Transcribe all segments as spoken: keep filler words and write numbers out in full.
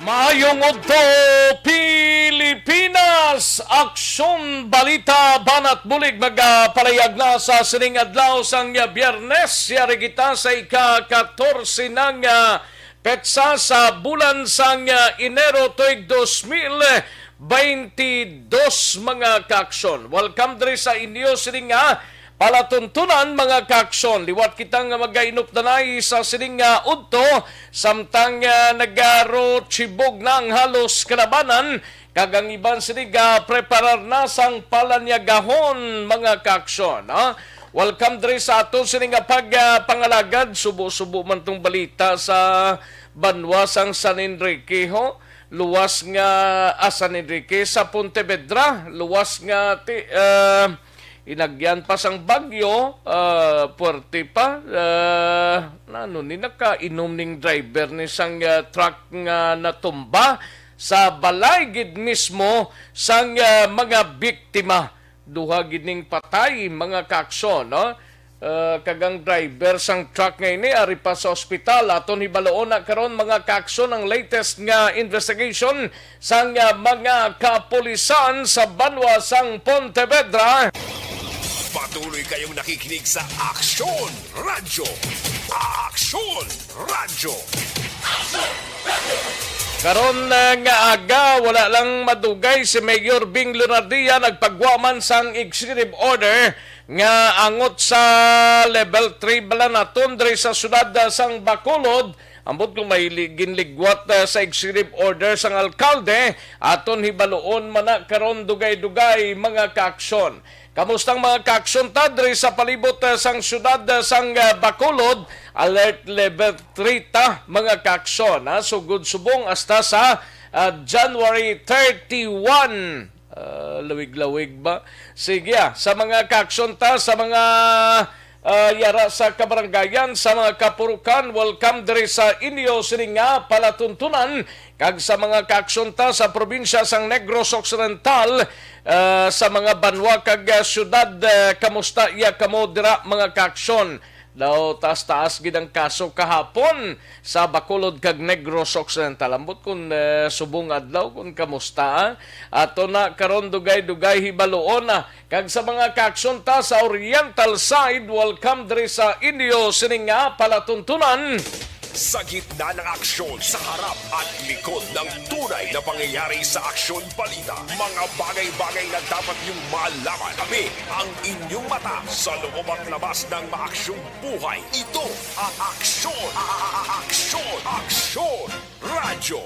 Maayong udto, Pilipinas! Aksyon, balita, banat bulig magapalayag na sa sining adlaw sang Biyernes. Yari kita sa ika-katorse na nga petsa sa bulan sang, ah, Enero tuig dos mil baynte dos, mga kaaksyon. Welcome diri sa inyo sining nga palatuntunan, mga kaaksyon. Liwat kita nga magainupdanay sa sining nga udto, samtang, ah, nagarochibog na ang halos kalabanan, kag ang iban sini gapreparar na sang palanyagahon, mga kaaksyon, ha? Welcome diri sa aton sini nga pag, ah, pangalagad. Subo-subo man tong balita sa banwa sang San Enrique, ho. Luwas nga, ah, San Enrique, sa Pontevedra, luwas nga ti-, ah, inagyan pa sang bagyo, ah, puwerte pa, ah, ano ni, nakainom ning driver ni sang, ah, truck nga natumba sa balay gid mismo sang, ah, mga biktima. Duha gid ning patay, mga kaaksyon, no? Ah, kag ang driver sang truck nga ini ari pa sa ospital. Aton hibaluon na karon, mga kaaksyon, ang latest nga investigation sang, ah, mga kapulisan sa banwa sang Pontevedra. Patuloy kayong nakikinig sa Aksyon Radyo. Aksyon Radyo. Karon, ah, nga aga, wala lang madugay si Mayor Bing Leonardia nagpagwa man sang executive order nga angot sa level three bala naton diri sa siyudad, ah, sang Bacolod. Ambot kung may li-, ginligwat, ah, sa executive order sang alkalde, aton hibaluon man na karon dugay-dugay, mga kaaksyon. Kamusta ang mga kaaksyon ta diri sa palibot, ah, sang siyudad, ah, sang, ah, Bacolod? Alert level three ta, mga kaaksyon, ha? Sugod subong hasta sa, ah, January thirty-one. Ah, lawig-lawig ba? Sige, ah, sa mga kaaksyon ta, sa mga, ah, yara sa kabarangayan, sa mga kapurukan, welcome diri sa inyo sini nga palatuntunan. Kag sa mga kaaksyon ta sa probinsya sang Negros Occidental, ah, sa mga banwa kag, ah, siyudad, ah, kamusta iya kamo dira, mga kaaksyon? Daw taas-taas gid ang kaso kahapon sa Bacolod kag Negros Occidental. Ambot kun, eh, subong adlaw kun kamusta, ah? Ato na karon dugay-dugay hibaluon, ah. Kag sa mga kaaksyon ta sa Oriental side, welcome diri sa inyo sining nga palatuntunan. Sa gitna ng aksyon, sa harap at likod ng tunay na pangyayari sa Aksyon Balita, mga bagay-bagay na dapat niyong malaman. Kami ang inyong mata sa loob at labas ng maaksyong buhay. Ito ang Aksyon, Aksyon, Aksyon Radyo.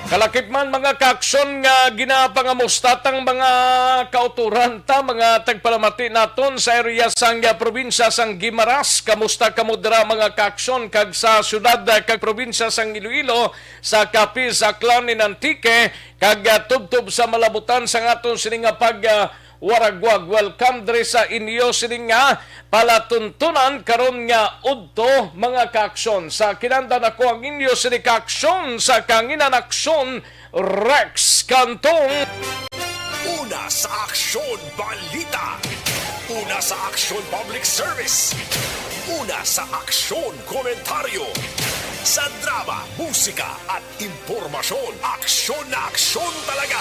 Kalakip man, mga kaaksyon, nga ginapangamusta tang mga kauturan ta, mga tagpalamati naton sa area sang, ah, probinsya sang Guimaras. Kamusta kamo dira, mga kaaksyon, kag sa siyudad, ah, kag probinsya sang Iloilo, sa Capiz, Aklan, and Antique, kag, ah, tubtob sa malabutan sang aton sini nga pag, ah, waragwag. Welcome diri sa inyo sini nga palatuntunan karon nga udto, mga kaaksyon. Sa kinandan ako ang inyo sini kaaksyon sa kanginan aksyon, Rex Cantong. Una sa Aksyon Balita. Una sa Aksyon Public Service. Una sa Aksyon Komentaryo. Sa drama, musika, at impormasyon, aksyon na aksyon talaga.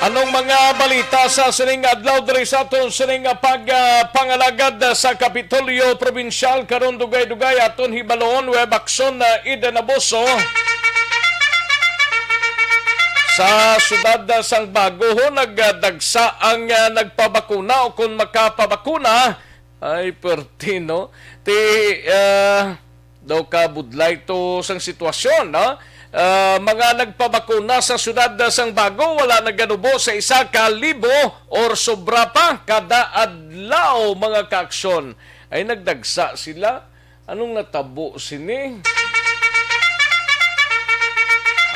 Anong mga balita sa sining adlaw diri sa aton sining pag, ah, pangalagad sa Kapitolyo Probinsyal? Karon dugay-dugay aton hibaluon, Web Aksyon, ah, Eden Abuso. Sa siyudad, ah, sang Bago, ho, nagdagsa ang, ah, nagpabakuna o kung makapabakuna. Ay, perti, no? Ti, ah, daw ka budlay to sang sitwasyon, no? Ah, mga nagpabakuna sa siyudad sang Bago, wala naganubo sa isa ka libo or sobra pa kada adlaw, mga kaaksyon. Ay, nagdagsa sila. Anong natabo sini?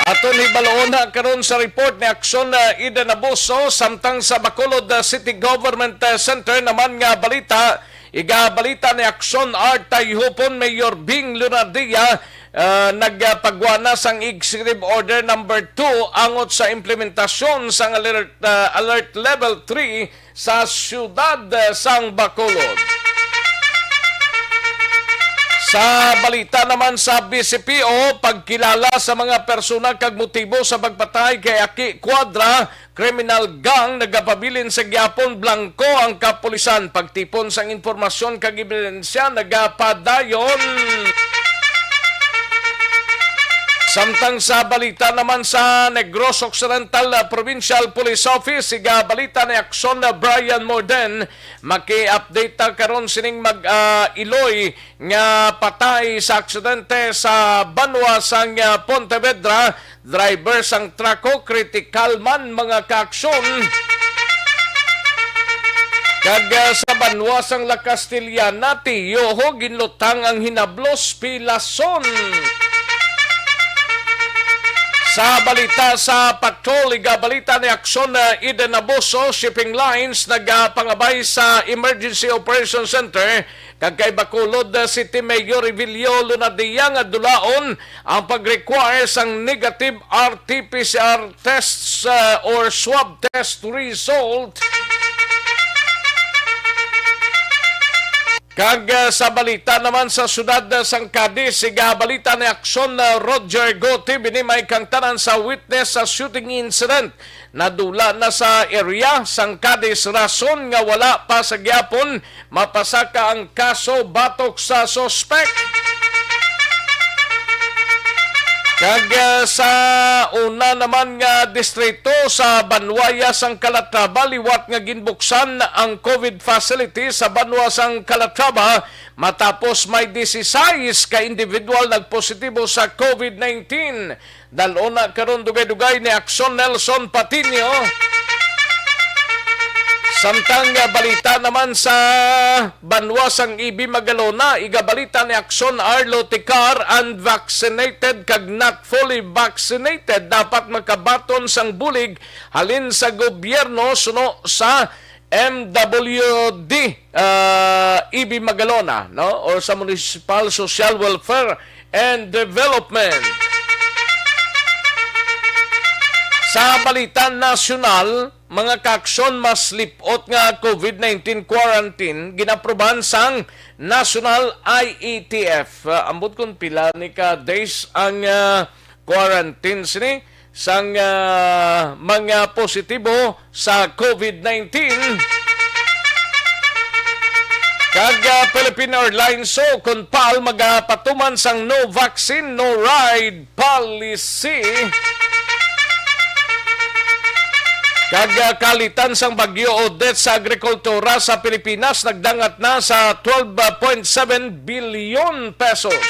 Aton hibaluon na karon sa report ni Aksyon, ah, Eden Abuso, samtang sa Bacolod, ah, City Government, ah, Center naman nga balita, igabalita ni Aksyon Art Tayhupon, Mayor Bing Lunardia, ah, nagpagwa na sang Executive Order Number Two angot sa implementasyon sang alert, ah, Alert Level Three sa siyudad, ah, sang Bacolod. Sa balita naman sa B C P O, pagkilala sa mga persona kag motibo sa pagpatay kay Aki Cuadra, criminal gang nagapabilin sa gihapon, blangko ang kapulisan. Pagtipon sang impormasyon kag ebidensya nagapadayon. Samtang sa balita naman sa Negros Occidental, uh, Provincial Police Office, igabalita ni Aksyon, uh, Brian Morden, maki-update ta karon sining mag, uh, iloy nga patay sa aksidente sa banwa sang, uh, Pontevedra. Driver sang trako, kritikal man, mga kaaksyon. Kag, ah, sa banwa sang La Castellana, tiyoho, ginlutang ang hinablos, pilason. Sa balita sa patrol, igabalita ni Aksyon, ah, Eden Abuso, Shipping Lines nagapangabay sa Emergency Operation Center kag kay Bacolod, ah, City Mayor Evilio Lunadia nga dulaon ang pag-require sang negative R T P C R tests, ah, or swab test result. Kag, ah, sa balita naman sa siyudad, ah, sang Cadiz, igabalita ni Aksyon, ah, Roger Gotti, binimay kang tanan sa witness sa shooting incident. Nadula na sa area sang Cadiz, rason nga wala pa sa gihapon mapasaka ang kaso batok sa suspek. Kag, ah, sa una naman nga distrito sa banwa sang Calatrava, liwat nga ginbuksan ang COVID facility sa banwa sang Calatrava matapos may disisais ka individual nagpositibo sa COVID nineteen. Dal-on na karon dugay-dugay ni Aksyon Nelson Patiño. Samtang, ah, balita naman sa banwa sang E B Magalona, igabalita ni Aksyon Arlo Ticar, unvaccinated kag not fully vaccinated dapat makabaton sang bulig halin sa gobyerno suno sa M W D, ah, E B Magalona, no? Or sa Municipal Social Welfare and Development. Sa balita nasyonal, mga kaaksyon, mas lip-ot nga COVID nineteen quarantine ginaprobahan sang National I E T F. Ah, ambot kung pila ni ka days ang, ah, quarantine sini sang, ah, mga positibo sa COVID nineteen. Kag, ah, Philippine Airlines, so, kon pal magapatuman sang no vaccine, no ride policy. Kag, ah, kalitan sang Bagyo Odette sa agrikultura sa Pilipinas nagdangat na sa twelve point seven billion pesos.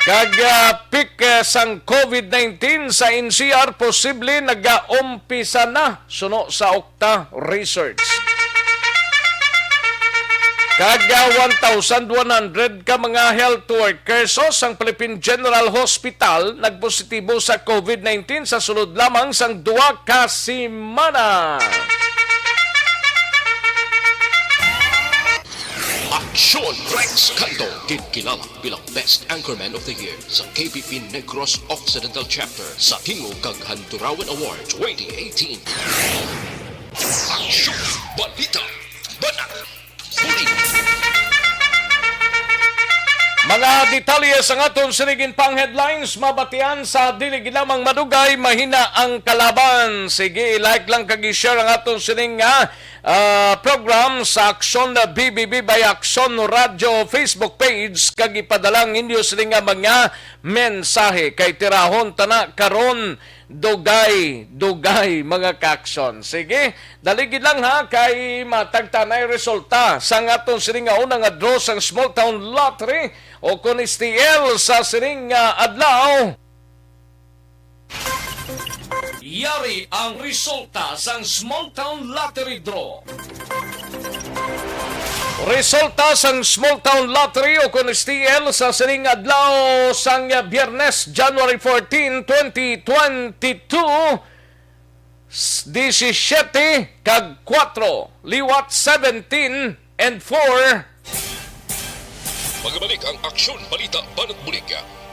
Kag, ah, peak, ah, sang COVID nineteen sa N C R posible nagaumpisa na suno sa Okta Research. Kag, ah, one thousand one hundred ka mga health workers, o, sang Philippine General Hospital nagpositibo sa COVID nineteen sa sulod lamang sang duha ka semana. Aksyon Rex Canto, ginkilala bilang Best Anchorman of the Year sa K P P Negros Occidental Chapter sa Tingog kag Handurawan Award twenty eighteen. Aksyon! Balita! Banat! Bulig! Mga detalye sang aton sining pang headlines mabatian sa dili gid lamang madugay, mahina ang kalaban. Sige, i-like lang kag i-share ang aton sining nga, ah, program sa Aksyon B B B by Aksyon Radio Facebook page, kag ipadala ang inyo sining nga mga mensahe kay tirahon ta na karon. Dugay, dugay, mga kaaksyon. Sige, dali gid lang ha, kay matagtanay resulta sang aton sini nga una nga draw sang Small Town Lottery o kon S T L sa sining nga adlaw. Yari ang resulta sang Small Town Lottery Draw. Resulta sang Small Town Lottery o kon S T L sa sining adlaw sang Biyernes, January fourteen, twenty twenty-two, s-, disisiete kag kuwatro, liwat seventeen and four. Pagabalik ang Aksyon Balita Banat Bulig,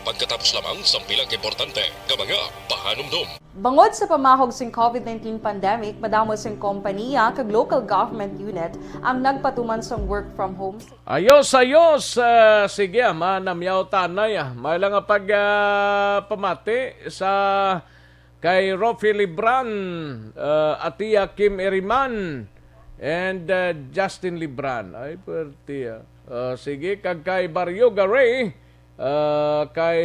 pagkatapos lamang sang pila ka importante nga mga pahanumdom. Bangod sa pamahog sing COVID nineteen pandemic, madamo sing kompaniya kag local government unit ang nagpatuman sang work from home. Ayos, ayos. Ah, sige, ah, manamyaw tanay, ah. May lang nga pag, ah, pamati sa kay Rofi Libran, ah, Atia Kim Iriman, and, ah, Justin Libran. Ay, pwerte, ah. Ah, sige, kag kay Barrio Garay, ah, kay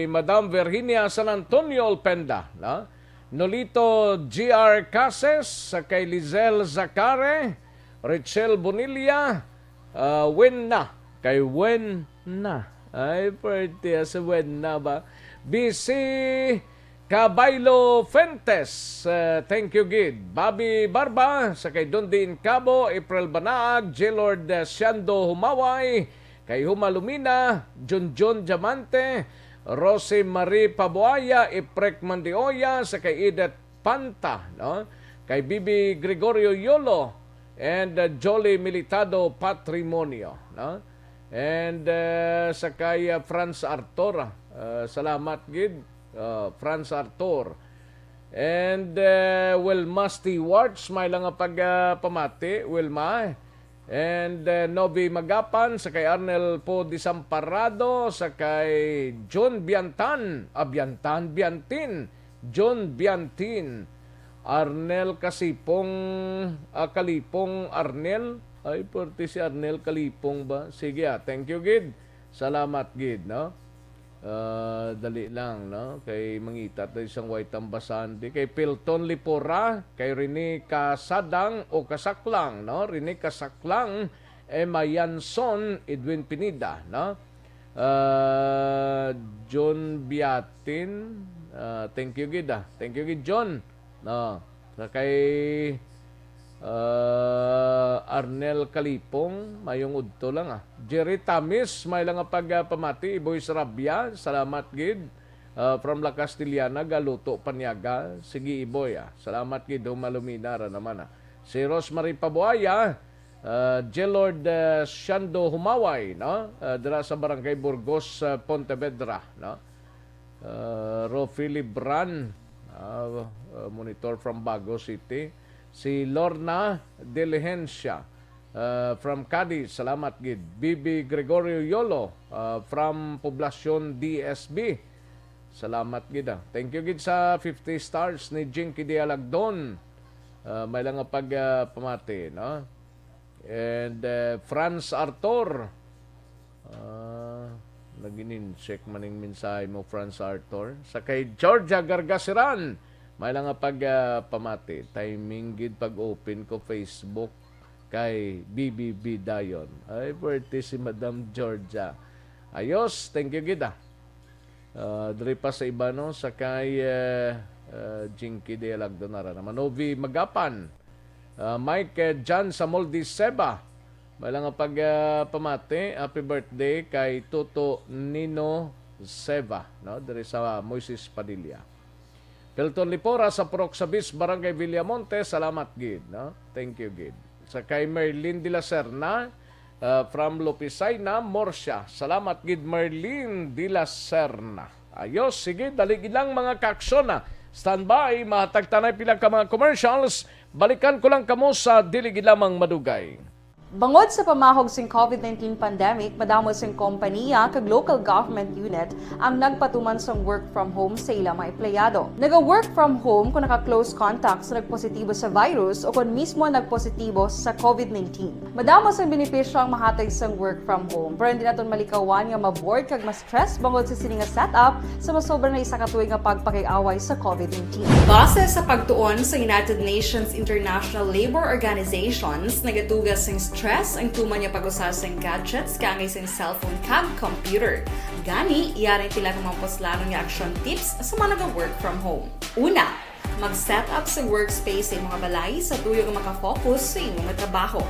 Madam Virginia San Antonio Olpenda, no? Nolito G R Cases, sa kay Lizelle Zacare, Richel Bonilla, ah, Wen na. Kay Wen na. Ay, pwerte, ah, si Wen na ba? B C Cabaylo Fuentes, ah, thank you gid. Bobby Barba, sa kay Dundee Incabo, April Banaag, J Lord, ah, Siando Humaway, kay Huma Lumina, Junjun Diamante, Rosie Marie Pabuaya, Iprek Mandioya, sa kay Edith Panta, no? Kay Bibi Gregorio Yolo, and, uh, Jolly Militado Patrimonio, no? And, uh, sa kay, uh, Franz Arthur, uh, salamat gid, uh, Franz Arthur. And, uh, Wilma Stewarts, may lang nga pag, uh, pamati, Wilma. And, uh, Novi Magapan, sa kay Arnel Po Desamparado, sa kay John Biantan, ah, Biantan, Biantin, John Biantin, Arnel Kasipong, ah, Kalipong Arnel. Ay, pwerte si Arnel Kalipong ba? Sige, ah, thank you gid. Salamat gid, no? Ah, dali lang, no? Kay mangita tayo sang way tambasan. Di kay Pilton Lipora, kay Rene Kasadang o Kasaklang, no? Rene Kasaklang, Emma Yanson, Edwin Pineda, no? Ah, John Biatin, ah, thank you gid, ah. Thank you gid, John. No. Sa kay, ah, Arnel Kalipong, mayong udto lang, ah. Jerry Tamis, may lang nga pag, ah, pamati, Iboy Sarabia, salamat gid. Ah, from La Castellana, Galuto, Paniaga. Sige, Iboy, ah. Salamat gid, Huma Lumina ra naman, ah. Si Rosemary Pabuaya, ah, J Lord, ah, Shando Humaway, no? Ah, dira sa Barangay Burgos, ah, Pontevedra, no? Ah, Rofi Libran, ah, ah, monitor from Bago City. Si Lorna Diligencia, ah, from Cadiz, salamat gid. Bibi Gregorio Yolo, ah, from Poblacion D S B, salamat gid, ah. Thank you gid sa fifty stars ni Jinky Dialagdon. Ah, may lang nga pag, ah, pamati, no? And, ah, Franz Arthur. Ah, nagin-check man ning mensahe mo, Franz Arthur. Sa kay Georgia Gargasiran, may lang nga pag, ah, pamati. Timing gid pag-open ko Facebook kay B B B dayon. Ay, pwerte si Madam Georgia. Ayos, thank you gid, ah. Ah, diri pa sa iba, no, sa kay, eh, ah, Jinky Dialagdon ara naman. Novi Magapan, ah, Mike, eh, John Samoldi Seba. May lang nga pag, ah, pamati, happy birthday kay Toto Nino Seba, no, diri sa Moises Padilla. Pelton Lipora sa Purok Sabis, Barangay Villamonte, salamat gid, no? Thank you gid. Sa kay Merlin de la Serna, ah, from Lupisaina, Murcia. Salamat gid, Merlin de la Serna. Ayos, sige, dali gid lang, mga kaaksyon, ah. Standby, mahatag tanay pila ka mga commercials. Balikan ko lang kamo sa dili gid lamang madugay. Bangod sa pamahog sing COVID nineteen pandemic, madamo sing kompaniya kag local government unit ang nagpatuman sang work from home sa ila mga empleyado. Naga-work from home kon naka-close contact sa nagpositibo sa virus o kon mismo nagpositibo sa COVID nineteen. Madamo sang benepisyo ang mahatag sang work from home, pero hindi naton malikawan nga ma-bored kag ma-stress bangod sa sini nga setup sa masobra na isa ka tuig nga pagpakig-away sa COVID nineteen. Base sa pagtuon sa United Nations International Labour Organizations, nagaduga sing stress ang tuman nga pag-usa sing gadgets kaangay sing cellphone kag computer. Gani, yari ang pila ka mga puslanon nga action tips sa mga naga-work from home. Una, mag-set up sa workspace sa imong balay sa tuyo nga maka-focus sa imo nga trabaho.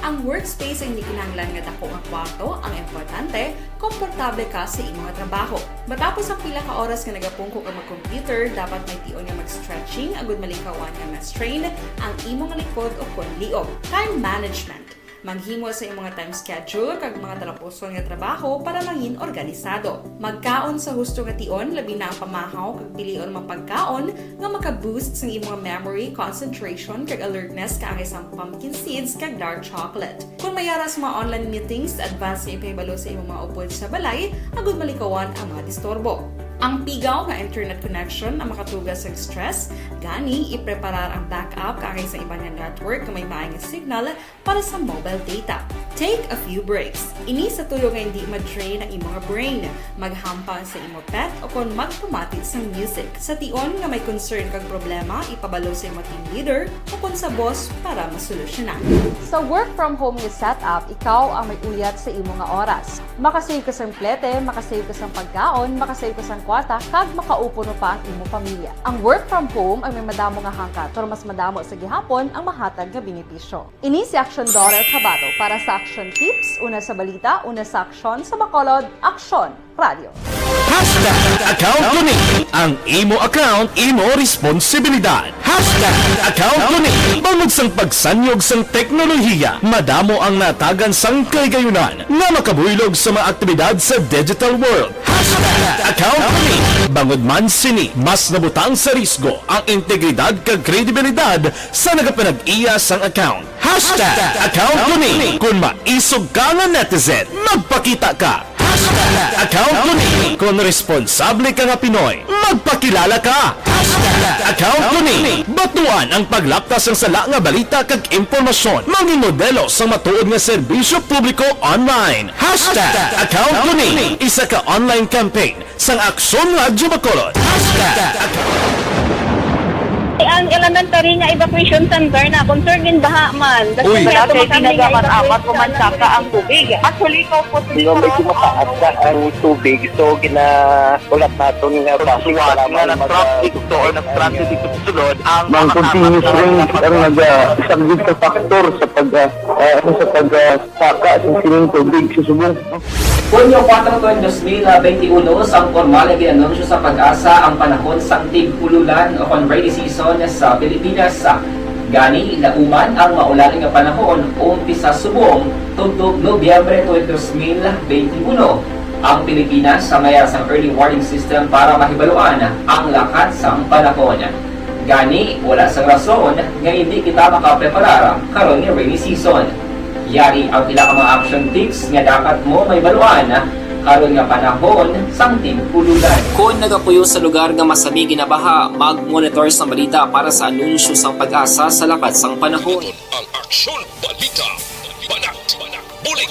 Ang workspace ang hindi kinahanglan nga dako nga kwarto, ang importante, komportable ka sa imo nga trabaho. Matapos ang pila ka oras nga nagapungko ka mag-computer, dapat may tion nga mag-stretching agud malikawan nga ma-strain ang imo nga likod o kon liog. Time management. Maghimo sa imong time schedule kag mga talapuson nga trabaho para mangin organisado. Magkaon sa husto nga tion, labi na ang pamahaw kag pilion mga pagkaon nga maka-boost sang imong memory, concentration, kag alertness kaangay sang pumpkin seeds kag dark chocolate. Kung may ara sa mga online meetings, advance nga ipahibalo sa imong mga upod sa balay agud malikawan ang mga disturbo. Ang pigaw nga internet connection ang makatuga sa stress, gani ipreparar ang backup kaangay sa iban nga network nga may maay nga signal para sa mobile data. Take a few breaks. Ini sa tuyo nga hindi ma-drain ang imong brain. Maghampang sa imo pet o kon magpamati sang music. Sa tion nga may concern kag problema, ipabalo sa imo team leader o kon sa boss para masolusyonan. Sa work from home nga setup, ikaw ang may uyat sa imo nga oras. Makasave ka sang plete, makasave ka sang pagkaon, makasave ka sang kwarta, kag makaupo no pa ang imo pamilya. Ang work from home ang may madamo nga hangkat, pero mas madamo sa gihapon ang mahatag nga benepisyo. Ini si Action Daughter Chavado para sa Action Tips, una sa balita, una sa aksyon, sa Bacolod, Action Radio. Hashtag account ko ni. Ang imo account, imo responsibilidad. Hashtag account ko ni. Bangod sang pagsanyog sang teknolohiya, madamo ang natagan sang kahigayonan nga makabuylog sa mga aktibidad sa digital world. Hashtag account ko ni. Bangod man sini, mas nabutang sa risgo ang integridad kag kredibilidad sa nagapanag-iya sang account. Hashtag account ko ni. Kung maisog ka nga netizen, magpakita ka. Hashtag account ko ni. Kung responsable ka nga Pinoy, magpakilala ka. Hashtag account ko ni. Batuan ang paglapta sang sala nga balita kag impormasyon. Mangin modelo sang matuod nga serbisyo publiko online. Hashtag account ko ni. Isa ka online campaign sang Aksyon Radyo Bacolod. Hashtag Ang elementary nga evacuation center na concern gin baha man. Uy. Wala kay ginagaman apat ko man saka ang tubig. Actually, ikaw po sa Hindi may kumakaasa ang tubig. So, ginaulap naton nga basi nga nag-traffic to or nag-transit dito sa sulod ang mga continuous rain ang nag-saglit sa factor sa pag, ah, ah, ano, sa pag, ah, saka sa sining tubig sa subong. Hunyo kuwatro, dos mil benti uno, sang pormal nga gin-anunsyo sa PAGASA ang panahon sang tig-ululan o kon rainy season sa Pilipinas. Gani, lauman ang maulan nga panahon umpisa subong tubtob Nobyembre twenty, dos mil benti uno. Ang Pilipinas may ara sang early warning system para mahibaluan ang lakat sang panahon. Gani, wala sang rason nga indi kita makapreparar karon nga rainy season. Yari ang pila ka mga action tips nga dapat mo mahibaluan karon nga panahon sang tig-ululan. Kon nagapuyo sa lugar nga masami ginabaha, mag-monitor sang balita para sa anunsyo sang PAGASA sa lakat sang panahon. Ang Aksyon Balita, Banat, Bulig.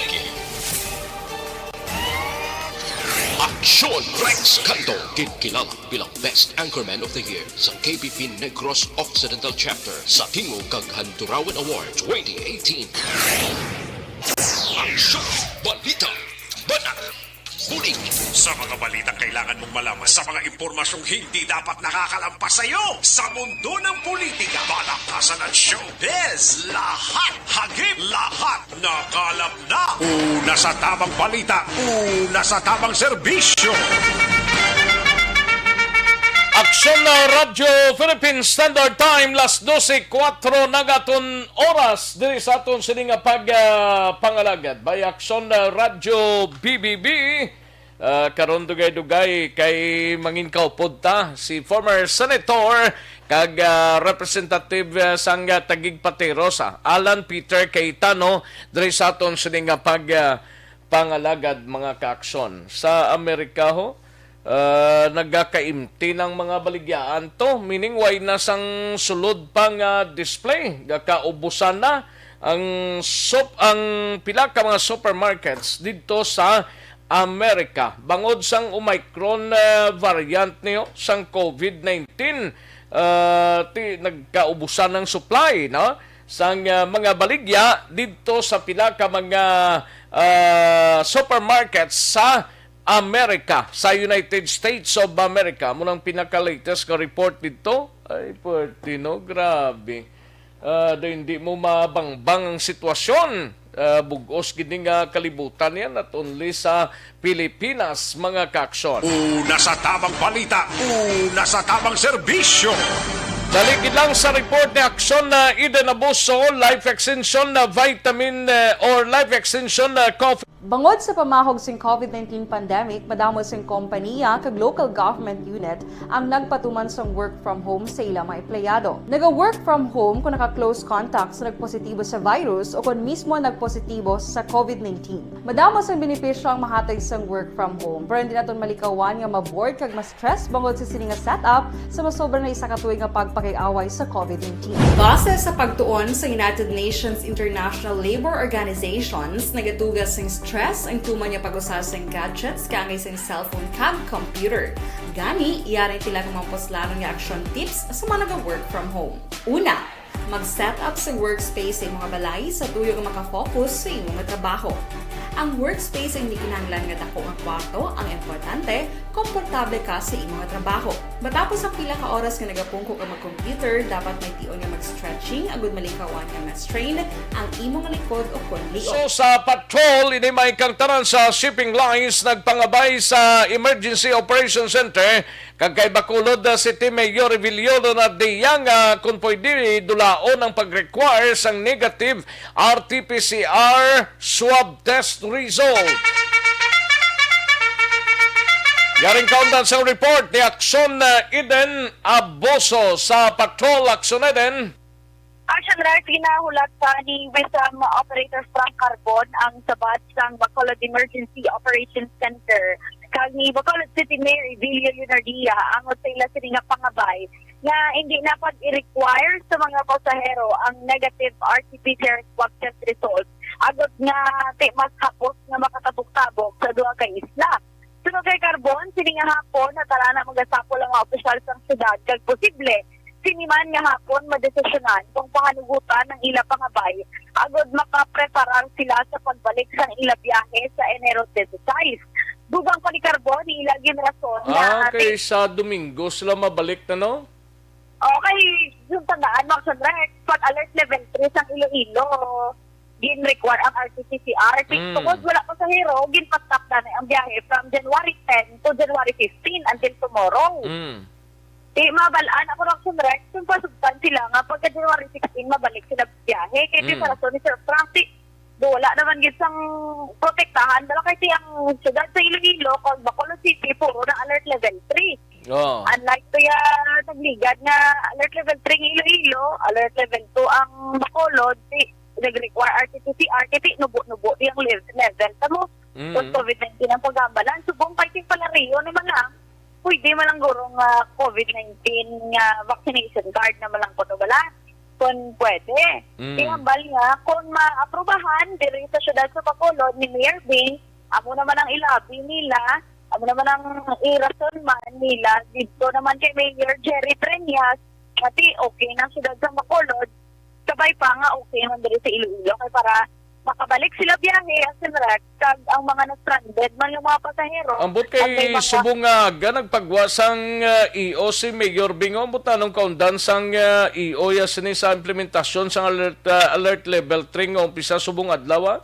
Aksyon Rex Canto, ginkilala bilang Best Anchorman of the Year sa K P P Negros Occidental Chapter sa Tingog kag Handurawan Award twenty eighteen. Aksyon Balita, Banat, Bulig. Sa mga balitang kailangan mong malaman, sa mga impormasyong hindi dapat nakakalampas sa iyo, sa mundo ng politika, balakasan at showbiz, lahat hagip, lahat nakalap na. Una sa tamang balita, una sa tamang serbisyo. Aksyon na Radyo Philippine Standard Time, las dose kuwatro na ang aton oras diri sa aton sini nga pag, ah, pangalagad. By Aksyon na Radyo B B B, ah, karon dugay-dugay kay mangin kaupod ta si former senator kag, ah, representative, ah, sang, ah, Taguig Pateros, ah, Alan Peter Cayetano, diri sa aton sini nga pag, ah, pangalagad, mga kaaksyon. Sa Amerika, ho, ah, nagakaimti ng mga baligyaan to, meaning way na sang sulod pa nga display, gakaubusan na ang sup-, ang pila ka mga supermarkets didto sa Amerika bangod sang Omicron, ah, variant niyo sang COVID nineteen. Ah, ti-, nagkaubusan ang supply, no, sang, ah, mga baligya didto sa pila ka mga, ah, supermarkets sa Amerika, sa United States of America. Amo nang pinaka-latest nga report didto. Ay, pwerte, no? Grabe. Ah, daw hindi mo mabangbang ang sitwasyon. Ah, bug-os gid ni nga kalibutan niya, not only sa Pilipinas, mga kaaksyon. Una sa tamang balita, una sa tamang serbisyo. Daligid lang sa report ni Action na Eden Abuso, life extension na vitamin, eh, or life extension na coffee. Bangod sa pamahog sing COVID nineteen pandemic, madamo sing kompanya kag local government unit ang nagpatuman sang work from home sa ila mga empleyado. Naga-work from home kung naka-close contact sa nagpositibo sa virus o kon mismo nagpositibo sa COVID nineteen. Madamo sang benepisyo ang mahatag sang work from home, pero hindi naton malikawan nga ma-bored kag ma-stress bangod sa sini nga setup sa masobra na isa ka tuig nga pagpakig-away sa COVID nineteen. Base sa pagtuon sa United Nations International Labour Organizations, nagatuga sing stress ang tuman nga pag-usa sing gadgets kaangay sing cellphone kag computer. Gani, yari tila nga mga puslanon nga action tips sa mga naga-work from home. Una, mag-set up sa workspace sa imong balay sa tuyo nga makafocus sa imong trabaho. Ang workspace ang hindi kinahanglan nga dako nga kwarto, ang importante, komportable ka sa imong trabaho. Matapos ang pila ka oras nga nagapungko ka mag-computer, dapat may tion nga mag-stretching agud malikawan nga ma-strain ang imong likod o kon liog. So, sa patrol, ini may kang tanan sa shipping lines nagpangabay sa Emergency Operation Center kag kay Bacolod, ah, City Mayor Revillo Leonardia nga kung pwede, dulaon ang pag-require sang negative R T P C R swab test result. Yaring kaundan sang report ni Action, ah, Eden Abuso sa Patrol. Action, Eden. Action Rex, ginahulat pa ni Wisam Operator Frank Carbon ang sabat sang Bacolod Emergency Operations Center kag ni Bacolod City Mayor Evilio Leonardia angot sa ila sini nga pangabay nga hindi na pag-i-require sa mga pasahero ang negative R T P C R swab test result agod nga ti mas hapos nga makatabok-tabok sa duha ka isla. Suno kay Carbon, sini nga hapon, natarana magasapol ang mga opisyal sang syudad kag posible sini man nga hapon madesisyonan kung pahanugutan ang ila pangabay agod makapreparar sila sa pagbalik sang ila biyahe sa Enero twenty-six. Dugang pa ni Carbon, ila ginrason nga Ah, okay, ti- sa Domingo sila mabalik na, no? Okay, yung tandaan mo, Action Rex, pag alert level three sang Iloilo, gin-require ang R T P C R. Ti-, Mm. tungod wala pasahero, gin-stop na ang biyahe from January ten to January fifteen until tomorrow. Mm. Ti, mabalaan ako ng Action Rex, kung pasugtan sila nga pagka January sixteen, mabalik sila biyahe. Kaya Mm. sa rason ni Sir Frank, ti, do, wala naman gid sang protektahan. Dala kay ti ang syudad sa Iloilo, kag Bacolod City, puro na alert level three. Oh. Unlike to ya nagligad nga alert level three ang Iloilo, alert level two ang Bacolod, ti, nag-require R T P C R, ti nubo-nubo di ang lev-, level. Tamo, Mm. kung COVID nineteen ang pagambalan, subong kay ting palario naman lang, pwede man lang guro nga COVID nineteen nga vaccination card naman lang kuno bala, kung pwede. Mm. Ihambal nga, kung maaprubahan diri sa syudad sa Bacolod ni Mayor Bing, amo naman ang ilabi nila, amo naman ang irason man nila dito naman kay Mayor Jerry Treñas, nga ti okay na ang syudad sa Bacolod, kabay pa nga okay man diri sa Iloilo, kay para makabalik sila biyahe, Action Rex, kag ang mga na-stranded man nga mga pasahero, Ambot kay kag may mga subong nga aga nagpagwa sang, ah, E O si Mayor Bing, ambot anong kaundan sang, ah, E O ya sini sa implementasyon sang alert, ah, alert level three nga umpisa subong adlaw, ah?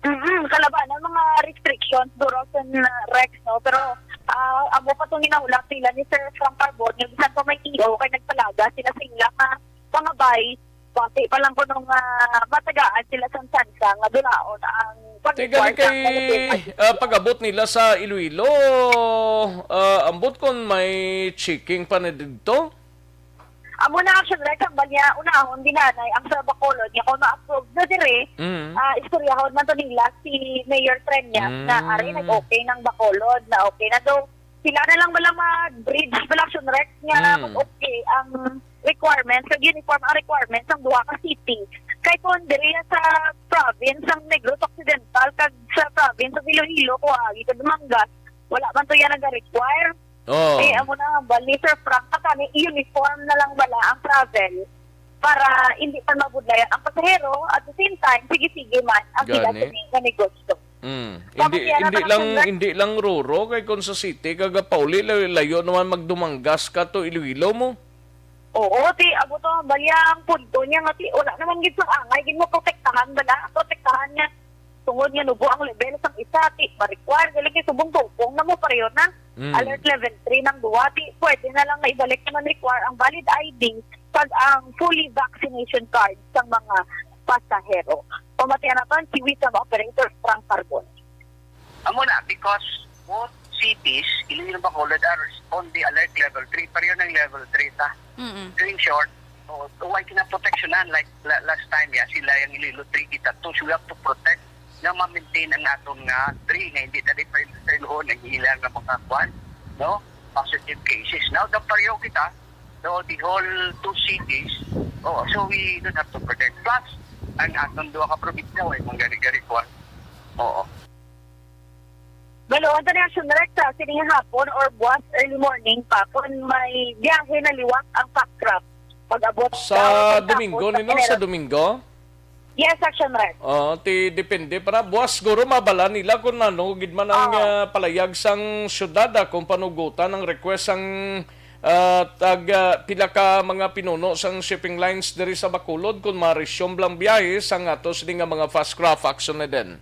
Mm, kalabanan mga restrictions, duro sa, ah, Rex, no? Pero, ah, amo pa tong ginahulat nila ni Sir Frank Carbon, nga bisan pa may E O, kay nagpalaga sila sa ila nga pangabay, bati pa lang kuno nga matagaan sila sang tsansa nga dulaon ang Ti gani pag-require sa kay, ah, pag-abot nila sa Iloilo, ah, ambot kon may checking pa na didto? Amo na, Action Rex, ang balya, unahon, dinanay, ang sa Bacolod, nga kung ma-approve na dire, Mm. ah, istoryahon man to nila si Mayor Treñas na Mm. ari, nag-okay ng Bacolod, na okay na daw. Sila na lang wala ma-bridge, wala, Action Rex, nga Mm. mag-okay ang requirements, kag uniform ang requirements ng duha ka city. Kay kung diri sa province ng Negros Occidental, kag sa province of Iloilo, kung agi ka Dumangas, wala man to yan nag-require. Oh. Eh, amo na, bali, Sir Frank, katani, uniform na lang bala ang travel para hindi pa mabudlayan ang pasahero. At the same time, sige-sige man ang sila Gani. Sini nga negosyo. Mm. Bakit Hindi, yan hindi ang lang, kasunod? Hindi lang Roro, kay kung sa city, kagapauli, layo, layo naman magdumanggas ka to Iloilo mo. Oo, ti, amo to, balya ang punto niya nga, ti, wala naman gid sa angay, gid mo protektahan bala, protektahan niya. tungod nga nubo ang level sang isa, ti ma-require gali kay subong tupong na mo, pareho na. Mm. Alert level three nang duwa, ti pwede na lang na ibalik naman require ang valid I D kag ang fully vaccination card sang mga pasahero. Pamatian naton si Wisdom Operator Frank Carbon. Amo na, because both cities, Iloilo and Bacolod, are on the alert level three, pareho ng level three ta. Mm-mm. So, in short, oh, why kinaproteksyonan? Like la- last time, ya, sila yung Iloilo three, kita two. So, we have to protect nga ma-maintain ang aton nga three, nga hindi na di pa yung sa iluhon, ang ilang nga mga kwan, no? Positive cases. Now, the pareho kita, so, the whole two cities, oh, so we don't have to protect. Plus, ang aton duha ka probinsya, way mga gari-gari kwan. Oo. Balo, ang tani action direct sa sining hapon or buwas early morning pa kung may biyahe na liwat ang fast craft. Pag-abot Sa daw sa Domingo, tapos sa ni, no? Sa Enero. Domingo? Yes, action direct. Oh, ti depende para buwas siguro mabala nila kung ano gid man ang Oo. ah, palayag sang syudad, ah, kung panugutan ang request sang ah, tag ah, pila ka mga pinuno sang shipping lines diri sa Bacolod kung ma-resume lang biyahe sang ato sini nga mga fast craft, action na din.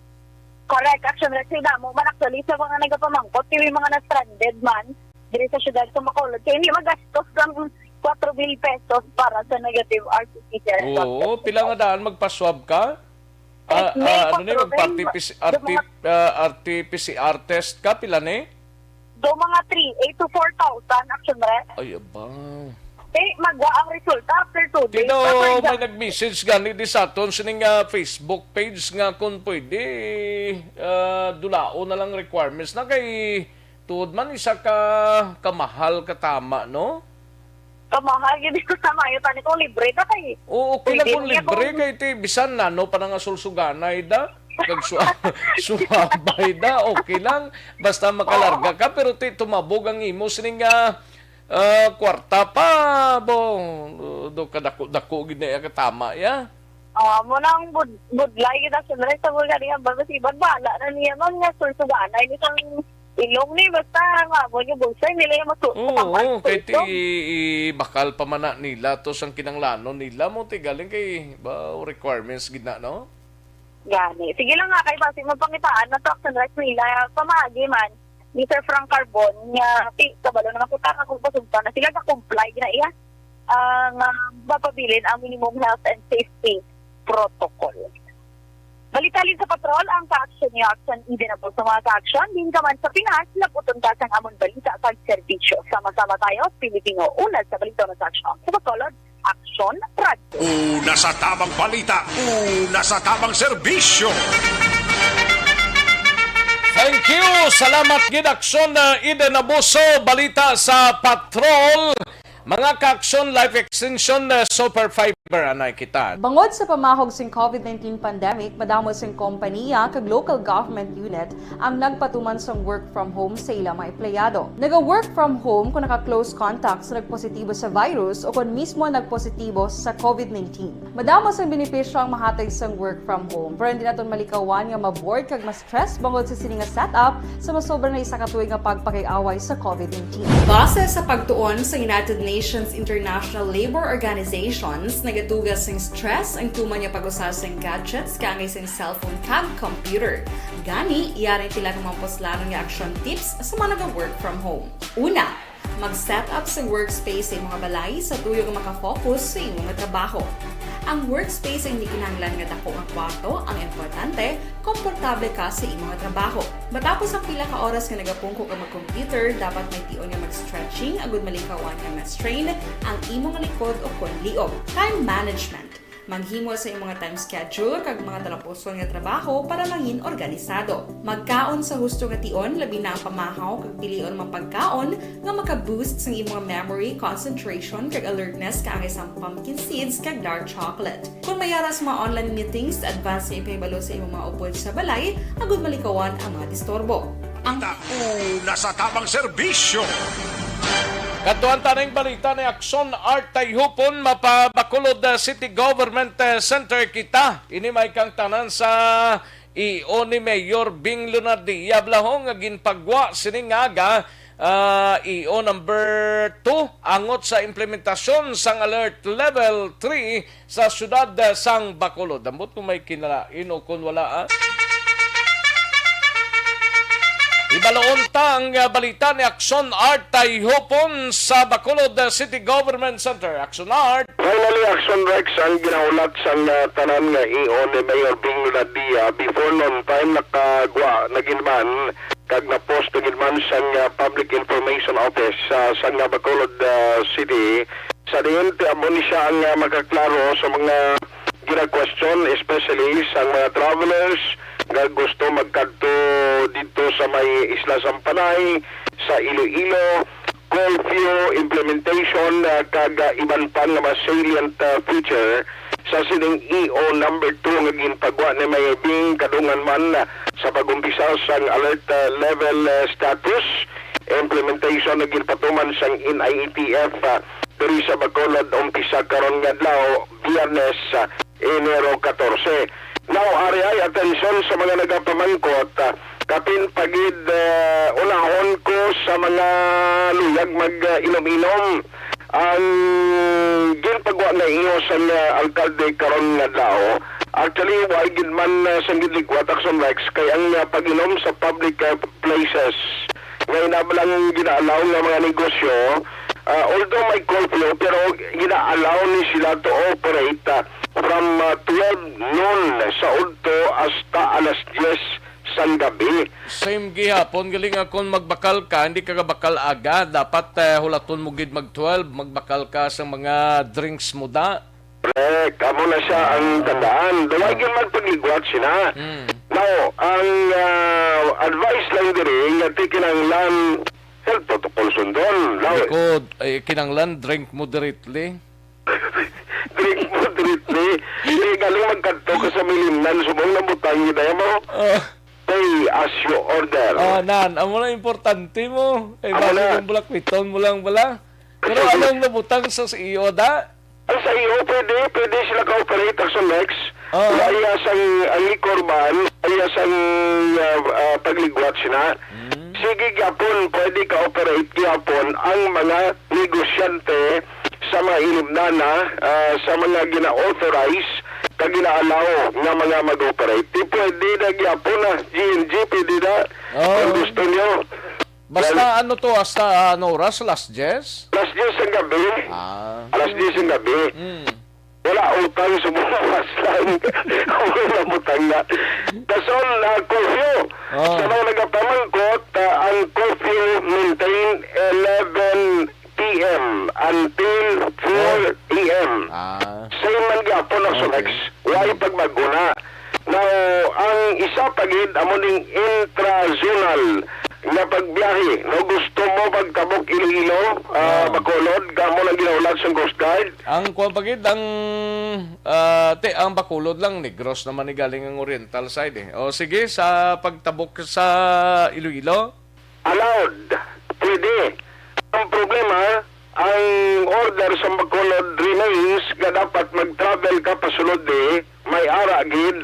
Correct, action direct. Sila mo man actually sa mga nagapamangkot, kay may mga na-stranded man diri sa syudad sa Bacolod. Kaya hindi magastos ang four mil pesos para sa negative R T P C R swab Oo, test. Pila nga daan magpa-swab ka? Tres Ah, mil, ah, ano ni, four mil. Magpa-R T P C, Yung mga R T, ah, R T P C R test ka, pila ni? Do mga three eight to four thousand, action direct. Ay, aba. Eh, magwa ang resulta after two Ti days. daw Sa may pagka- nag-message gani di sa aton sining ah, Facebook page nga kung pwede ah, dulaon na lang requirements na kay tuod man isa ka kamahal katama, no? Kamahal gid ko sa mayo tani kung libre na kay Oo, okay lang Pwede kung niya libre kung kay ti bisan nano pa na nga sulsuganay da. Kag sua- suwabay da, okay lang. Basta makalarga ka, pero ti tumabog ang imo sining nga ah, kwarta pa, bo, do kadako-dako gid na iya katama, ya. Ah, mo nang bud budlay kita sa dre sa bulga niya, basta si Iban, bahala na niya, man, nga sulsuganay ni sang ilong ni, basta nga mo niya bulsay nila yung masu- Oo, oo, kay ti i- bakal pa man na nila to sang kinanglanon nila mo ti galing kay ba requirements gid na, no? Gani. Sige lang nga, kay basi mapangitaan na to, action direct nila, pamaagi man ni Sir Frank Carbon, nga ti kabalo naman ko ta, kung pasugtan na sila, ga-comply na iya ang ah, mapabilin ang minimum health and safety protocol. Balita lin sa patrol, ang ka-action ni Action Eden Abuso, mga ka-action. Din ka man sa Pinas, laputon ka sang amon balita kag serbisyo. Sama-sama tayo, Pilipino, una sa balita, una sa aksyon. Sa Bacolod, Aksyon Radyo. Una sa tamang balita, una sa tamang serbisyo. Thank you. Salamat gid, Aksyon, uh, Eden Abuso. Balita sa Patrol. Mga ka-aksyon, life extension, uh, super fiber, anay kita. Bangod sa pamahog sing covid nineteen pandemic, madamo sing kompaniya kag local government unit ang nagpatuman sang work from home sa ila mga empleyado. Naga-work from home kung naka-close contact sa nagpositibo sa virus o kon mismo nagpositibo sa covid nineteen. Madamo sang benepisyo ang mahatag sang work from home, pero hindi naton malikawan nga ma-bored kag ma-stress bangod sa sini nga setup sa masobra na isa ka tuig nga pagpakig-away sa covid nineteen. Base sa pagtuon sa United Nations International Labour Organizations, nagaduga sing stress ang tuman nga pag-usa sing gadgets kaangay sing cellphone kag computer. Gani, yari pila ka mga puslanon nga action tips sa mga naga-work from home. Una, mag-set up sa workspace sa imong balay sa tuyo nga maka-focus sa imong trabaho. Ang workspace ay hindi kinahanglan nga dako nga kwarto, ang importante, komportable ka sa imong trabaho. Matapos ang pila ka oras nga nagapungko ka mag-computer, dapat may tion nga mag-stretching agud malikawan nga ma-strain ang imong likod o kon liog. Time management. Maghimo sa imong time schedule kag mga talapuson nga trabaho para mangin organisado. Magkaon sa husto nga tion, labi na ang pamahaw, kag pilion ang mga pagkaon nga maka-boost sa imong memory, concentration, kag alertness, kaangay sang pumpkin seeds kag dark chocolate. Kung may ara sa mga online meetings, advance nga ipahibalo sa imong mga upod sa balay agud malikawan ang mga disturbo. Ang Una sa tamang serbisyo. Kadtuan ta ning balita ni Aksyon Art Tayhupon, mapabakulod, uh, City Government, uh, Center kita. Ini may kang tanan sa I O ni Mayor Bing Lunardia Blahong nga ginpagwa sining aga, ah, I O number two angot sa implementasyon sang Alert Level three sa siyudad, ah, sang Bacolod. Ambot kung may kinalain o kung wala, ah. Ibaloon ta ang, ah, balita ni Action Art Tayhupon sa Bacolod, ah, City Government Center. Action Art. Finally, Action Rex, ang ginahulat sang, ah, tanan nga E O ni Mayor Bing Loladia before noon time nakagwa na gid man kag na-post na gid man sang, ah, Public Information Office, ah, sang, ah, Bacolod, ah, City. Sa diin, ti amo ni siya ang, ah, makaklaro sa mga gina-question, especially sa mga travelers nga gusto magkadto dito sa may Isla Sampanay, sa Iloilo, curfew implementation, ah, kag, ah, iban pa nga mga salient, ah, feature sa sining E O number two nga ginpagwa ni Mayor Bing kadungan man, ah, sa pag-umpisa sang alert, ah, level, ah, status implementation nga ginpatuman sang N I A T F, ah, diri sa Bacolod umpisa karon nga adlaw, Biyernes, ah, Enero katorse. Now, ari ay atensyon sa mga nagapamangkot, ah, kapin pa gid, ah, unahon ko sa mga luyag mag-inom-inom ang ginpagwa na iyo sang, ah, alkalde karon nga adlaw. Actually, wa gid man, ah, sang gid ligwat, Action Rex, kay ang, ah, pag-inom sa public, ah, places nga ina lang gina-allow nga mga negosyo, ah, although may curfew, pero gina-allow ni sila to operate, ah, from, ah, twelve noon sa udto hasta alas diyes sang gabi. Same gihapon, galing akon magbakal ka, hindi ka kabakal aga, dapat, eh, hulaton mo gid mag twelve, magbakal ka sa mga drinks mo da. Correct. Amo na siya ang tandaan. Daw ay gyud magpagligwat sina. Mm. Now, ang, ah, advice lang diri nga ti kinahanglan health protocol sundon. Now, Likod, eh, kinahanglan drink moderately. Drink moderately. Di galing magkadto ka sa milimnan, subong na butang yun, ayaw mo. Ah. Pay as you order. Ah, nan, amo na importante mo. Ay, Amo bali na. Yung bulakwiton mo lang bala. Pero anong nabutang sa C E O da? Ang sa iyo, pwede, pwede sila ka-operate, Action Rex. Oo. Wala sang ang liquor ban, wala sang, ah, ah, pagligwat sina. Mm. Sige gyapon, pwede ka-operate gyapon ang mga negosyante sa mga ilimnana, ah, sa mga gina-authorize kag gina-allow nga mga mag-operate. Di pwede na gyapon na, G N G, pwede na. Oo. Kung gusto nyo. Basta Well, ano to, hasta, ah, ano oras? Alas diyes? Alas diyes ng gabi. Ah. Alas diyes ng gabi. Mm. Wala utang sa buwas lang. Wala utang na. Dason, ah, curfew. Oh. Sa mga nagapamangkot, ah, ang curfew maintain eleven P M until four A M. Ah. Same man gyapon ang Okay. Sulex. Why pagbago na? Now, ang isa pa gid amo ning intra-zonal nga pagbiyahe. No, gusto mo pagtabok Iloilo, ah, Ah. Bacolod, kamo lang ginahulat sa Coast Guard. Ang kuwan pa gid, ang, ah, te, ang Bacolod lang, Negros naman ni galing ang Oriental side eh. O sige, sa pagtabok sa Iloilo? Allowed. Pwede. Ang problema, ang order sa Bacolod remains nga dapat mag-travel ka pasulod di, may ara gid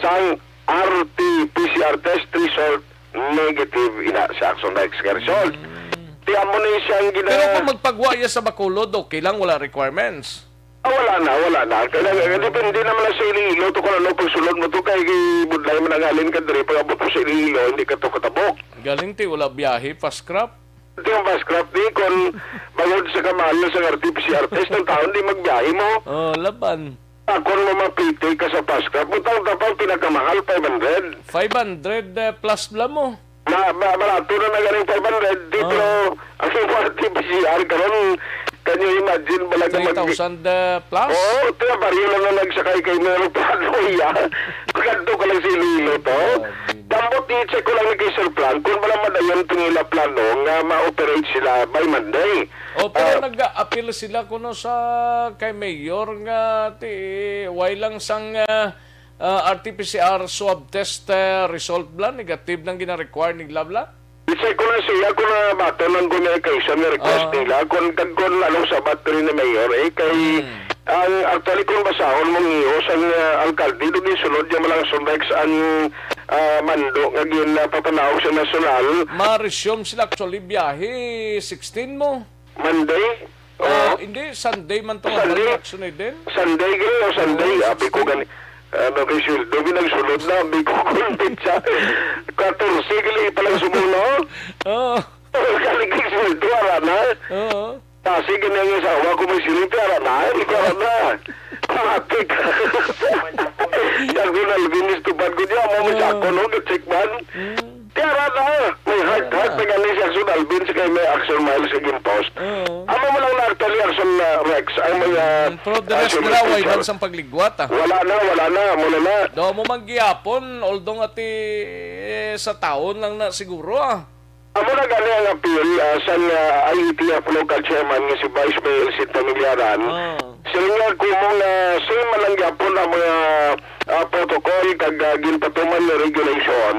sang R T P C R test result negative ina sa Action Rex nga result. Mm. Ti amo ni siyang gina- Pero kung magpagwa iya sa Bacolod, okay lang, wala requirements. Ah, wala na, wala na. Kaya, depende naman na sa Iloilo to kung ano pagsulod mo to. Kay budlay man ang halin ka diri, pag abot mo sa Iloilo, hindi ka to katabok. Galing ti, wala biyahe, fast crop. Ito yung fast crop, di, kung bangod sa kamahal na sa R T P C R test, ang taon di magbiyahe mo. Oh, laban. Ah, kung mamapiti ka sa fast crop, butang tapang pinakamahal, five hundred. Five hundred, eh, plus bla mo. Ma-, ma-, barato na na ganing five hundred, di, Ah. Pero ang imo R T P C R karon, can you imagine, bala nga mag- Three thousand, uh, plus? Oo, ito yung baril na nagsakay kay meron pa, ano, iya. Pagkadto ka lang sa Iloilo to. Oh, di ba? Dapat i-check ko lang ni kay Sir Frank kung bala madayon itong ila plano nga ma-operate sila by Monday. Oh, pero Ah. nag-appeal sila kuno sa kay Mayor nga ti, why lang sang, ah, ah, R T P C R swab test, eh, result bla, negative nang gina-require ni Glabla? I-check ko na siya kung nabaton ang communication nga request Ah. nila, kung, kag kung anong sabat rin ni Mayor, eh, kay Hmm. ang, actually, kung basahon mong ihos ang, ah, alkalde, do gisunod niya malang Sunrex ang, ah, mando nga gin, ah, papanaog sa nasyonal. Ma-resume sila actually biyahe sixteen mo. Monday? Ah, Oo. Hindi, Sunday man to, Sunday? Ang election eh din. Sunday, gini, o Sunday, Oo, abi ko sixteen. gani. Ano kay sweldo, may nagsulod na, may kukulpit siya. Katorse gali pa lang subong, no? Oo. Kaliglig sweldo, ara na. Oo. Kasi ganyan yung asawa ko, may silip, ara na, eh, ara na. Matik. Kag Don Alvin, istupad ko niya, mo mo siya Oo. ako, no, ka-check man. Mm. Ti ara na, may heart, Ara heart na. na gani si Action Alvin, sa kay may Action Miles sa Gimpost. Oo. Amo mo lang na actually, Action, uh, Rex, ang mga, Mm, pero the uh, rest nila, way lang sang pagligwat, ah. Wala na, wala na, amo na na. Daw mo man gihapon, although nga ti, eh, sa taon lang na siguro, ah. Amo na gani ang appeal, ah, sang, ah, I E T F local chairman nga si Vice Mayor Sid Familiaran. Ah. Siling niya, kumo nga same man lang gyapon ang mga, ah, protocol kag, ah, ginpatuman nga regulation,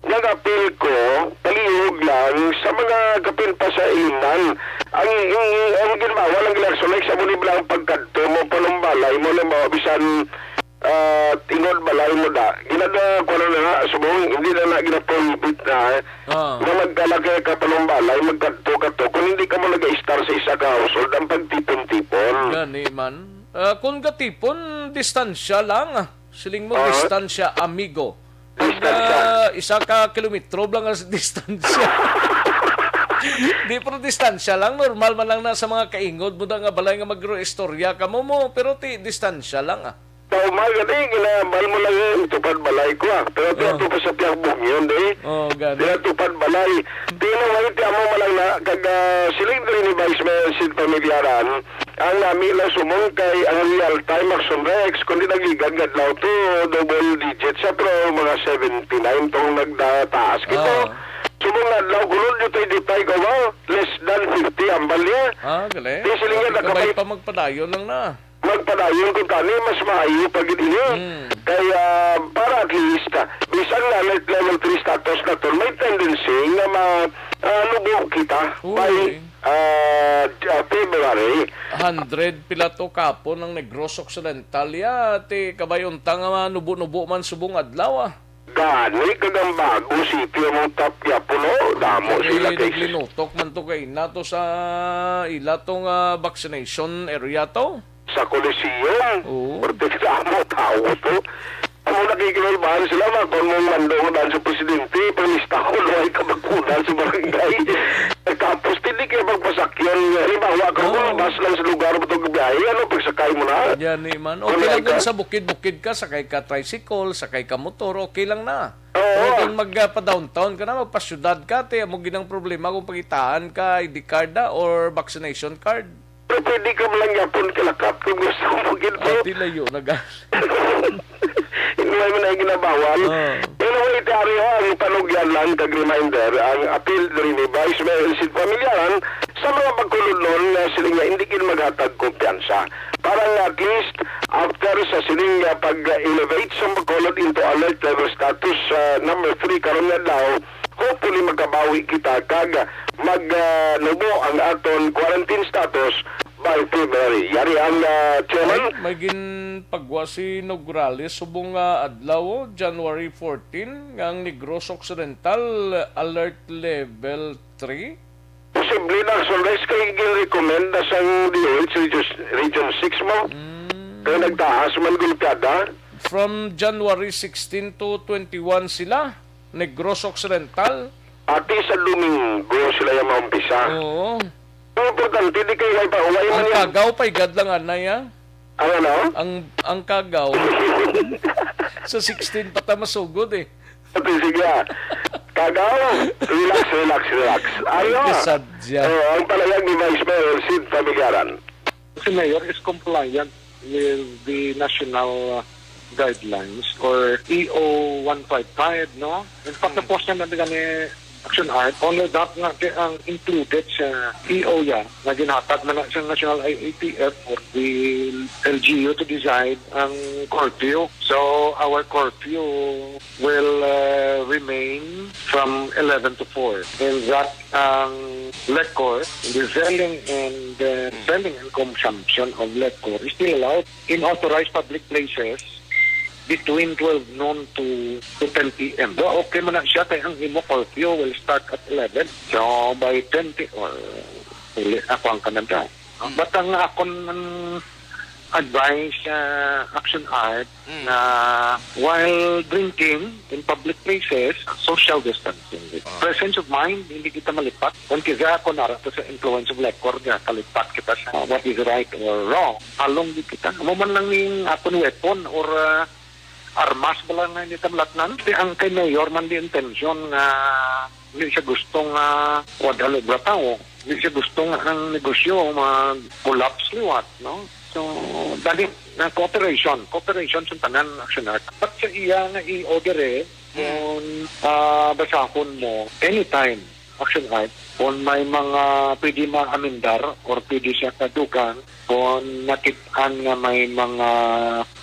nag-appeal ko, palihog lang sa mga kapin pa sa ilimnan. Ang, ang, ang ginbawa lang gila, so, like, sa muli lang pagkadto mo, panumbalay mo, halimbawa, bisan, ah, tingod balay mo da, ginaga, kuwan na nga, subong, hindi na na ginaprohibit na, eh, Ah. na magkalaki ka panumbalay, magkadto ka to, kung hindi ka mo nag-istar sa isa ka household, ang pagtipon-tipon. Gani man. Ah, kung gatipon, distansya lang. Siling mo, Ah. distansya, amigo. Distansya. Ah, isa ka kilometro lang ang distansya. Di, pero distansya lang. Normal man lang na sa mga kaingod mo da nga balay nga magro-istorya ka mo, mo. Pero ti, distansya lang, ah. Tao man, gani, ginabal mo lang yung tupad balay ko, ah. Pero ti, Oh. ato pa sa Piakbong yun, di? Oh, gani. Di na tupad balay. Di na, wait, amo man lang na, kag, ah, siling diri ni Vice Mayor Sid Familiaran, ang nami lang sumong kay ang real time action rex, kundi nagligad nga adlaw to, double digit siya, pero mga seventy-nine tong nagdataas. Kito, Ah. sumong nga adlaw, gulod yung tayo di tayo gawa, less than fifty, ambal niya. Ah, gali. Di sila nga Ati kabay nakabay pa magpadayon lang na. Magpadayon ko tani, mas maayo pa gid ini. Hmm. Kay, ah, para at least, ah, bisan nga alert level three status na to, may tendency nga ma-, ah, lubo kita Uy. by, ah, j-, ah, February. Hundred pila to kapon ang Negros Occidental, ya, ti kabay unta nga manubo-nubo man subong adlaw, ah. Gani, kag ang bago city among top yapon, oh. Damo Kay sila cases. Naglinutok man to kay na to sa ila tong, ah, vaccination area to. Sa Coliseum. Oo. Protektado mo, tao to. Amo na kay kinulbahan sila, ma, kung mong mando mo daan sa presidente, pangista ko, luway ka magkunan sa barangay. Tapos, hindi kayo magpasakyan. Halimbawa, kung Oo. Bus lang sa lugar mo itong biyahe, ano, pagsakay mo na? Yan, eh, man. Kung Okay lang lahat ka kung sa bukid-bukid ka, sakay ka tricycle, sakay ka motor, okay lang na. Oo. Pero kung mag, ah, pa-downtown ka na, magpasyudad ka, te, amo ginang problema kung pangitaan ka, I D card na, or vaccination card. Pero pwede ka man lang yapon kalakat kung gusto mo gid, bro. Ah, ti layo na ga. Hindi man ay ginabawal. Ah. Anyway, Dario, ang panugyan lang kag reminder, ang appeal diri ni Vice Mayor Sid Familiaran sa mga pagkuludnon nga sila nga hindi gid maghatag kumpiyansa. Para nga at least, after sa siling nga pag-elevate sa Bacolod into alert level status, ah, number three karon nga adlaw, hopefully, makabawi kita kag mag, ah, nubo ang aton quarantine status by February. Yari ang, ah, chairman. Ay, may ginpagwa si Nograles subong nga adlaw, oh, January fourteen, nga ang Negros Occidental alert level three. Posible na, Sunrise, kay gin-recommend na sang D O H Region, Region six mo. Mm. Kay nagtaas man gulpiada. From January sixteen to twenty-one sila, Negros Occidental. Ati sa Domingo sila yung maumpisa. Oo. Ang importante, di kayo way pa, way Ang man yan. Kagaw, paigad lang, anay, ah. Ang ano? Ang, ang Kagaw. Sa sixteen pa ta masugod, eh. Okay, sige, ah. Kagaw, relax, relax, relax. Ayo, ah. Kasadya. Oh, ang palayag ni Vice Mayor Sid Familiaran. Si Mayor is compliant with the national, uh, guidelines or E O one five five, no? In fact, Hmm. na-post niya na gani action art. Only that nga kay ang included sa E O ya, nga ginhatag man na sa National I A T F or the L G U to decide ang curfew. So, our curfew will, uh, remain from eleven to four. And that ang liquor, the selling and, uh, Hmm. selling and consumption of liquor is still allowed in authorized public places between twelve noon to, to ten P M. Do, okay mo na siya kay ang imo curfew will start at eleven. So, by ten P M, or, uli, ako ang kananda. Hmm. But ang akon, ang advise, ah, Action Art Mm. na while drinking in public places, social distancing. Ah. Presence of mind, hindi kita malipat. Kung kisa, kung nara ta sa influence of liquor, nga kalipat kita sa what is right or wrong. Halong di kita. Amo man lang ning aton weapon or, ah, armas ba lang nga hindi ta malatnan. Kay ang kay Mayor man di intensyon nga hindi siya gusto nga wad halubra tawo. Hindi siya gusto nga ang negosyo mag-collapse liwat, no? So, dali na cooperation. Cooperation sa tanan, Action Art. At sa iya nga i-order eh, Hmm. kung, ah, basahon mo, anytime, Action Art, kung may mga pwede maamendar or pwede siya kadugang, kung nakit-an nga may mga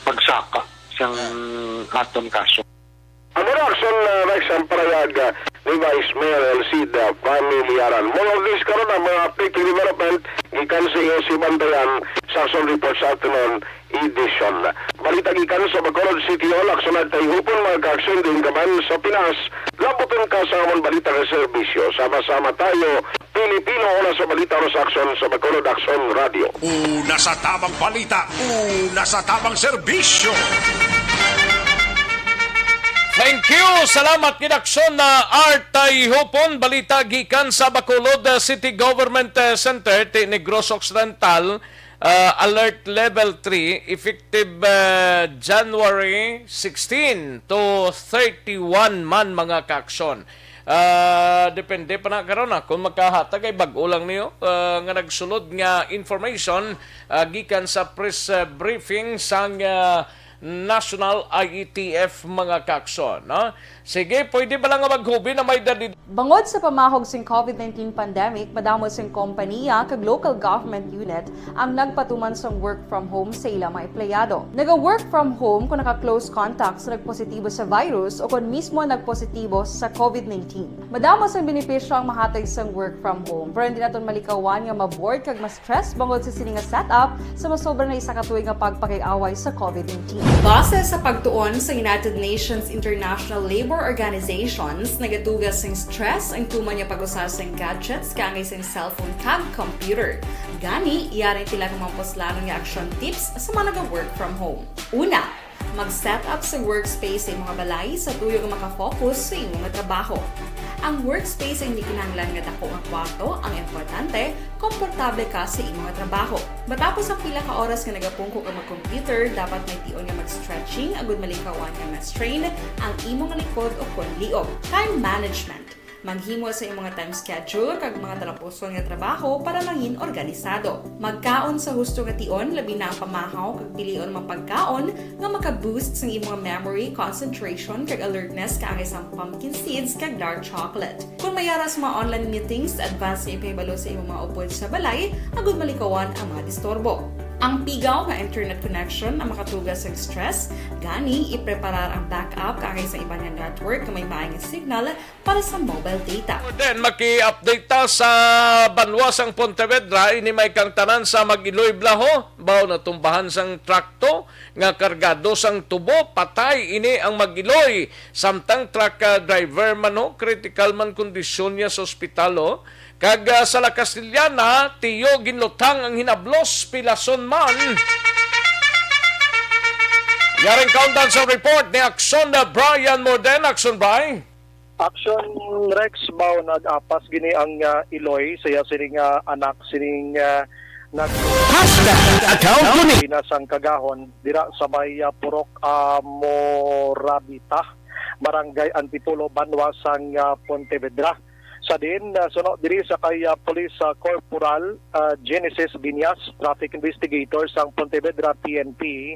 pagsaka sang Ah. aton kaso. Ang reaksyon, ah, Rex, ang parayag, ah, ni Vice Mayor Elcida Familiaran. More of this karon ang mga update development gikan sa iyo si Bantayan sa Action Report sa afternoon edition. Balita gikan sa Bacolod City Hall, Action Art Tayhupon, mga ka-aksyon din ka man sa Pinas. Labuton ka sa amon balita nga serbisyo. Sama-sama tayo, Pilipino, una sa balita, una sa aksyon sa Bacolod Aksyon Radio. Una sa tamang balita, una sa tamang serbisyo. Thank you. Salamat gid, Aksyon na Art Tayhupon. Balita gikan sa Bacolod, uh, City Government, uh, Center, ti Negros Occidental, uh, alert level three, effective, uh, January sixteen to thirty-one man, mga ka-aksyon. Ah, depende pa na karon, ah, kung makahatag ay bag-o lang niyo, ah, nga nagsulod nga information, ah, gikan sa press, ah, briefing sang, ah, National I E T F, mga ka-aksyon, no? Sige, pwede ba lang nga maghubi na may dali? Bangod sa pamahog sing covid nineteen pandemic, madamo sing kompaniya kag local government unit ang nagpatuman sang work from home sa ila mga empleyado. Naga-work from home kung naka-close contact sa nagpositibo sa virus o kung mismo nagpositibo sa covid nineteen. Madamo sang benepisyo ang mahatag sang work from home, pero hindi naton malikawan nga ma-bored kag ma-stress bangod sa sini nga setup sa masobra na isa ka tuig nga pagpakig-away sa covid nineteen. Base sa pagtuon sa United Nations International Labor Organizations, nagatuga sing stress ang tuman nga pag-usa sing gadgets kaangay sing cellphone kag computer. Gani, yari ang pila ka mga puslanon nga action tips sa mga naga-work from home. Una, mag-set up sa workspace sa imong balay sa tuyo nga maka-focus sa imong trabaho. Ang workspace ay hindi kinahanglan nga dako nga kwarto. Ang importante, komportable ka sa imong trabaho. Matapos ang pila ka oras nga nagapungko ka mag-computer, dapat may tion nga mag-stretching agud malikawan nga ma-strain ang imong likod o kon liog. Time management. Maghimo sa imong time schedule kag mga talapuson nga trabaho para mangin organisado. Magkaon sa husto nga tion, labi na ang pamahaw, kag pilion ang mga pagkaon nga maka-boost sang imong memory, concentration, kag alertness, kaangay sang pumpkin seeds kag dark chocolate. Kung may ara sa mga online meetings, advance nga ipahibalo sa imong mga upod sa balay agud malikawan ang mga disturbo. Ang pigaw nga internet connection ang makatuga sang stress, gani ipreparar ang backup kaangay sa iban nga network nga may maayong signal para sa mobile data. Then, maki-update ta sa banwa sang Pontevedra, ini may kang tanan sa Mag-Iloy, Blaho. Baw natumbahan sang trakto nga kargado sang tubo, patay ini ang Mag-Iloy. Samtang truck, ah, driver man, ho, critical man kondisyon niya sa ospital, ho. Kag, ah, sa La Castellana, tiyo ginluthang ang hinablos, pilason man. Yaring kaundan sa report ni Aksyon na Brian Morden. Aksyon, Bri. Action Rex, baw nag-apas gini ang, ah, Iloy sa iya sining, ah, anak sining, ah, nag- Hashtag account ko ni. Pinas ang kagahon dira sa may, ah, Purok, ah, Morabita, Barangay Antipolo, banwa sang, ah, Pontevedra. Sa din, ah, suno diri sa kay, ah, Police, ah, Corporal, ah, Genesis Binyas, traffic investigator sang Pontevedra P N P,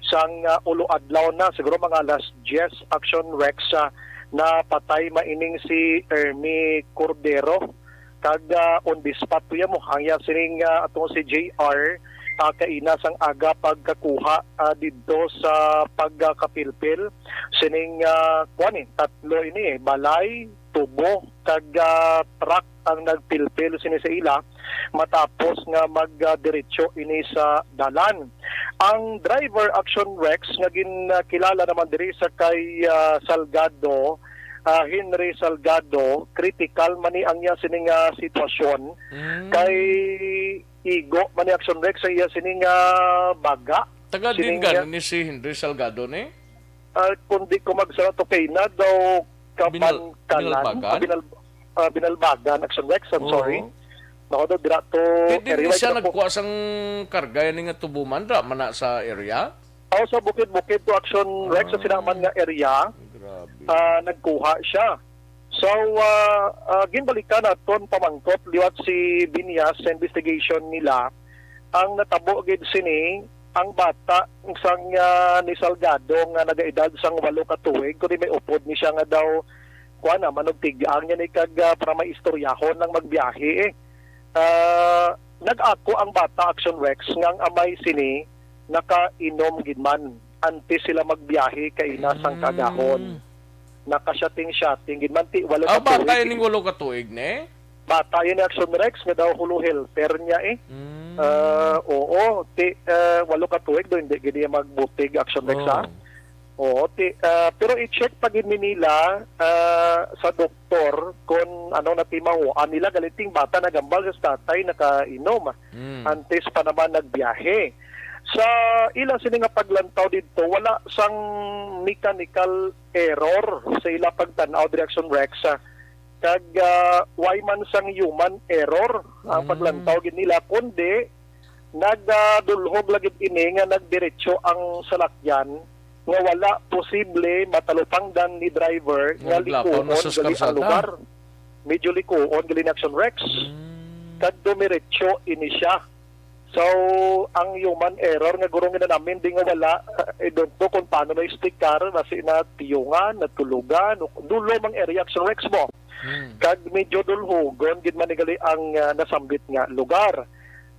sang, ah, ulo adlaw na, siguro mga alas diyes, Action Rex, ah, napatay man ining si Ermi Cordero. Kag, ah, on the spot, kuya mo, ang iya sining, ah, atong si J R, ah, kaina sang aga pagkakuha, ah, didto sa pagkapilpil sining, ah, kuan, eh, tatlo ini, eh, balay, tubo, kag, ah, truck ang nagpilpil sini sa ila matapos nga mag, ah, diretso ini sa dalan. Ang driver, Action Rex, nga ginkilala naman diri sa kay, ah, Salgado, ah, Henry Salgado, critical man ni ang iya sini nga sitwasyon. Mm. Kay igo man ni Action Rex sa iya sini nga baga. Taga Sini din nga gani ni si Henry Salgado ni? Ah, kung di ko magsala to kay na daw Binal-, Kabankalan, Binalbagan? Ah, Binal-, ah, Binalbagan, Action Rex, I'm Oo. sorry. Nako daw, dira to Pwede area ni siya wide na po. nagkuha sang karga yan nga tubuman, ra man na sa area? Aw, sa Bukid-Bukid to Action Rex, sa Ah. sinaman nga area, Grabe. ah, nagkuha siya. So, ah, ah, ginbalikan naton pamangkot liwat si Binyas sa investigation nila. Ang natabo gid sini, ang bata sang, ah, ni Salgado nga nagaedad sang walo ka tuig, kundi may upod ni siya nga daw, kuwan na, manugtigang niya ni kag, ah, para maistoryahon lang magbiyahe eh. Ah, nag-ako ang bata, Action Rex, nga ang amay sini nakainom gid man antes sila magbiyahe kaina sang Mm. kagahon. Naka-shooting-shooting gid man, ti, walo Ah, ka bata tuig. Ining walo ka tuig, ne? Bata yun, Action Rex, nga daw hulo helper niya eh. Mm. Ah, oo, ti, ah, walo ka tuig daw, hindi gid niya magbutig, Action Rex, ha? Oh. Oo, ti, ah, pero i-check pa gid ni nila, ah, sa doktor kung ano na timahuan nila. Galing ting bata nagambal sa tatay nakainom Mm. antes pa naman nagbiyahe. Sa ila sini nga paglantaw dito, wala sang mechanical error sa ila pagtan-aw, Direction Rex, ah, kag, ah, way man sang human error ang Mm. paglantaw gid nila, kundi nagdulhog lagi ini nga nagdiretso ang salakyan nga wala posible matalupangdan ni driver nga Nga naglapaw na likuon sa gali ang karsada. lugar. Medyo likuon gali ni Action Rex. Mm. Kag dumiretso ini siya. So, ang human error nga guro nga namin di nga wala, I don't know kung paano na explicar, basi na tiyungan, natulugan, o dulo mang area, Action Rex mo. Hmm. Kag medyo dulhugon gid man ni gali ang, ah, nasambit nga lugar.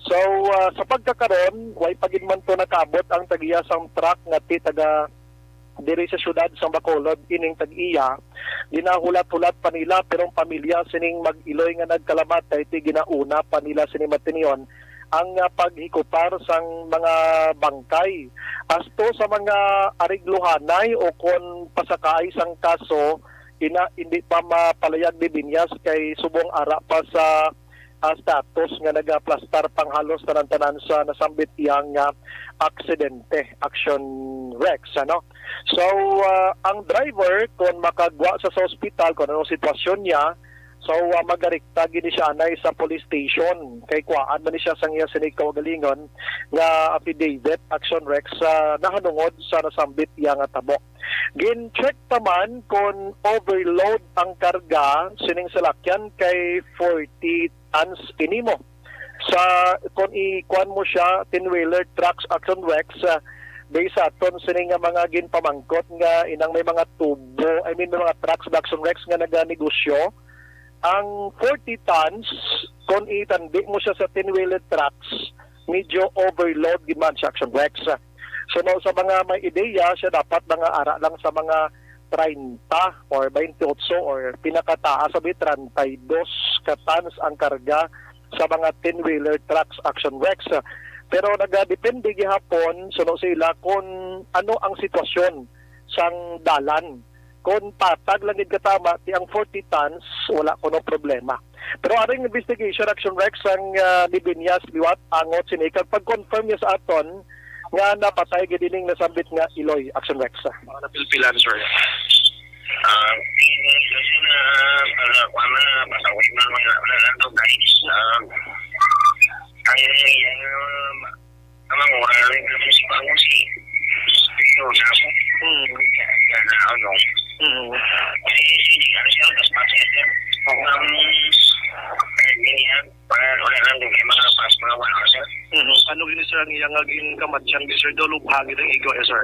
So, ah, sa pagkakaron, way pa gid man to nakaabot ang tag-iya sang truck nga ti taga diri sa siyudad sang Bacolod ining tag-iya. Ginahulat-hulat pa nila, pero ang pamilya sining mag-iloy nga nagkalamatay ti ginauna pa nila sini matinyon ang, ah, paghikupar sang mga bangkay. Asto sa mga areglohanay o kon pasakaay sang kaso, ina, hindi pa mapalayag ni Binyas kay subong ara pa sa, ah, status nga nagaplastar pang halos tanan-tanan sa nasambit iya nga aksidente, Action Rex, ano? So, ah, ang driver, kung makagwa sa, sa ospital, kung anong sitwasyon niya, so, ah, magarikta gini siya anay sa police station. Kay kuhaan man ni siya sang iya sini kaugalingon nga affidavit, Action Rex, sa nahanungod sa nasambit iya nga tabo. Gin-check pa man kung overload ang karga sining salakyan kay forty tons ini mo. Sa, kung ikuan mo siya, ten-wheeler trucks, Action Rex, ah, based sa aton sini nga mga ginpamangkot nga inang may mga tubo, I mean, may mga trucks, Action Rex, nga naganegosyo, ang forty tons, kung itandi mo siya sa ten-wheeler trucks, medyo overload gid man siya, Action Rex. So, no, sa mga may ideya, siya dapat mga ara lang sa mga treinta or twenty-eight or pinakataas sabi, treinta y dos ka tons ang karga sa mga ten-wheeler trucks, Action Rex. Pero nagadepende gihapon, suno sa ila, kung ano ang sitwasyon sang dalan. Kung patag lang gid katama, ti ang forty tons, wala kuno problema. Pero aring investigation, Action Rex, ang, ah, ni Binyas liwat angot sini, kag pag-confirm niya sa aton nga napatay gid ining nasambit nga iloy, Action Rex. Mga napilpilan, sir. Ah, kasi na, para kuha na, para uwi na, wala, wala lang to, guys. Ah, ang, ang, ang mga oras, ang mga si Bangos, eh. Ito, na ako. Hmm. Yan na, ano. Hmm. Kasi, sige, ano siya, mas matigas yan. Oo. Ang, eh, ganyan. Wala, wala lang din kay mga pas, mga wala, sir. Mhm. Ano gini, sir, ang iyang nga ginkamatyan, sir? Daw lubha gid ang igo, eh, sir?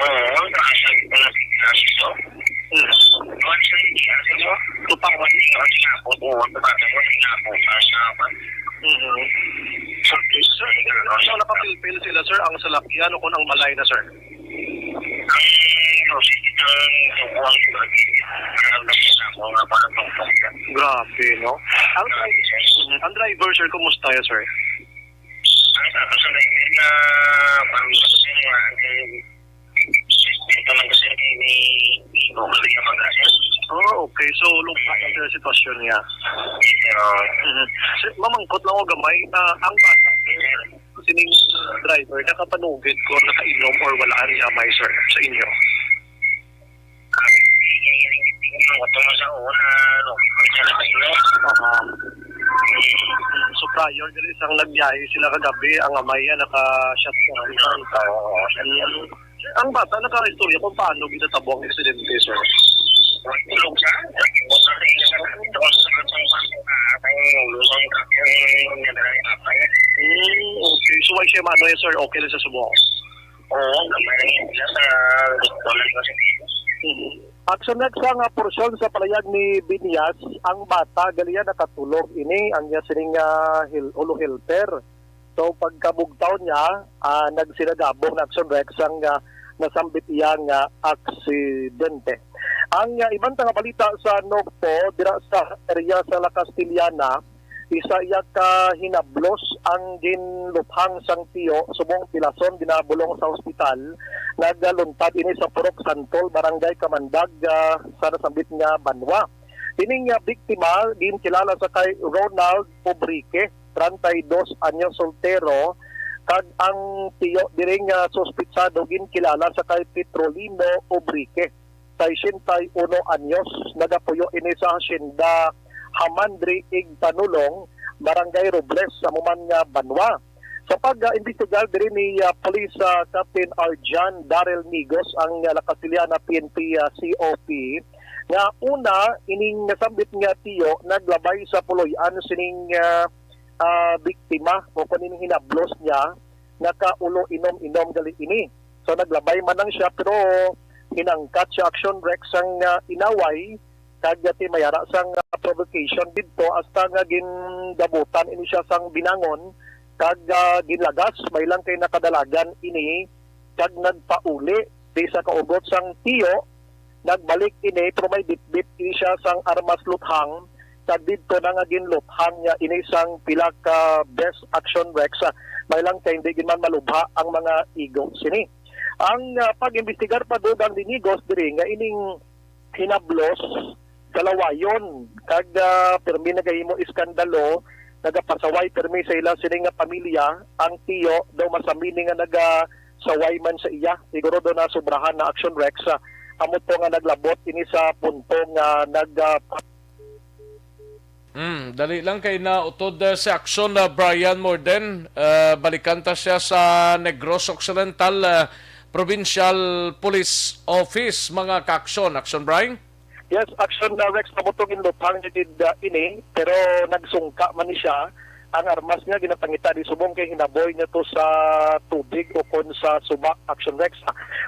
Oo, ang taas ang, ang, ang ito. Mhm. Ano, sir, hindi, ano, sir? Tupang, wala, wala, wala, wala, wala, wala, wala, wala, wala, Mhm. Sir, so, nakapilpil sila, sir, ang salakyan o kung ang balay na, sir? Ang, ano, sir, ang, ang, ang, ang, ang, ang, ang, Grabe, no? Ang, ang driver, sir, kumusta ya, sir? Ang, ang, ang, ang, ang, ang, Ito lang kasi ni, ni Google yung mag-assess. Oh, okay. So, lugha na sa sitwasyon niya. Oo. Mhm. Si-, mamangkot lang ako gamay, ah, ang bata, sining driver, nakapanugid ko, nakainom or wala ang gamay, sir, sa inyo? Ito mo sa una, ano, siya nakainom. Aha. So, prior diri sang nagbiyahe sila kagabi, ang amay niya naka-shot sa Oo. Ang bata nakaistorya kung paano ginatabo ang aksidente, sir? Tulog siya. Hmm, okay. So, why siya mano yan, sir? Okay lang sa subong? Oo, gamay lang yan. Sa, wala ko sa Mhm. Action next sa nga porsyon sa palayag ni Binyas, ang bata gali niya nakatulog ini ang iya sining, ah, hil-, ulo helper. So, pagkabugtaw niya, ah, nagsinagabong na action Rex ang, ah, nasambit iya nga aksidente. Ang, ah, iban ta nga balita sa Nokpo, dira sa area sa La Castellana, isa iya ka hinablos ang ginluthang sang tiyo, subong pilason ginabulong sa ospital. Nagaluntad ini sa Purok Santol, Barangay Kamandag, ah, sa nasambit nga banwa. Ini nga biktima ginkilala sa kay Ronald Obrique, treinta y dos anyos, soltero, kag ang tiyo diri nga suspitsado ginkilala sa kay Petrolino Obrique, sesenta y uno anyos, nagapuyo ini sa Hacienda Hamandri Igpanulong, Barangay Robles, sa amo man nga banwa. Sa pag-imbestigar diri ni, ah, Police, ah, Captain Arjan Daryl Migos, ang, ah, La Castellana P N P, ah, C O P, nga una ining nasambit nga tiyo naglabay sa puloy-an sining, ah, ah, biktima o kon ining hinablos niya, nakaulo inom-inom gali ini. So, naglabay man lang siya, pero hinangkat siya action Rex sang, ah, inaway, kag, ah, ti may ara sang, ah, provocation didto hasta nga gindabutan ini siya sang binangon, kag, ah, ginlagas, may lang kay nakadalagan ini, kag nagpauli di sa kaugot sang tiyo. Nagbalik ini, pero may bitbit ini siya sang armas luthang, kag didto na nga ginluthang niya ini sang pila ka best action Rex. Ah, may lang kay hindi gid man malubha ang mga igo sini. Ang, ah, pag-imbestigar pa dugang dinigos diri nga ining hinablos sa lawayon, kag, ah, pirmi nagahimo iskandalo, nagapasaway pirmi sa ila sini nga pamilya. Ang tiyo daw masamini nga nagasaway man sa iya. Siguro daw nasobrahan na action Rex, ah, amo to nga naglabot ini sa punto nga nag, ah, Mm, dali lang kay nautod, uh, si Action, uh, Brian Morden. Uh, balikan ta siya sa Negros Occidental, uh, Provincial Police Office, mga ka-action. Action, Brian? Yes, action, uh, Rex, amo to ginluthang niya gid, uh, ini, pero nagsungka man ni siya. Ang armas niya ginapangita di subong kay hinaboy niya to sa tubig o kon sa suba, action Rex.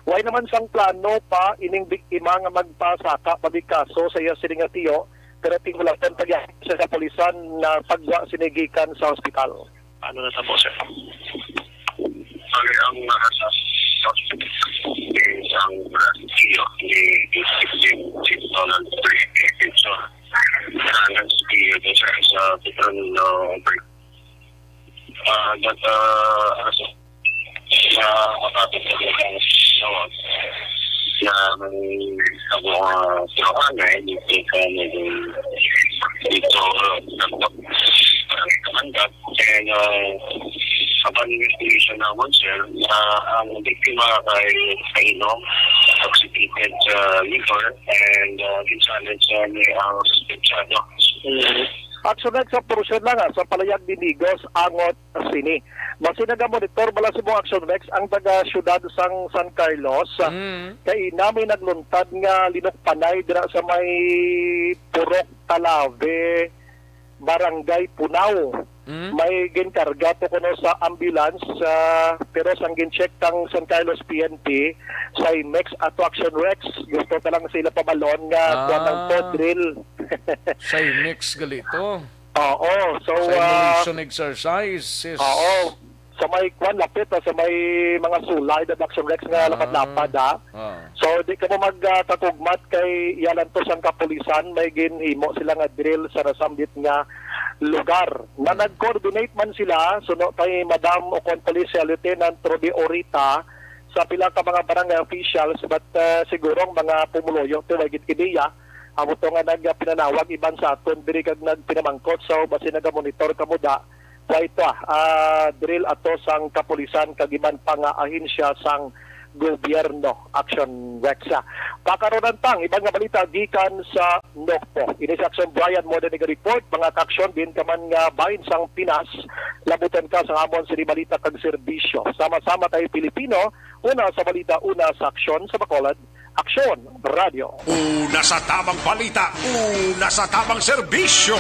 Way naman sang plano pa ining biktima nga magpasaka pa gid kaso sa iya sini nga tiyo, pero tingulaton pa gihapon sa kapulisan na tagwa sini gikan sa ospital. Ano na tabo, sir? Sorry, ang nasa isang tiyo ni Victim Donald Trey Edson. Sa nag-, sa, sa Petron, no, ah, nag-, ah, ano, sa, sa kapatid ko dito, no, na may ako, ah, kinuha na, eh, dito sa, dito, ah, Kamandag. And, ah, upon investigation naman, sir, na ang biktima kay kainom, intoxicated, ah, liquor, and, ah, ginsalit sa ni ang suspetsado. Mm. Action na sa portion lang, ah, sa palayag ni Migos, angot sini. Basi nagamonitor bala sa mga action Rex ang taga siyudad sang San Carlos. Mm. Kay ina may nagluntad nga linukpanay dira sa may Purok Talave, Barangay Punao. Mm. May ginkarga to kuno sa ambulance, ah, pero sang gin-check kang San Carlos P N P, Simex ato action Rex. Gusto ka lang sila pabalon nga Ah. kuwan ang to drill. Simex gali to. Oo. So, ah, Simulation exercise is Oo. Sa may kwan, lapit, ah, sa may mga sulay, the Action Rex nga Ah. lapad-lapad, ah. Ah. So, di ka mo mag, ah, kakugmat kay iya lang to sang kapulisan, may ginhimo sila nga drill sa nasambit nga lugar. Na Hmm. nag-coordinate man sila, suno kay Madam o kon Police Lieutenant Ruby Orita, sa pila ka mga barangay officials, but, ah, siguro ang mga pumuluyo, ti way gid ideya, amo to nga nagpinanawag iban sa aton diri kag nagpinamangkot. So, basin nagamonitor kamo da, wa ito, ah, drill ato sang kapulisan kag iban pa nga ahensya sang gobyerno. Action Rex. Pakaron ang tang iban nga balita gikan sa Nokpo. Ini si Action Brian Morden nag-report, mga kaaksyon, diin ka man nga bahin sang Pinas, labutan ka sang amon sini balita kag serbisyo. Sama-sama tayo Pilipino, una sa balita, una sa aksyon, sa Bacolod, Aksyon Radio. Una sa tamang balita, una sa tamang serbisyo.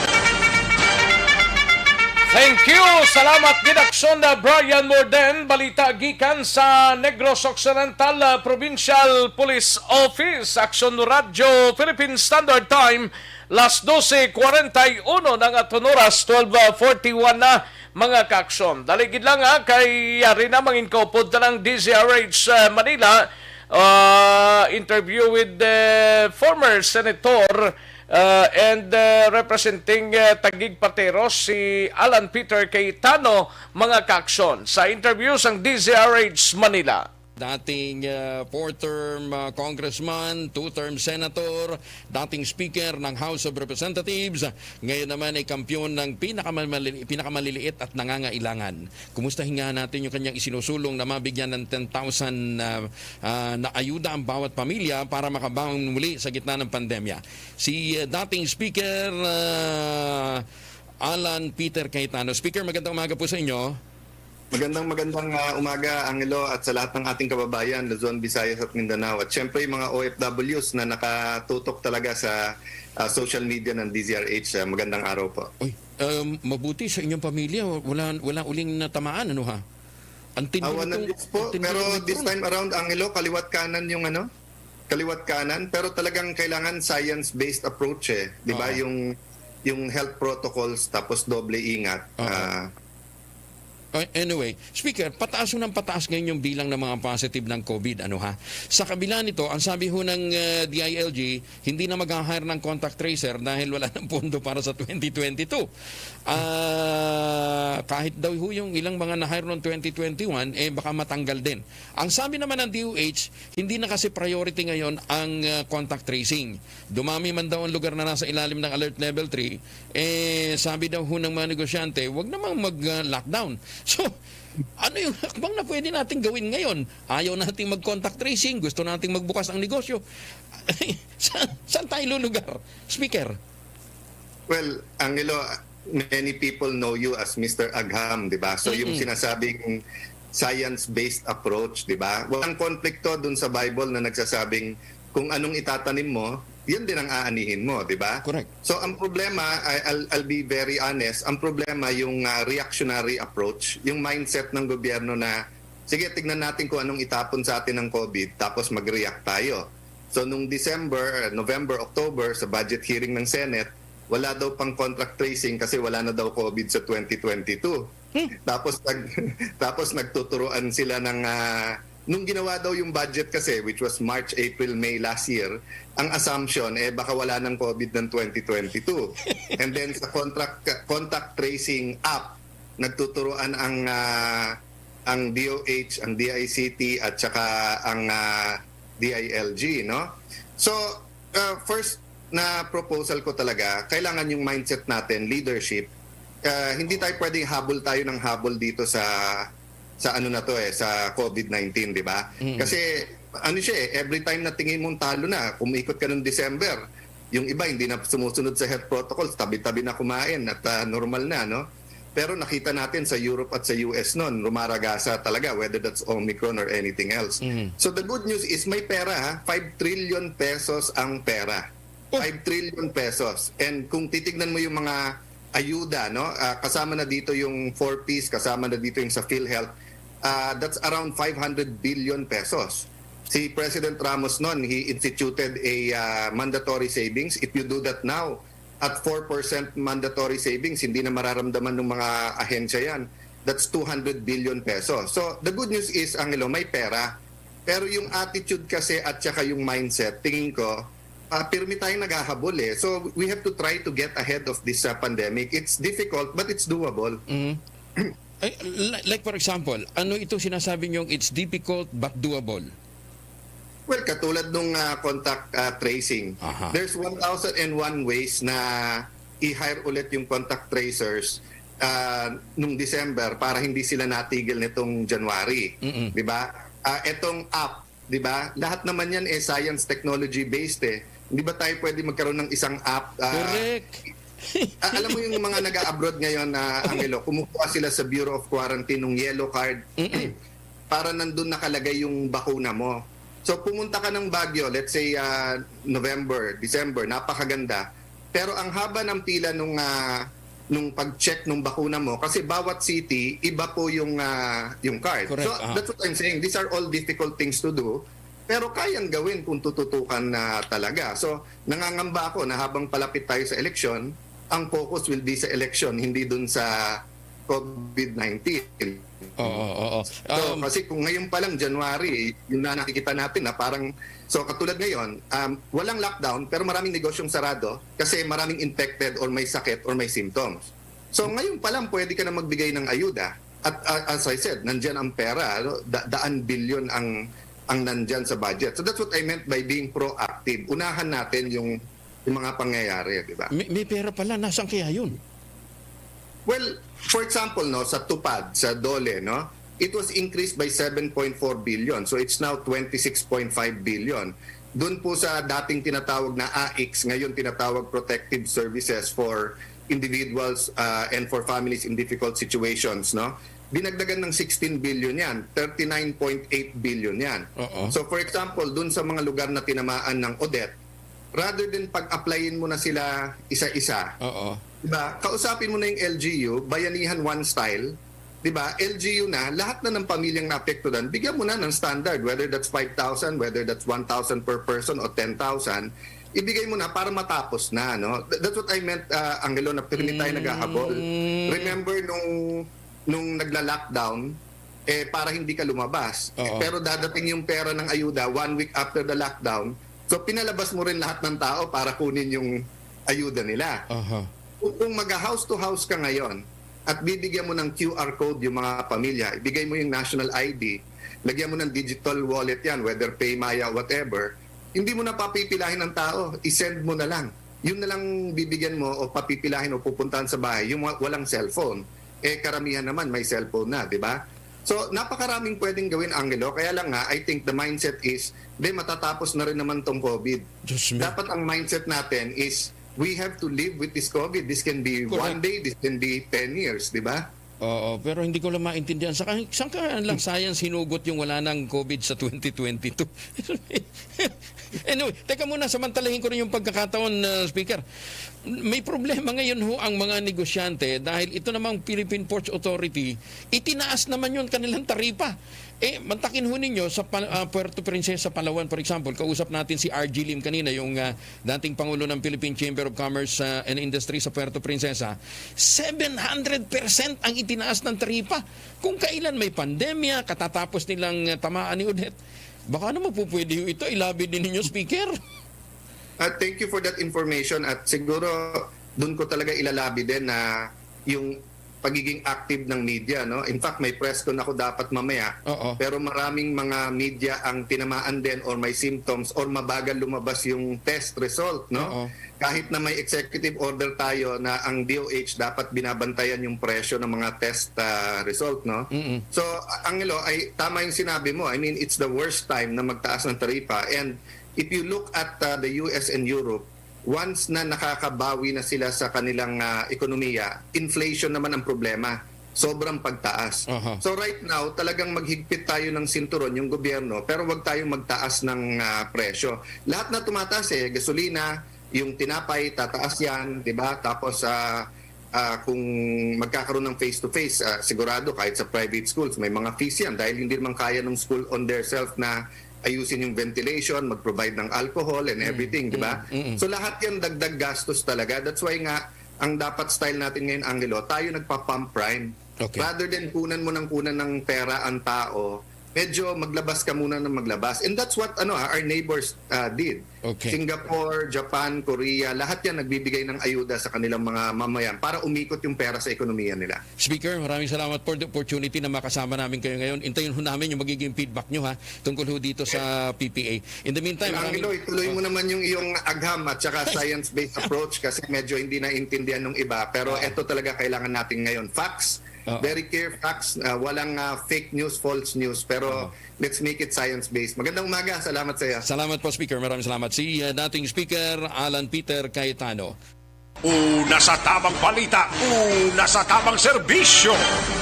Thank you. Salamat gid, Aksyon, uh, Brian Morden. Balita gikan sa Negros Occidental, uh, Provincial Police Office, Aksyon Radio, Philippine Standard Time, las doce cuarenta y uno na nga aton oras, twelve forty-one na, mga kaaksyon. Dali gid lang, ha, kay yari na, mangin kaupod na lang D Z R H, uh, Manila. Uh, interview with the former senator, uh, and, uh, representing, uh, Taguig Pateros, si Alan Peter Cayetano, mga kaaksyon. Sa interview sang D Z R H Manila. Dating, uh, four-term, uh, congressman, two-term senator, dating speaker ng House of Representatives, ngayon naman ay kampiyon ng pinakamalili-, pinakamaliliit at nangangailangan. Kumustahin nga natin yung kanyang isinusulong na mabigyan ng ten thousand na, ah, na ayuda ang bawat pamilya para makabangon muli sa gitna ng pandemya. Si, eh, dating Speaker, ah, Alan Peter Cayetano. Speaker, magandang umaga po sa inyo. Magandang, magandang, ah, umaga, Angelo, at sa lahat ng ating kababayan, Luzon, Visayas at Mindanao. At syempre, yung mga O F Ws na nakatutok talaga sa, ah, social media ng D Z R H, ah, magandang araw po. Uy, um, mabuti sa inyong pamilya, wala, wala uling natamaan, ano ha? Ang tindi Awa ng nitong, Diyos po, ang tindi pero ng this Omicron. Time around, Angelo, kaliwat kanan yung ano, kaliwat kanan, pero talagang kailangan science-based approach eh, 'di ba? Oo. Yung, yung health protocols tapos doble ingat. Oo. Ah, Uh, anyway, Speaker, pataas ho ng pataas ngayon yung bilang ng mga positive ng COVID, ano ha? Sa kabila nito, ang sabi ho ng, uh, D I L G, hindi na mag-hire ng contact tracer dahil wala ng pondo para sa twenty twenty-two. Ah, kahit daw ho yung ilang mga na-hire noong twenty twenty-one, eh baka matanggal din. Ang sabi naman ng D O H, hindi na kasi priority ngayon ang, ah, contact tracing. Dumami man daw ang lugar na nasa ilalim ng Alert Level three, eh, sabi daw ho ng mga negosyante, "Wag namang mag, ah, lockdown." So, ano yung hakbang na pwede nating gawin ngayon? Ayaw nating mag-contact tracing, gusto nating magbukas ang negosyo. Sa-, saan tayo lulugar, Speaker? Well, Angelo, many people know you as Mister Agham, di ba? So, yung Mm-mm. sinasabing science-based approach, di ba? Walang konflikto dun sa Bible na nagsasabing kung anong itatanim mo, yun din ang aanihin mo, di ba? Correct. So, ang problema, I, I'll, I'll be very honest, ang problema yung, ah, reactionary approach, yung mindset ng gobyerno na, "Sige, tignan natin kung anong itapon sa atin ng COVID, tapos mag-react tayo." So, nung December, November, October, sa budget hearing ng Senate, wala daw pang contact tracing kasi wala na daw COVID sa twenty twenty-two. Hmm. Tapos nag-, tapos nagtuturuan sila ng, ah, nung ginawa daw yung budget kasi, which was March, April, May last year, ang assumption, eh, baka wala ng COVID ng twenty twenty-two. And then sa contract, contact tracing app, nagtuturuan ang, ah, ang D O H, ang D I C T, at saka ang, ah, D I L G, no? So, ah, first na proposal ko talaga, kailangan yung mindset natin, leadership, ah, hindi tayo pwedeng habol tayo ng habol dito sa, sa ano na to eh, sa COVID nineteen, di ba? Mm. Kasi, ano siya eh, every time na tingin mong talo na, umikot ka ng December, yung iba hindi na sumusunod sa health protocols, tabi-tabi na kumain at, ah, normal na, no? Pero nakita natin sa Europe at sa U S noon, rumaragasa talaga, whether that's Omicron or anything else. Mhm. So the good news is may pera, ha? Five trillion pesos ang pera. Oh. Five trillion pesos. And kung titignan mo yung mga ayuda, no? Ah, kasama na dito yung four Ps, kasama na dito yung sa PhilHealth, ah, that's around five hundred billion pesos. Si President Ramos noon, he instituted a, ah, mandatory savings. If you do that now, at four percent mandatory savings, hindi na mararamdaman ng mga ahensya yan. That's two hundred billion pesos. So, the good news is, Angelo, may pera. Pero yung attitude kasi at saka yung mindset, tingin ko, ah, pirmi tayong naghahabol eh. So, we have to try to get ahead of this, ah, pandemic. It's difficult, but it's doable. Mhm. Ay, li-, like for example, ano ito sinasabi niyong it's difficult but doable? Well, katulad nung ah, contact ah, tracing, Aha. there's one thousand and one ways na i-hire ulit yung contact tracers ah, nung December para hindi sila natigil nitong January. Mm-mm. Di ba? Ah, etong app, di ba? Lahat naman yan eh science technology based eh. Hindi ba tayo pwede magkaroon ng isang app? ah, Correct. Ah, alam mo yung mga nag-abroad ngayon na Angelo, kumukuha sila sa Bureau of Quarantine ng yellow card para nandun nakalagay yung bakuna mo. So pumunta ka ng Baguio, let's say ah, November, December, napakaganda. Pero ang haba ng pila nung ah, nung pag-check ng bakuna mo kasi bawat city iba po yung ah, yung card. Correct, So ah. That's what I'm saying. These are all difficult things to do. Pero kayang gawin kung tututukan na talaga. So nangangamba ako na habang palapit tayo sa eleksyon, ang focus will be sa eleksyon, hindi dun sa covid nineteen. Oo, oo. So, Um, kasi kung ngayon pa lang, January, yun na nakikita natin na parang, so katulad ngayon, um, walang lockdown pero maraming negosyong sarado kasi maraming infected or may sakit or may symptoms. So ngayon pa lang pwede ka na magbigay ng ayuda. At uh, as I said, nandyan ang pera, ano? Da- daan bilyon ang ang nandyan sa budget. So that's what I meant by being proactive. Unahan natin yung yung mga pangyayari, di ba? May, may pera pala, nasaan kaya yun? Well, for example, no, sa TUPAD, sa DOLE, no, it was increased by seven point four billion. So it's now twenty-six point five billion. Doon po sa dating tinatawag na AICS, ngayon tinatawag Protective Services for Individuals uh, and for Families in Difficult Situations, no? Dinagdagan ng sixteen billion yan, thirty-nine point eight billion yan. Oo. So for example, doon sa mga lugar na tinamaan ng Odette, rather than pag-applyin mo na sila isa-isa, Oo. diba? Kausapin mo na yung L G U, Bayanihan One Style, diba? L G U na, lahat na ng pamilyang naapektuhan, bigyan mo na ng standard, whether that's five thousand, whether that's one thousand per person o ten thousand, ibigay mo na para matapos na, no? Th- That's what I meant, uh, Angelo, na pirmi tayo naghahabol. Remember nung nung nagla-lockdown, eh, para hindi ka lumabas. Oo. Pero dadating yung pera ng ayuda one week after the lockdown. So pinalabas mo rin lahat ng tao para kunin yung ayuda nila. Aha. Kung, kung mag-house to house ka ngayon at bibigyan mo ng Q R code yung mga pamilya, ibigay mo yung national I D, lagyan mo ng digital wallet yan, whether PayMaya, whatever, hindi mo na papipilahin ng tao, i-send mo na lang. Yun na lang bibigyan mo o papipilahin o pupuntahan sa bahay, yung wa- walang cellphone. Eh, karamihan naman may cellphone na, di ba? So, napakaraming pwedeng gawin, Angelo. Kaya lang nga, I think the mindset is, di, matatapos na rin naman tong covid. Diyos mio. Dapat ang mindset natin is, we have to live with this covid. This can be Correct. One day, this can be ten years, di ba? Oo, pero hindi ko lang maintindihan. Saan, saan ka lang science hinugot yung wala ng covid sa twenty twenty-two? Anyway, teka muna, samantalahin ko rin yung pagkakataon, uh, Speaker. May problema ngayon ho ang mga negosyante dahil ito namang Philippine Ports Authority, itinaas naman yung kanilang taripa. Eh, mantakin ho ninyo sa Pal- ah, Puerto Princesa, Palawan, for example, kausap natin si R G Lim kanina, yung ah, dating Pangulo ng Philippine Chamber of Commerce ah, and Industry sa Puerto Princesa, seven hundred percent ang itinaas ng taripa. Kung kailan may pandemya, katatapos nilang ah, tamaan ni Odette, baka naman po pwede ho ito, ilabi din ninyo, Speaker. At thank you for that information. At siguro, doon ko talaga ilalabi din na yung pagiging active ng media, no? In fact, may press con ako dapat mamaya. Oo. Pero maraming mga media ang tinamaan din or may symptoms or mabagal lumabas yung test result, no? Oo. Kahit na may executive order tayo na ang D O H dapat binabantayan yung presyo ng mga test ah, result, no? Mm-mm. So, Angelo, ay tama yung sinabi mo. I mean, it's the worst time na magtaas ng taripa. And if you look at ah, the U S and Europe, once na nakakabawi na sila sa kanilang ah, ekonomiya, inflation naman ang problema. Sobrang pagtaas. Aha. So right now, talagang maghigpit tayo ng sinturon yung gobyerno, pero wag tayong magtaas ng ah, presyo. Lahat na tumataas eh, gasolina, yung tinapay, tataas yan, di ba? Tapos ah, ah, kung magkakaroon ng face-to-face, ah, sigurado kahit sa private schools, may mga fees yan dahil hindi naman kaya ng school on their self na ayusin yung ventilation, mag-provide ng alcohol and everything, di ba? Mm, mm. So lahat yan dagdag gastos talaga. That's why nga, ang dapat style natin ngayon, Angelo, tayo nagpa-pump prime. Okay. Rather than kunan mo ng kunan ng pera ang tao, medyo maglabas ka muna ng maglabas. And that's what, ano, ah, our neighbors, ah, did. Okay. Singapore, Japan, Korea, lahat yan nagbibigay ng ayuda sa kanilang mga mamayan para umikot yung pera sa ekonomiya nila. Speaker, maraming salamat for the opportunity na makasama namin kayo ngayon. Intayin ho namin yung magiging feedback nyo, ha, tungkol ho dito sa P P A. In the meantime, Angelo, maraming ituloy mo Oh. naman yung iyong agham at saka science-based approach kasi medyo hindi naintindihan ng iba. Pero Oo. eto talaga kailangan natin ngayon. Facts, Oo. very clear facts. Ah, walang, ah, fake news, false news. Pero Oo. let's make it science-based. Magandang umaga. Salamat sa iyo. Salamat po, Speaker. Maraming salamat. Si, uh, dating Speaker Alan Peter Cayetano. Una sa tamang balita, una sa tamang serbisyo.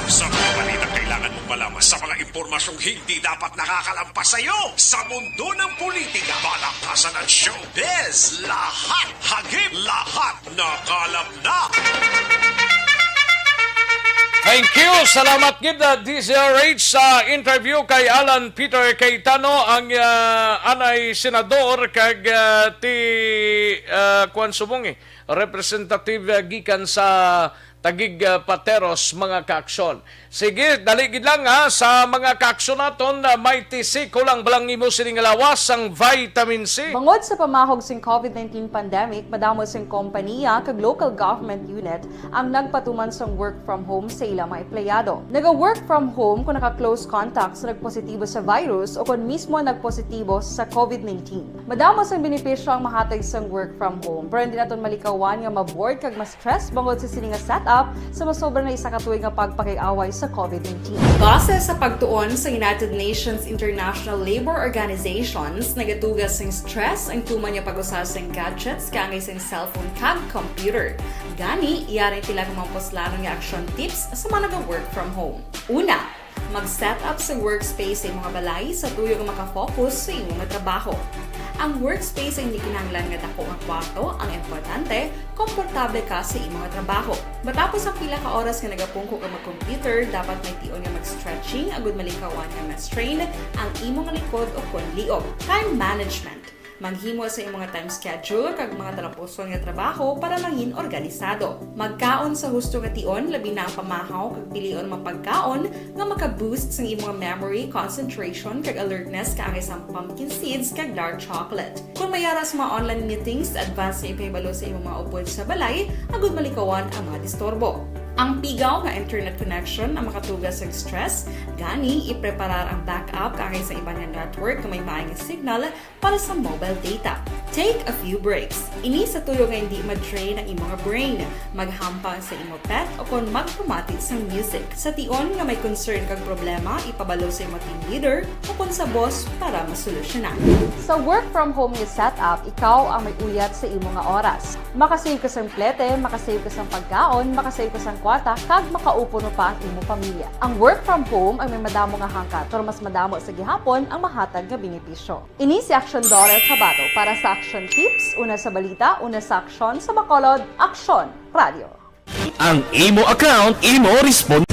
Sa mga balita kailangan mong malaman, sa mga impormasyong hindi dapat nakakalampas sa iyo, sa mundo ng politika, balakasan at showbiz, lahat hagip, lahat nakalap na. Thank you. Salamat gid, uh, D Z R H, sa interview kay Alan Peter Cayetano, ang, uh, anay senador kag, uh, ti, uh, kuwan subong, eh, representative, uh, gikan sa Taguig, uh, Pateros, mga kaaksyon. Sige, dali gid lang, ha, sa mga kaaksyon naton, uh, may tisi ko lang balang imo sining lawas sang vitamin C. Bangod sa pamahog sing COVID nineteen pandemic, madamo sing kompaniya kag local government unit ang nagpatuman sang work from home sa ilang mga empleyado. Naga-work from home kung naka-close contact sa nagpositibo sa virus o kon mismo nagpositibo sa COVID nineteen. Madamo sang benepisyo ang mahatag sang work from home, pero hindi naton malikawan nga ma-bored kag ma-stress bangod sa sini nga setup sa masobra na isa ka tuig nga pagpakig-away sa COVID nineteen. Base sa pagtuon sa United Nations International Labour Organizations, nagatuga sing stress ang tuman nga pag-usa sing gadgets kaangay sing cellphone kag computer. Gani, yari ang pila ka mga puslanon nga action tips sa mga naga-work from home. Una, mag-set up sa workspace sa imong balay sa tuyo nga makafocus sa imong trabaho. Ang workspace ay hindi kinahanglan nga dako nga kwarto, ang importante, komportable ka sa imong trabaho. Matapos ang pila ka oras nga nagapungko ka mag-computer, dapat may tion nga mag-stretching agud malikawan nga ma-strain ang imong likod o kon liog. Time management. Maghimo sa imong time schedule kag mga talapuson nga trabaho para mangin organisado. Magkaon sa husto nga tion, labi na ang pamahaw kag pilion mga pagkaon nga maka-boost sang imong memory, concentration, kag alertness kaangay sang pumpkin seeds kag dark chocolate. Kung may ara sa mga online meetings, advance nga ipahibalo sa imong mga upod sa balay agud malikawan ang mga disturbo. Ang pigaw nga internet connection ang makatuga sang stress, gani ipreparar ang backup kaangay sa iban nga network nga may maay nga signal para sa mobile data. Take a few breaks. Ini sa tuyo nga hindi ma-drain ang imong brain. Maghampang sa imo pet o kon magpamati sang music. Sa tion nga may concern kag problema, ipabalo sa imo team leader o kon sa boss para masolusyonan. Sa work from home nga setup, ikaw ang may uyat sa imo nga oras. Makasave ka sang plete, makasave ka sang pagkaon, makasave ka sang kwarta, kag makaupod pa ang imo pamilya. Ang work from home ay may madamo nga hangkat, pero mas madamo sa gihapon ang mahatag nga benepisyo. Ini si Action Doris Habato para sa Action Tips, una sa balita, una sa aksyon, sa Bacolod, Aksyon Radio. Ang imo account, imo respon-,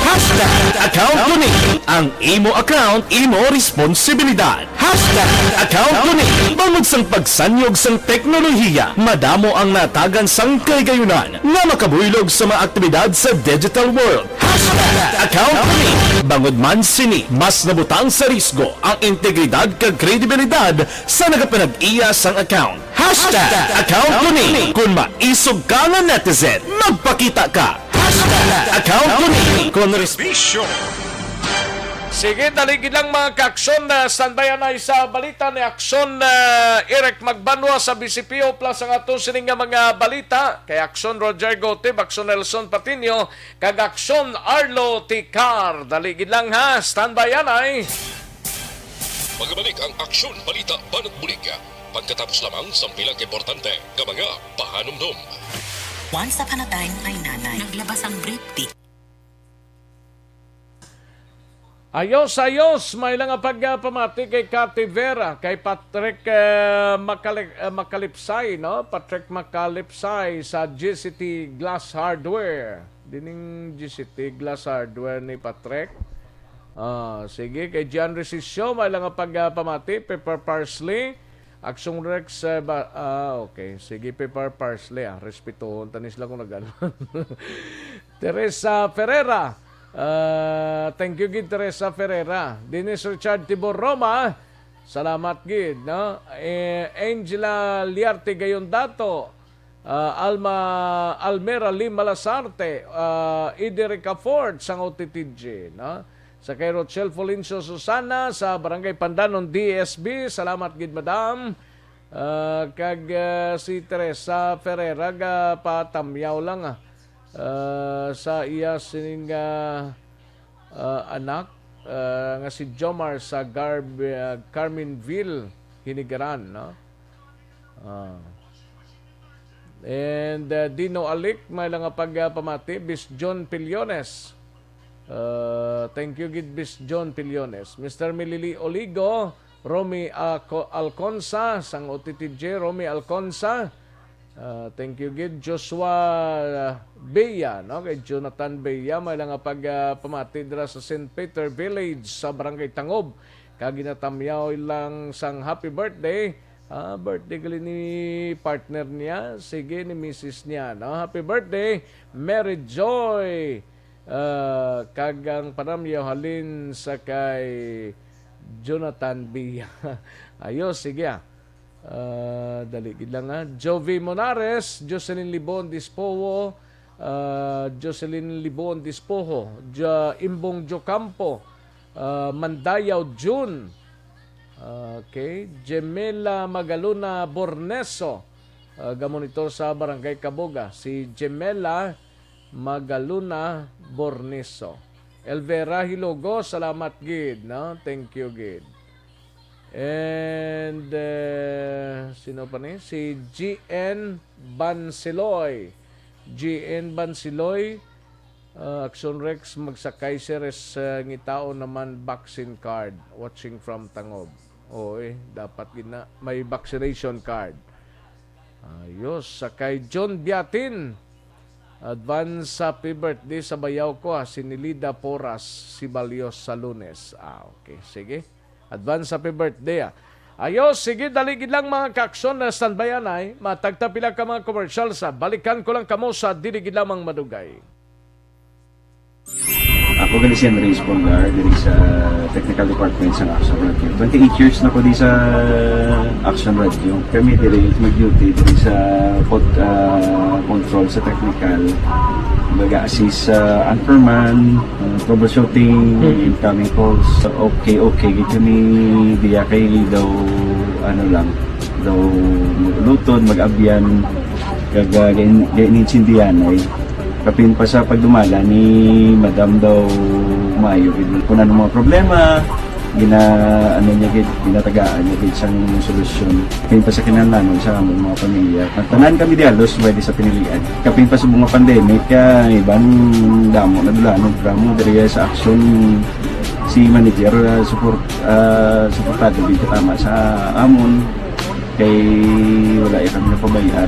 Hashtag account ko ni. Ang imo account, imo responsibilidad. Hashtag account ko ni. Bangod sang pagsanyog sang teknolohiya, madamo ang natagan sang kahigayunan nga makabuylog sa mga aktibidad sa digital world. Hashtag account ko ni. Bangod man sini, mas nabutang sa risgo ang integridad kag kredibilidad sa nagapanag-iya sang account. Hashtag account ko ni. Kung maisog ka nga netizen, magpakita ka. Hashtag account ko ni. Kung res- Bisyo. Sige, dali gid lang, mga kaaksyon, na standby anay sa balita ni Aksyon, ah, Eric Magbanwa sa B C P O plus ang aton sining nga mga balita kay Aksyon Roger Gotib, Aksyon Nelson Patino, kag Aksyon Arlo Ticar. Dali gid lang, ha, standby anay. Magbalik ang Aksyon Balita Banat Bulig pagkatapos lamang sang pila ka importante nga mga pahanumdom. Once upon a time, my nanay. Naglabas ang brief. Ayos, ayos. May lang nga pagpamati kay Cathy Vera, kay Patrick, eh, Macali-, eh, Macalipsay, no? Patrick Macalipsay sa G C T Glass Hardware. Dining G C T Glass Hardware ni Patrick. Ah, sige, kay John Resisio, may lang nga pagpamati, Pepper Parsley. Aksyon Rex, eh, ba, ah, okay. Sige, Pepper Parsley, ah. Respetuhon, tanis lang kung nag-ano. Teresa Ferreira, Ah, thank you gid, Teresa Ferreira. Dennis Richard Tibor Roma, salamat gid, no? Eh, Angela Liarte Gayondato, ah, Alma, Almera Lim Malasarte, ah, Iderica Ford sang O T T G, no? Sa kay Rochelle Fulencio Susana sa Barangay Pandanon, D S B, salamat gid, madam. Ah, kag, ah, si Teresa Ferreira ga patamyaw lang, ah, ah, sa iya sining, ah, ah, anak, ah, nga si Jomar sa Garb-, ah, Carmenville, Hinigaran, no? Ah. And, ah, Dino Alic, may lang nga pagpamati, Bis John Pillones. Ah, thank you gid, Bis John Pillones. Mister Milili Oligo, Romy Aco-, Alconsa, sang O T T G, Romy Alconsa. Ah, thank you gid, Joshua, ah, Bea, no? Kay Jonathan Bea, may lang nga pagpamati dira sa Saint Peter Village sa Barangay Tangob. Kag ginatamyaw lang sang happy birthday. Ah, birthday gali ni partner niya. Sige, ni misis niya, no? Happy birthday, Mary Joy. Ah, kag ang panamyaw halin sa kay Jonathan Bea. Ayos, sige, ah. Ah, dali gid lang, ah. Jovi Monares, Jocelyn Libon Dispoho, ah, Jocelyn Libon Dispoho, Ja-, Imbong Jocampo, ah, Mandayaw June, okay, Gemela Magaluna Borneso, ah, gamonitor sa Barangay Kabuga, si Gemela Magaluna Borneso. Elvera Hilogo, salamat gid, no? Thank you gid. And, eh, sino pa ni? Si G N Bansiloy. G N Bansiloy, ah, Action Rex, magsakay si Res, ah, ngitaon naman vaccine card. Watching from Tangob. Oo, eh, dapat gid na may vaccination card. Ayos, sa kay John Biatin. Advance happy birthday sa bayaw ko, ha, si Nilida Poras, si Balios sa Lunes. Ah, okay, sige. Advance happy birthday, ah. Ayos, sige, dali gid lang, mga ka-aksyon, na standby anay. Matagta pila ka mga commercial sa balikan ko lang kamo sa dili gid lamang madugay. Ako gali si Andres Polgar, diri sa technical department sa Action Radio. Twenty-eight years na ko di sa Action Radio. Kami diri mag-duty diri sa pod, ah, control sa technical. Mag-assist sa anchorman, ah, troubleshooting, incoming calls. Okay, okay, gid kami diya kay daw, ano lang, daw mag-uluton, mag-abyan, kag, ah, gain-, gainintindihan ay. Kapin pa sa pagdumala ni Madam daw maayo gid. Kung ano mga problema, gina-, ano niya gid, ginatagaan niya gid sang solusyon. Kapin pa sa kinahanglanon sa among mga pamilya. Ang tanan kami di halos pwede sa pinilian. Kapin pa sa mga pandemic, kaya iban damo na dulanon, programa diri sa Action si manager, ah, support, ah, suportado gid tama sa amon. Kay wala ya kami napabayaan.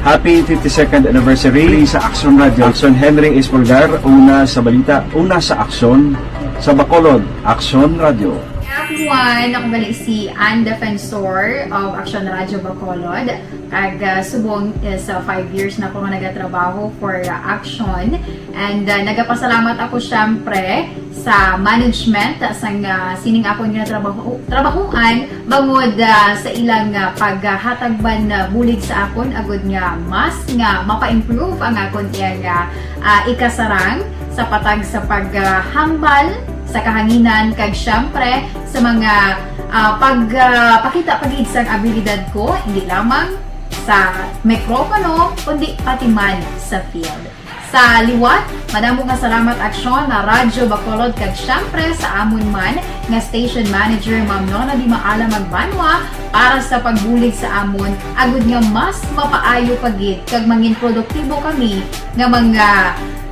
Happy fifty-second anniversary sa Action Radio. Action, Henry Espolgar, una sa balita, una sa aksyon, sa Bacolod, Action Radio. Everyone, ako gali si Ann Defensor of Action Radio Bacolod. Kag, ah, subong is, ah, five years na ako nga nagatrabaho for, ah, Action. And, ah, nagapasalamat ako, syempre, sa management sang, ah, sining akon nga trabaho, trabahuan, bangod, ah, sa ilang, ah, paghatag man, ah, bulig sa akon, agud nga mas nga mapa-improve ang akon iyang, ah, ah, ikasarang sa patag sa paghambal sa kahanginan, kag syempre sa mga, ah, pag, ah, pakita pa gid sang abilidad ko, hindi lamang sa mikropono, kundi pati man sa field. Sa liwat, madamo nga salamat, Aksyon, na Radyo Bacolod, kag syempre sa amon man nga station manager, Ma'am Nona Di Maala Magbanwa, para sa pagbulig sa amon, agud nga mas mapaayo pa gid kag mangin produktibo kami nga mga,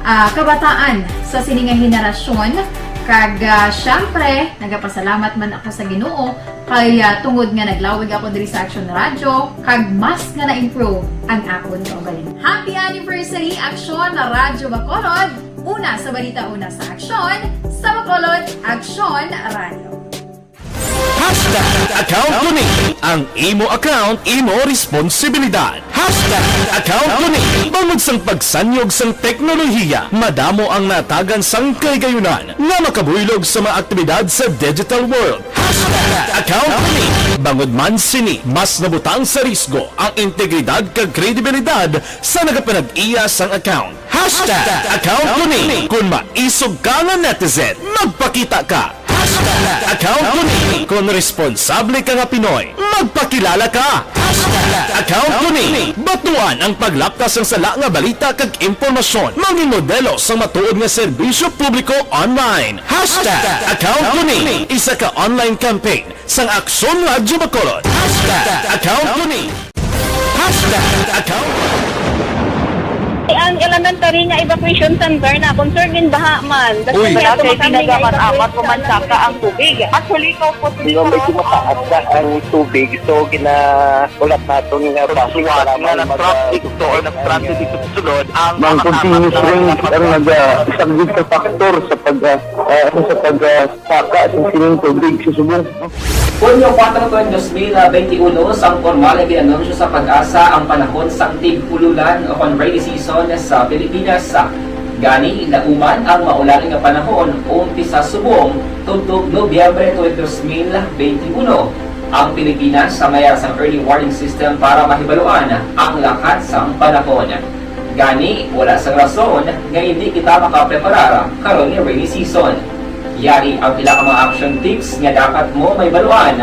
ah, kabataan sa sini nga henerasyon. Kag, ah, syempre, nagapasalamat man ako sa Ginoo kay, ah, tungod nga naglawig ako diri sa Action Radio, kag mas nga na-improve ang akon kaugalingon. Happy anniversary, Action Radyo Bacolod! Una sa balita, una sa aksyon, sa Bacolod, Action Radio. Hashtag account ko ni. Ang imo account, imo responsibilidad. Hashtag account ko ni. Bangod sang pagsanyog sang teknolohiya, madamo ang natagan sang kahigayunan nga makabuylog sa mga aktibidad sa digital world. Hashtag account ko ni. Bangod man sini, mas nabutang sa risgo ang integridad kag kredibilidad sa nagapanag-iya sang account. Hashtag account ko ni. Kung maisog ka nga netizen, magpakita ka. Hashtag account ko ni. Kung responsable ka nga Pinoy, magpakilala ka. Hashtag account ko ni. Batuan ang paglapkas sang sala nga balita kag impormasyon. Mangin modelo sang matuod nga serbisyo publiko online. Hashtag account ko ni. Isa ka online campaign sang Aksyon Radyo Bacolod. Hashtag account ko ni. Hashtag account. Ang elementary nga evacuation center na concerned in baha man. Uy. Wala kay pinagamat-amat, pumansaka ang tubig. Actually, ikaw po, di ba, medyo mataas na ang tubig. So, gina-, ulat naton nga bus, suwat nga nag-traffic to or nag-transit dito sa sulod, ang mga continuous rain ang nagasaglit sa factor sa pag, ah, ah, sa pag, ah, saka sa sining tubig sa subong. Hunyo kuwatro, twenty twenty-one, sang pormal nga gin-anunsyo sa PAGASA ang panahon sang tig-ululan o kon rainy season sa Pilipinas. Gani, lauman ang maulan nga panahon umpisa subong tubtob Nobyembre twenty twenty-one. Ang Pilipinas sa may ara sang early warning system para mahibaluan ang lakat sang panahon. Gani, wala sang rason nga hindi kita makapreparar karon nga rainy season. Yari ang pila ka mga action tips nga dapat mo mahibaluan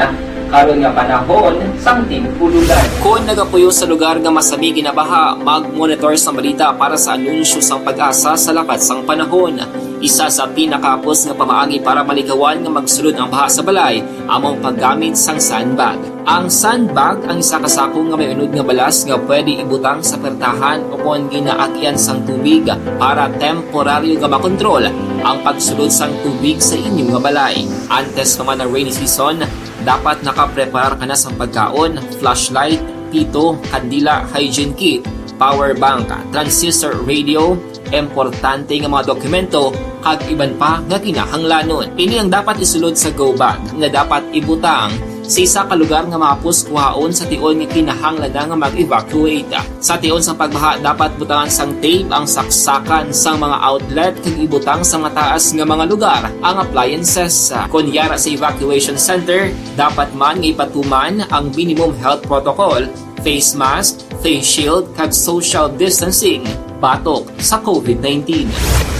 karon nga panahon sang tig-ululan. Kon nagapuyo sa lugar nga masami ginabaha, mag-monitor sang balita para sa anunsyo sang PAGASA sa lakat sang panahon. Isa sa pinakahapos nga pamaagi para malikawan nga magsulod ang baha sa balay amo ang paggamit sang sandbag. Ang sandbag ang isa ka sako nga may unod nga balas nga pwede ibutang sa pertahan o kon ginaagyan sang tubig para temporaryo nga makontrol ang pagsulod sang tubig sa inyo nga balay. Antes pa man ang rainy season, dapat nakapreparar ka na sang pagkaon, flashlight, pito, kandila, hygiene kit, power bank, transistor radio, importante nga mga dokumento, kag iban pa nga kinahanglanon. Ini ang dapat isulod sa go bag nga dapat ibutang sa isa ka lugar nga mahapos kuhaon sa tion nga kinahanglan na nga mag-evacuate. Sa tion sang pagbaha, dapat butangan sang tape ang saksakan sang mga outlet kag ibutang sa mataas nga mga lugar ang appliances. Kon yara sa evacuation center, dapat man nga ipatuman ang minimum health protocol, face mask, face shield, kag social distancing batok sa COVID nineteen.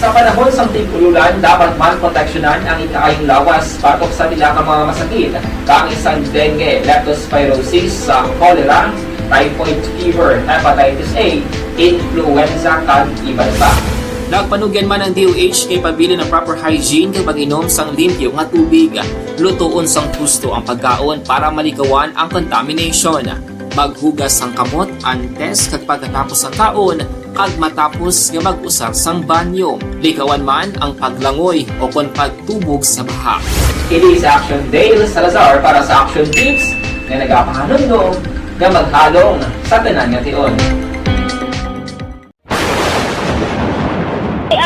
Sa panahon sang tig-ululan, dapat man proteksyonan ang ikaayong lawas batok sa pila ka mga masakit, kaangay sang dengue, leptospirosis, sa cholera, typhoid fever, hepatitis A, influenza, kag iban pa. Nagpanugyan man ang DOH nga ipabilin ang proper hygiene kag pag-inom sang limpyo nga tubig. Lutoon sang husto ang pagkaon para malikawan ang contamination. Maghugas sang kamot antes kag pagkatapos sang kaon, kag matapos nga mag-usar sang banyo. Likawan man ang paglangoy o kon pagtubog sa baha. Ini si Action Dale Salazar para sa Action Tips nga nagapahanumdom nga maghalong sa tanan nga tion.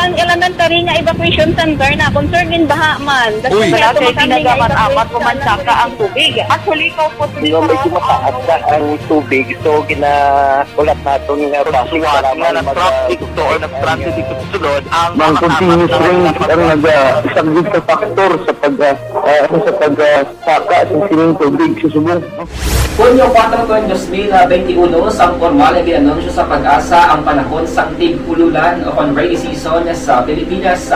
Ang elementary nga evacuation center na concerned in baha man. Uy. Wala kay pinagamat-amat, pumansaka ang tubig. Actually, ikaw po, di ba, medyo mataas na ang tubig. So, gina-, ulat naton nga bus, suwat nga nag-traffic to or nag-transit dito sa sulod, ang mga continuous rain ang nagasaglit sa factor sa pag, ah, ah, sa pag, ah, saka sa sining tubig sa subong. Hunyo kuwatro, twenty twenty-one, sang pormal nga gin-anunsyo sa PAGASA ang panahon sang tig-ululan o kon rainy season sa Pilipinas.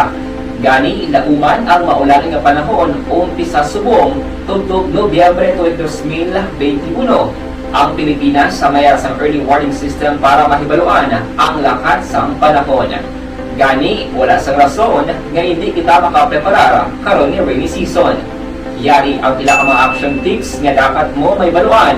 Gani, lauman ang maulan nga panahon umpisa subong tubtob Nobyembre twenty twenty-one. Ang Pilipinas sa may ara sang early warning system para mahibaluan ang lakat sang panahon. Gani, wala sang rason nga hindi kita makapreparar karon nga rainy season. Yari ang pila ka mga action tips nga dapat mo mahibaluan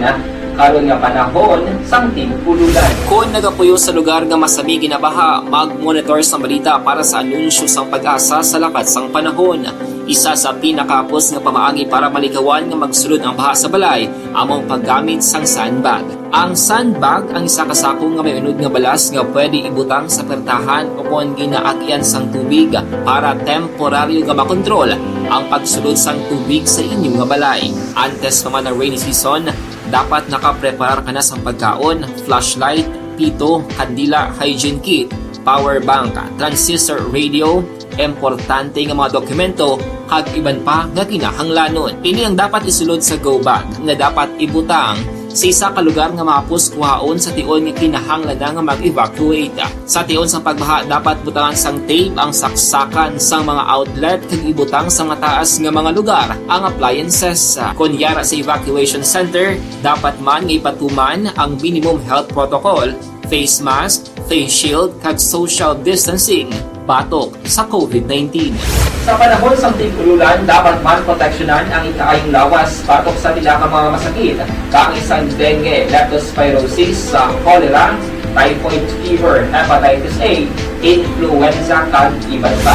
karon nga panahon sang tig-ululan. Kon nagapuyo sa lugar nga masami ginabaha, mag-monitor sang balita para sa anunsyo sang PAGASA sa lakat sang panahon. Isa sa pinakahapos nga pamaagi para malikawan nga magsulod ang baha sa balay amo ang paggamit sang sandbag. Ang sandbag ang isa ka sako nga may unod nga balas nga pwede ibutang sa pertahan o kon ginaagyan sang tubig para temporaryo nga makontrol ang pagsulod sang tubig sa inyo nga balay. Antes pa man ang rainy season, dapat nakapreparar ka na sang pagkaon, flashlight, pito, kandila, hygiene kit, power bank, transistor radio, importante nga mga dokumento, kag iban pa nga kinahanglanon. Ini ang dapat isulod sa go bag nga dapat ibutang sa isa ka lugar nga mahapos kuhaon sa tion nga kinahanglan na nga mag-evacuate. Sa tion sang pagbaha, dapat butangan sang tape ang saksakan sang mga outlet kag ibutang sa mataas nga mga lugar ang appliances. Kon yara sa evacuation center, dapat man nga ipatuman ang minimum health protocol, face mask, face shield, kag social distancing batok sa covid nineteen. Sa panahon sang tig-ululan, dapat man proteksyonan ang ikaayong lawas batok sa pila ka mga masakit, kaangay sang dengue, leptospirosis, sa cholera, typhoid fever, hepatitis A, influenza, kag iban pa.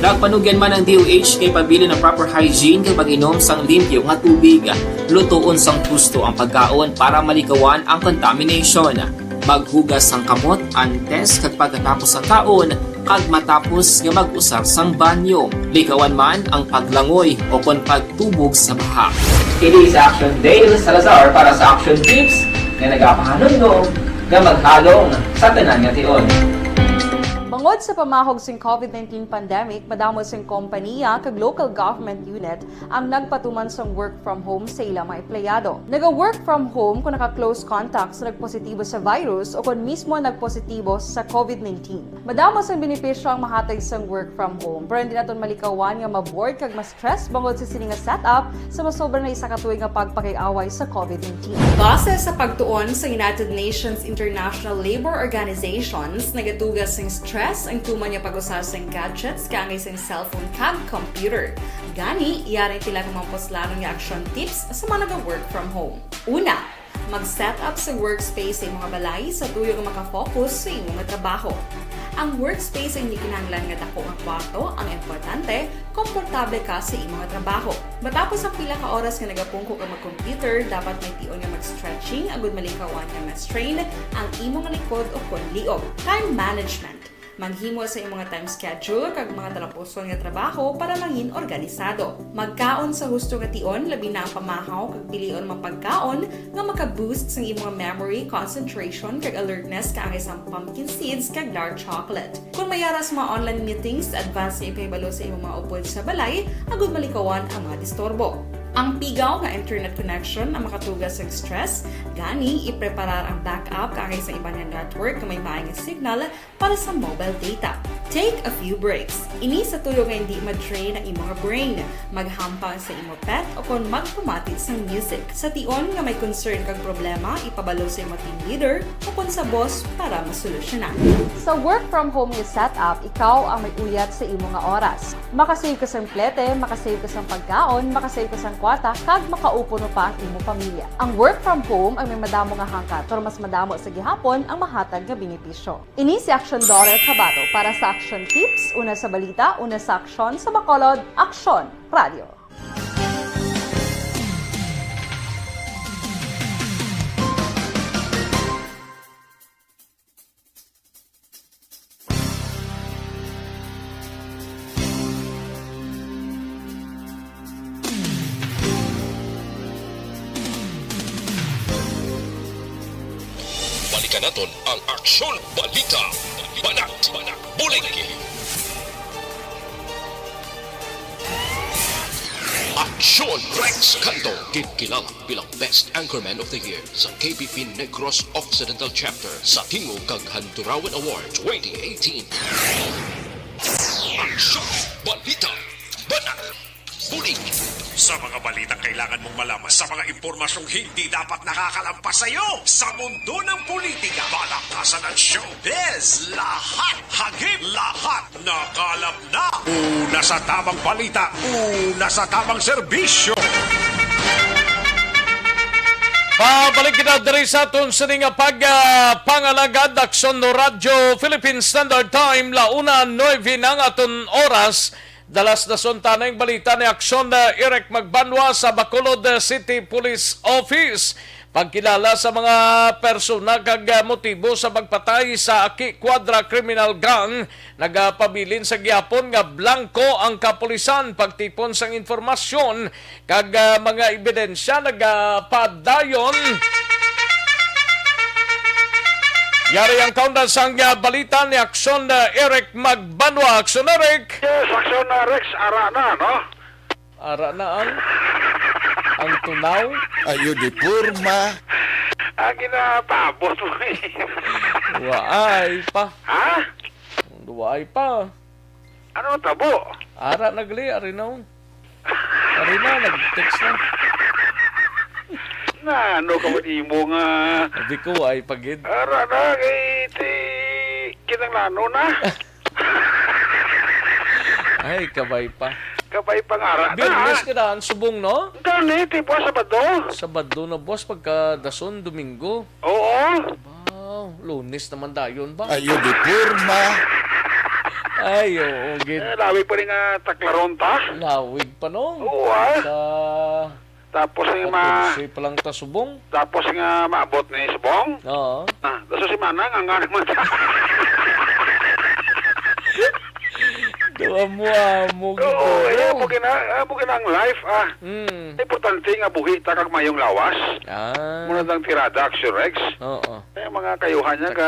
Nagpanugyan man ang D O H kay pabilin ang proper hygiene kag pag-inom sang limpyo nga tubig. Lutoon sang husto ang pagkaon para malikawan ang contamination. Maghugas sang kamot antes kag pagkatapos sang kaon kag matapos nga mag-usar sang banyo. Likawan man ang paglangoy o kon pagtubog sa baha. Kini si Action Dale Salazar para sa Action Tips nga nagapahanumdom nga maghalong sa tanan nga tion. Bangod sa pamahog sing covid nineteen pandemic, madamo sing kompaniya kag local government unit ang nagpatuman sang work from home sa ila mga empleyado. Naga-work from home kung naka-close contact sa nagpositibo sa virus o kon mismo nagpositibo sa covid nineteen. Madamo sang benepisyo ang mahatag sang work from home, pero hindi naton malikawan nga ma-bored kag ma-stress bangod sa sini nga setup sa masobra na isa ka tuig nga pagpakig-away sa covid nineteen. Base sa pagtuon sa United Nations International Labour Organizations, nagatuga sing stress ang tuman nga pag-usa sang gadgets kaangay sang cellphone kag computer. Gani, yari pila ka mga puslanon nga action tips sa mga naga-work from home. Una, mag-set up sa workspace sa imong balay sa tuyo nga maka-focus sa imo nga trabaho. Ang workspace ang hindi kinahanglan nga dako nga kwarto, ang importante, komportable ka sa imo nga trabaho. Matapos ang pila ka oras nga nagapungko ka mag-computer, dapat may tion nga mag-stretching agud malikawan nga ma-strain ang imo nga likod o kon liog. Time management. Maghimo sa imo nga time schedule kag mga talapuson nga trabaho para mangin organisado. Magkaon sa husto nga tion, labi na ang pamahaw kag pilion mga pagkaon nga maka-boost sang imo nga memory, concentration, kag alertness kaangay sang pumpkin seeds kag dark chocolate. Kung may ara sa mga online meetings, advance nga ipahibalo sa imo mga upod sa balay agud malikawan ang mga disturbo. Ang pigaw nga internet connection ang makatuga sa stress, gani ipreparar ang backup kaangay sa iban nga network nga may maay nga signal para sa mobile data. Take a few breaks. Ini sa tuyo nga hindi ma-drain ang imo nga brain. Maghampang sa imo pet o kon magpamati sang music. Sa tion nga may concern kag problema, ipabalo sa imo team leader o kon sa boss para masolusyonan. Sa work from home nga setup, ikaw ang may uyat sa imo nga oras. Makasave ka sang plete, makasave ka sang pagkaon, makasave ka sang kwarta, kag makaupo pa ang imo pamilya. Ang work from home ang may madamo nga hangkat, pero mas madamo sa gihapon ang mahatag nga benepisyo. Ini si Action Dorel Cabato para sa Action Tips, una sa balita, una sa aksyon, sa Bacolod, Aksyon Radio. Balikan naton ang Aksyon Balita. Banat, banat, bulig. Aksyon Rex Canto, ginkilala bilang Best Anchorman of the Year sa K B P Negros Occidental Chapter sa Tingog kag Handurawan Award twenty eighteen. Aksyon Balita. Banat. Bulig. Sa mga balitang kailangan mong malaman, sa mga impormasyong hindi dapat nakakalampas sa iyo, sa mundo ng politika, balakasan at showbiz, lahat, hagip, lahat, nakalap na. Una sa tamang balita, una sa tamang serbisyo. Pabalik kita diri sa aton sini nga pag, ah, pangalagad, Aksyon Radyo Philippine Standard Time, la una nuebe na ang aton oras. Dalas na sunta na ang balita ni Aksyon, uh, Eric Magbanwa sa Bacolod, uh, City Police Office. Pagkilala sa mga persona kag, uh, motibo sa pagpatay sa Aki Quadra Criminal Gang, nagapabilin sa gihapon nga blanko ang kapulisan pagtipon sang informasyon kag, ah, mga ebidensya nagapadayon. Yari ang kaundan sang, ah, balita ni Aksyon, ah, Eric Magbanwa. Aksyon, Eric! Yes, Aksyon, ah, Rex, ara na, no? Ara na ang, ang tunaw. Ayo di porma. Ang ginapabot mo, eh. Waay pa. Ha? Waay pa. Ano ang tabo? Ara na gali, ari na, oh. Ari na, nag-text na. Na, ano ka man imo nga? Sabi ko, ay pagid. Ara na, kay ti, kinanglano na. Ay, kabay pa. Kabay pa nga ara na. Biyernes ka na, ang subong, no? Gani, ti buwas Sabado. Sabado na buwas, pagka dason, Domingo. Oo. Wow, Lunes naman dayon ba? Ayo di porma. Ay, oo, gid. Eh, lawig pa rin nga taklaron ta. Lawig pa, no? Oo, ah. Sa Tapos yung ma- Atunsi pa lang ta subong. Tapos nga maabot ni subong. Oo. Ah, daso si Manang, ang nga naman. Do amo-amo gid. Oo, eh, amo gina-, amo gina ang life, ah. Mm. Importante nga buhi ta kag mayong lawas. Ah. Muna tang tirada, Action Rex. Oo. Eh, mga kayuhan niya ka,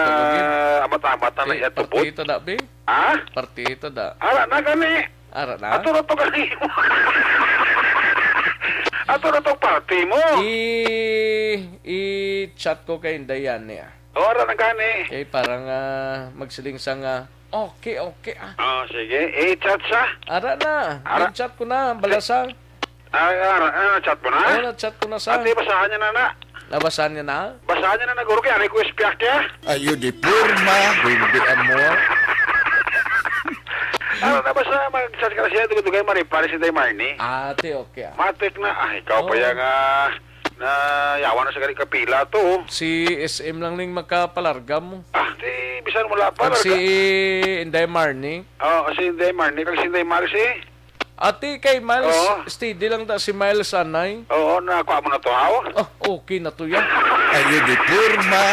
amat-amat na iya tubod. Partita da, be? Ha? Partita da. Ara na gani. Ara na? Ato na to gani. Ato na to party mo. I, i-chat ko kay Inday yan niya. O, ara na gani. Kay parang, ah, magsiling sa nga, okay, okay, ah. Ah, sige. I-chat sa? Ara na. Ara. I-chat ko na, balasa. Ah, ah, ah, chat mo na? Oo, na-chat ko na sa Ate, basahan niya na na. Nabasahan niya na? Basahan niya na na, guro, kay ari ko ispiyak niya. Ayo di porma. Hindi amo. Ano na ba sa mag-chat ka na siya? Dugay-dugay, maripal si Day Marnie. Ate, okay, ah. Matik na. Ah, ikaw pa Oh. yan, ah, na yawan na sa gani kapila to. Si S M lang ning makapalarga mo. Ah, di, bisan wala pa, Kag si larga. Inday Marnie. Oh, si Inday Marnie, kag si Inday Marcy. Ati kay Miles, Oo. steady lang ta si Miles, anay. Oo, nakuha mo na to, haw? Ah, okay na to, ya. Ayo di porma.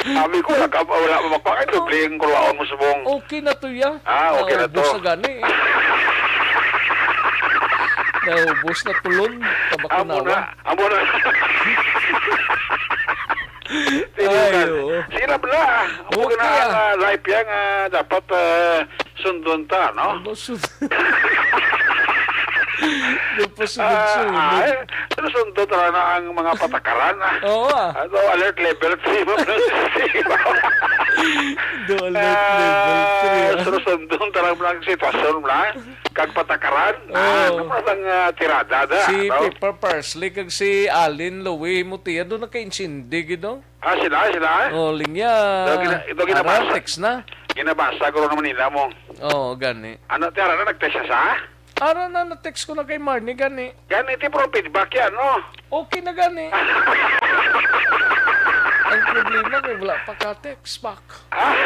Sabi ko, wala ka, wala mo makuha, kay doble ang kulaon mo subong. Okay na to, ya. Ah, okay na Naubos to. na gani, eh. Naubos na tulon, Amo kabakunawa. na, amo na. Ay, Tinugan. oo. Sige na, bala. Amo Okay, gina-, ah. ah, life yan, ah, dapat, ah, sundon ta, no? Ano, sud-, Ano pa Ah, sunod-sunod? ah, eh, pero sundon ta na ang mga patakaran, ah. Oo, ah. Ano, alert level three mo, sistema. Do alert level three, Ah, ah. Pero sundon ta lang ang sitwasyon, bala. Kag patakaran, ah, Oo. ano pa ang, ah, tirada, da, Si no? Pepper Parsley kag si Alin Louie Mutia, do nakaintindi, gid, no? Ah, sila, sila, eh? Oh, linya. Ito gina-, ito Ara, ginabasa. text na. Ginabasa ko rin naman nila mo. Oo, gani. Ano, ti, ara na, nag-text na sa? Ara na, na-text ko na kay Marnie, gani. Gani, ti, pero feedback yan, no? Okay na, gani. Ang problema, kay wala pa ka text back. Ah?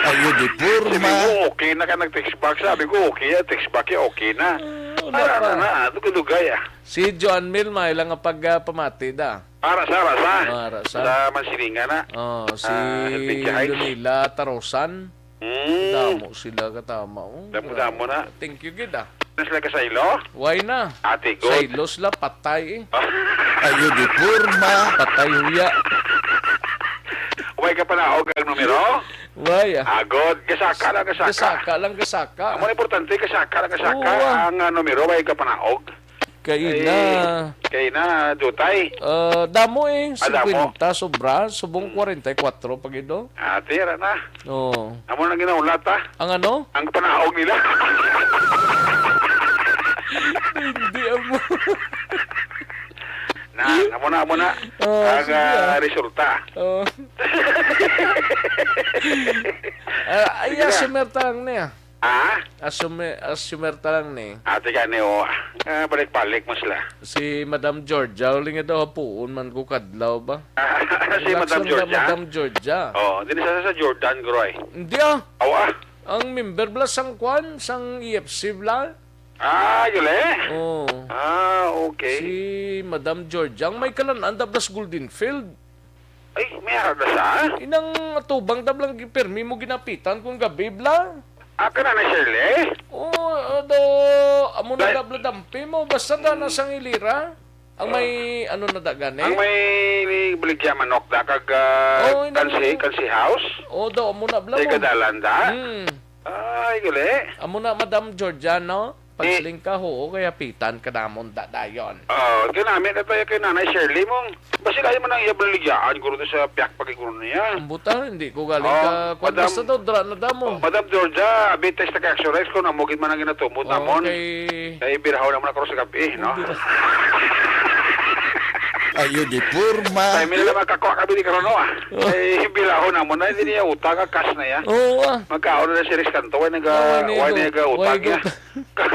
Ayo, di Sabi porma. ko, okay na ka nag-text back. Sabi ko, okay, ah, text back, ya, okay na. Ah, wala Ara pa. na, na, ah, dugay-dugay, ah. Si Joan Mil, may lang nga pag, ah, pamati da. Para sa, para sa? Ah, para sa. Sa Mansilingan na. Oh, si Ah, L P G Heights. Lunila Tarosan. Mm. Damo sila katama, oh. Damo-damo na. Thank you, gid, ah. Na sila kasaylo? Why na? Ate, good. Saylo sila, patay, eh. Ayo di porma. Patay, huya. Way ka panaog ang numero? Why, ah? Ah, good. Gasaka lang, gasaka. Gasaka lang, gasaka. Ang mga importante, gasaka lang, gasaka. Oo, ah. Ang, ah, numero, way ka panaog. Kay na. Eh, kay na, dutay. Ah, damo eh. Ah, damo. Singkwenta, sobra. Subong Hmm. kwarenta y kuwatro pa gid, oh. Ah, tira na. Oo. Amo na ginahulat, ah. Ang ano? Ang panaog nila. Hindi, amo. Na, amo na, amo na. Oh, Ang, sige, ah, ah. resulta. Oh. Ah, ay, Sige na. Assumer ta lang niya. Ah? Assume-, assumer ta lang ni. Ate gani, oh. Ah, balik-balik mo sila. Si Madam Georgia, uling nga daw hapuon man ko kadlaw ba? Si Relax Madam lang daw, Georgia? Madam Georgia. Oh, dili sa, sa Jordan, Groy. Hindi, ah. Awa. Ang member bala sang kwan, sang E F C bala? Ah, gali? Oh. Ah, okay. Si Madam Georgia, ang may kalan-an da bala sa Golden Field. Ay, may ara na sa? Inang atubang da bala, permi mo ginapitan kung gabi bala. Ah, kana na, Shirley? Oh, ah, do, amo na Dahil da bala dampi mo, basta da na sang ilira. Ang may, ano na da gani? Ang may baligya manok da kag, ah, Oo, inang kansi, kansi house? Oo, daw, amo na bala May mo. Gadalan da? Hmm. Ay, gali. Amo na, Madam Georgia, no? Pagsiling ka, oo, kaya pitan ka namon da dayon. Oh, kinami na tayo kay Nanay Shirley mong. Basi kayo man ang iya baligyaan, guro, to sa piyak pagiguro niya. Ang buta, hindi ko galing Oh, ka. Kwan, Madam, basta daw, dra na damo. Oh, Madam Georgia, abi text na kay Action Rex kung amo gid man ang ginatumod namon. Okay. Kay birahaw naman ako sa gabi, no? Bira- Ayo di porma. Ay, may naman kakuha kami ni Karono, ah. Oh. Ay, birahaw namon na, hindi niya utang, ah, cash na yan. Oo, ah. Magkaon na si Rex Canto, why naga-, Why why niya naga-utang why niya? Utang?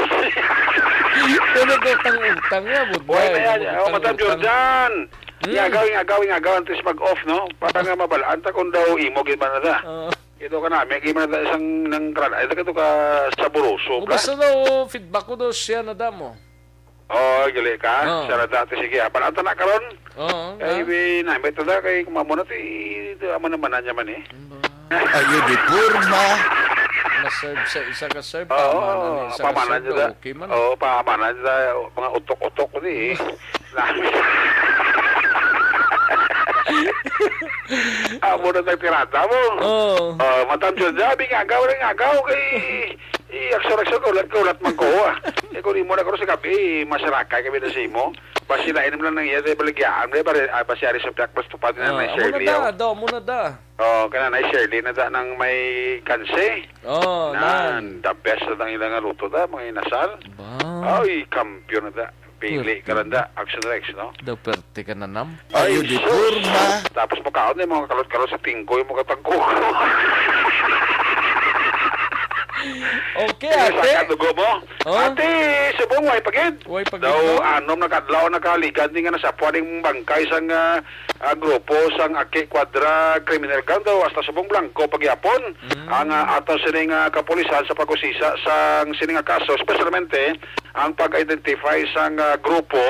Pero daw tang utang niya, but Why why? na yan? Daw Oh, tang Madam utang. Jordan. Hmm. Ngagaw, ngagaw, ngagaw, antes mag-off, no? Para nga mabalaan ta kung daw imo gid man na da. Oo. Ito ka na, may gid man na da isang nang kran. Ay, ito ka saboroso, Oh, bra. Basta daw, feedback ko daw siya na damo. Oh, gali ka. Oo. Siya na da, ate, sige, ah. Balaan ta na karon. Oo, Ay, nga. Wi, na, may tada kay kumamo na ti, ito, amo naman na niya man, eh. Ba? Ayo di porma. Na-serve sa isa ka serve, Oo, pamanan ni isa ka pamanan serve, niya da. Okay man. Oo, pamanan niya da, mga utok-utok ko di, eh. Amo na tag tirada mo. Oo. Oh, Madam Jordan, abi nga agaw, nga agaw kay, eh, akso-akso, kaulat-kaulat man ko, ah. Eh, kung imo na ko sa gabi, eh, masarakay kami na sa imo. Basi lain mo lang nang iya, dahil baligyaan, dahil bari-, ah, basi ari sa Black Plus Tupad na Oo, na amo na Shirley, da, oh. Daw, amo na da. Oh, kana na Shirley na da nang may kansi. Oh, Nan, nan. The best na ang ilang luto da, mga inasal. Ba? Ay, kampiyon na da. Pili ka lang da, Action Rex, no? Daw perte ka na nam. Ayo Ay, di sus. Porma. Tapos makaon na yung mga kalot-kalot sa tingko, yung mga tagko. Okay, Yung ate. Sa kadugo mo. Oh. Ate, subong, way pagid. Way pagid, Daw, no? Anom na kadlaw nakaligan ni nga nasapwan ning bangkay sang, ah, ah, grupo sang Aki Cuadra Criminal Gang daw hasta subong blanco pagyapon. Mm. Ang, ah, ato sining, ah, kapulisan sa pag-usisa sang sining nga kaso, especialmente ang pag-identify sang, ah, grupo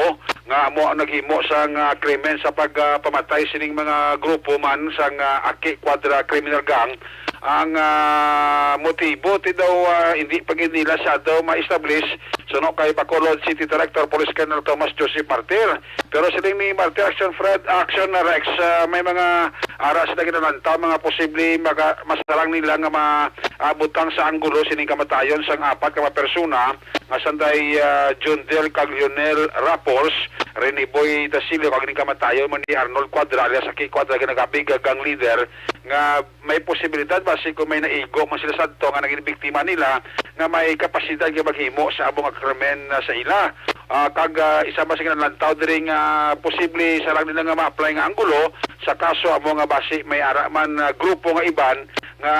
nga amo ang naghimo sang, ah, krimen sa pag, ah, pamatay sining mga grupo man sang, ah, Aki Cuadra Criminal Gang. Ang, ah, motibo ti daw, ah, hindi pa gid nila sa daw ma-establish suno kay Bacolod City Director Police Colonel Thomas Joseph Martir. Pero siling ni Martir, Action Fred, Action Rex, ah, may mga ara sila ginalantaw, mga posible maga-, masarang nila nga maabutang sa anggulo sining kamatayon sang apat ka mga persona nga sanday, ah, Jundel kag Lionel Rapors, Rene Boy Dasilio, kag ning kamatayon man ni Arnold Cuadra alias Aki Cuadra, ginagapig nga gang leader, nga may posibilidad basi kung may naigo man sila sadto nga naging biktima nila nga may kapasidad nga maghimo sa amo nga krimen, ah, sa ila. Ah, kag, ah, isa man sa ginalantaw diri nga posible sarang nila nga ma-apply nga anggulo sa kaso amo nga basi may ara man, ah, grupo nga iban nga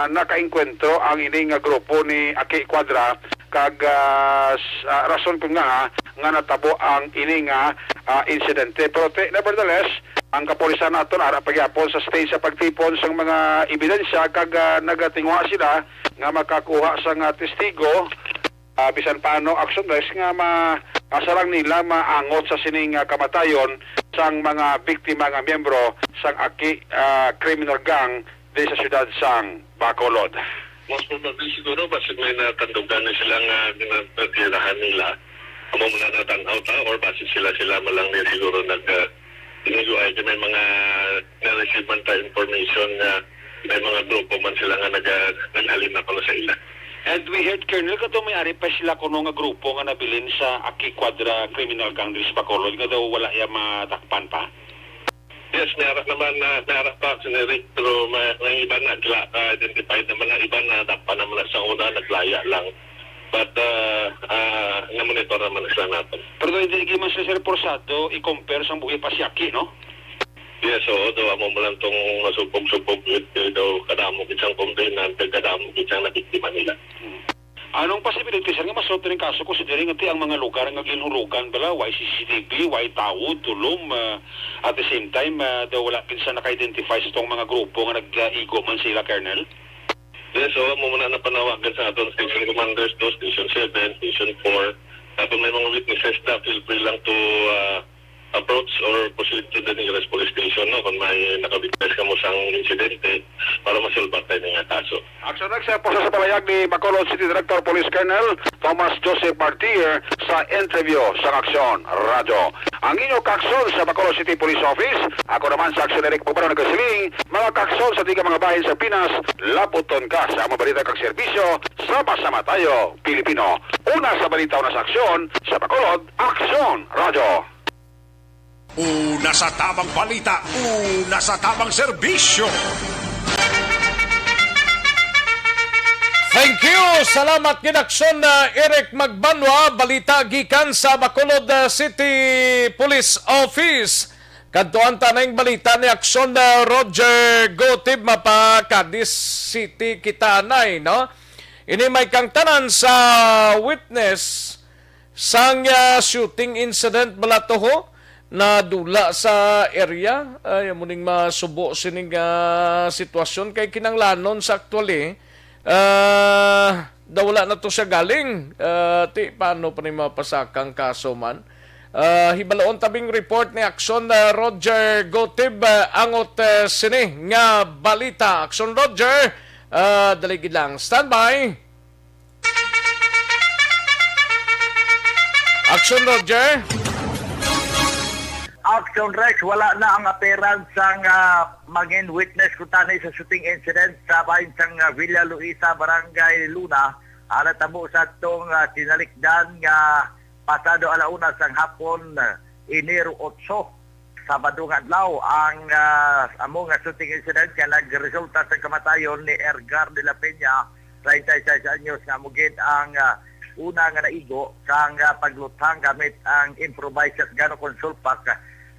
nakaengkwentro ang ini nga grupo ni Aki Cuadra kag, ah, s-, ah, rason kun nga, ah, nga natabo ang ini nga, ah, insidente. Pero ti-, nevertheless, ang kapulisan naton ara pagyapon sa stage sa pagtipon sang mga ebidensya kag, ah, nagatinguha sila nga makakuha sang testigo, ah, bisan paano action, Rex, nga ma-, ah, sarang nila maangot sa sining, ah, kamatayon sang mga biktima nga miyembro sang Aki, ah, Criminal Gang di sa siyudad sang Bacolod. Most probably siguro, basi may natandugan na sila nga ginatirahan nila. Amo mo na natan-aw ta, or basi sila-sila man lang ni siguro nag, ah, Medyo ay may mga na-receive man ta information nga may mga grupo man sila nga naga-, naghalin na pala sa ila. And we heard, Colonel, kato may ari pa sila kuno nga grupo nga nabilin sa Aki Cuadra Criminal Gang diri sa Bacolod nga daw wala ya matakpan pa? Yes, may ara naman na, may ara pa, siniri, pero may, may iba na, sila, ah, identified naman na iba na dakpan naman na sa una, naglaya lang. But, ah, ah, na-monitor naman na sila natin. Pero hindi, hindi man sila, sir, porsado i-compare sang buhi pa si Aki, no? Yes, oo, daw amo mo lang tong masubog-subog, eh, daw kadamo gid sang complainant, kadamo gid sang nabiktima nila. Hmm. Anong possibility, sir, nga masulod ning kaso, considering nga ti ang mga lugar nga ginhulugan bala, way C C T V, way tawo, tulom, ah, at the same time, ah, daw wala gid sa naka-identify sa tong mga grupo nga nag-igo man sila, Colonel? Yes, so amo man na panawagan sa aton station commanders, to station seven, station four. Kung may mga witnesses na, feel free lang to, ah, approach or proceed to the nearest police station, no, kung may naka-witness kamo sang insidente para masulbatan nga kaso. Action Rex, sa puso sa palayag ni Bacolod City Director Police Colonel Thomas Joseph Martir sa interview sa Aksyon Radyo. Ang inyo kaaksyon sa Bacolod City Police Office, ako naman sa Aksyon Eric Bubaro nagasiling, mga kaaksyon sa tika mga bahin sa Pinas, laputon ka sa mga balita kag serbisyo, sama-sama tayo, Pilipino. Una sa balita, una sa aksyon, sa Bacolod, Aksyon Radyo. Una sa tamang balita, una sa tamang serbisyo. Thank you. Salamat gid, Aksyon, uh, Eric Magbanwa. Balita gikan sa Bacolod, uh, City Police Office. Kadtuan ta na ning balita ni Aksyon, uh, Roger Gotib. Mapa Cadiz City kita anay, no? Ini may kangtanan sa witness sang, ah, shooting incident bala to, ho, nadula sa area. Ay, amo ning masubo sining, ah, sitwasyon kay kinanglanon sa actually, ah, daw wala na to siya galing. Ah, ti, paano pa ni mapasakang kaso man? Ah, hibaloon tabing report ni Aksyon, ah, Roger Gotib, ah, angot, ah, sini nga balita. Aksyon, Roger, ah, dali gid lang. Standby. Action, Roger. Action, Rex, wala na ang appearance sang, ah, mangin witness kuntani sa shooting incident sa bahin sang, ah, Villa Luisa, Barangay Luna, ah, natabo sa atong, ah, tinalikdan nga pasado ala una sang hapon, ah, Enero otso. Sabado nga adlaw ang, ah, amo nga shooting incident nga nagresulta sa kamatayon ni Ergar de la Peña, treinta y seis anyos, nga amo gid ang, ah, una nga naigo sang, ah, pagluthang gamit ang improvised shotgun o kon sulpak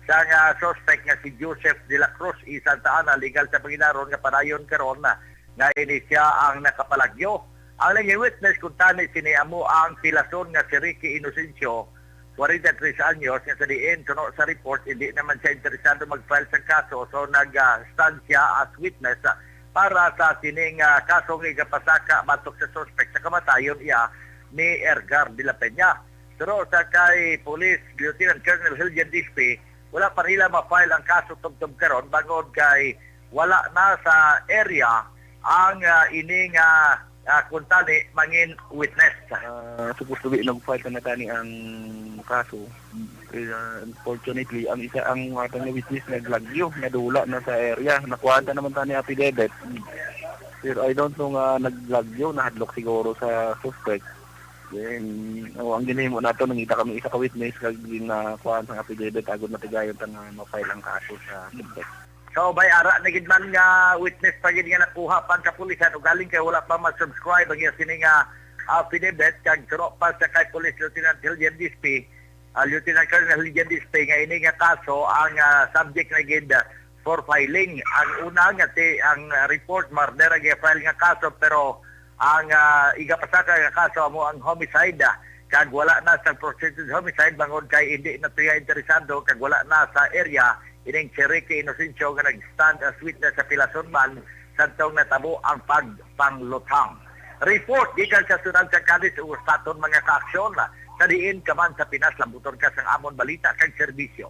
sang, ah, suspect nga si Joseph de la Cruz, i Santa Ana, legal sa Banginaron, nga padayon karon, ah, nga ini sia ang nakapalagyo. Ang naging witness kuntani sini amo ang pilason nga si Ricky Inocencio, kwarenta y tres anyos, nga sa diin, suno sa report, hindi naman siya interesado mag-file sa kaso, so nag, ah, stand siya as witness, ah, para sa sining, ah, kaso nga igapasaka batok sa suspect sa kamatayon iya ni Ergar de la Peña. Pero sa kay Police Lieutenant Colonel Hillian Dispe, wala pa nila ma-file ang kaso tubtob karon bangod kay wala na sa area ang, ah, ini nga, ah, kuntani mangin witness. Ah, supposed to be nag-file na tani ang kaso. Kaya, unfortunately, ang isa, ang aton nga witness naglagyo, nadula na sa area. Nakuha ta naman tani affidavit. Pero I don't know nga naglagyo, nahadlok siguro sa suspect. Then, oh, ang ginhimo nato, nangita kami isa ka witness kag ginakuhaan sang affidavit agod matigayon ta nga ma-file ang kaso sa suspect. So, may ara na gid man nga witness pa gid nga nakuha pa ang kapulisan, ugaling kay wala pa ma-subscribe ang iya sini nga affidavit, kag suno pa sa kay Police Lieutenant Hillian Dispe, ah, Lieutenant Colonel Hillian Dispe, nga ini nga kaso ang, ah, subject na gid, ah, for filing. Ang una nga ti, ang, ah, report, murder ang i-file nga kaso, pero ang, ah, igapasaka nga kaso amo ang homicide, ah, kag wala na sa prosecuted homicide bangod kay hindi na siya interesado kag wala na sa area ining si Ricky Inocencio nga nag-stand as witness sa pilason man sadtong natabo ang pagpangluthang. Report gikan sa siyudad sa Cadiz, ug sa aton mga kaaksyon, sa diin ka man sa Pinas, lambuton ka sang amon balita kag serbisyo.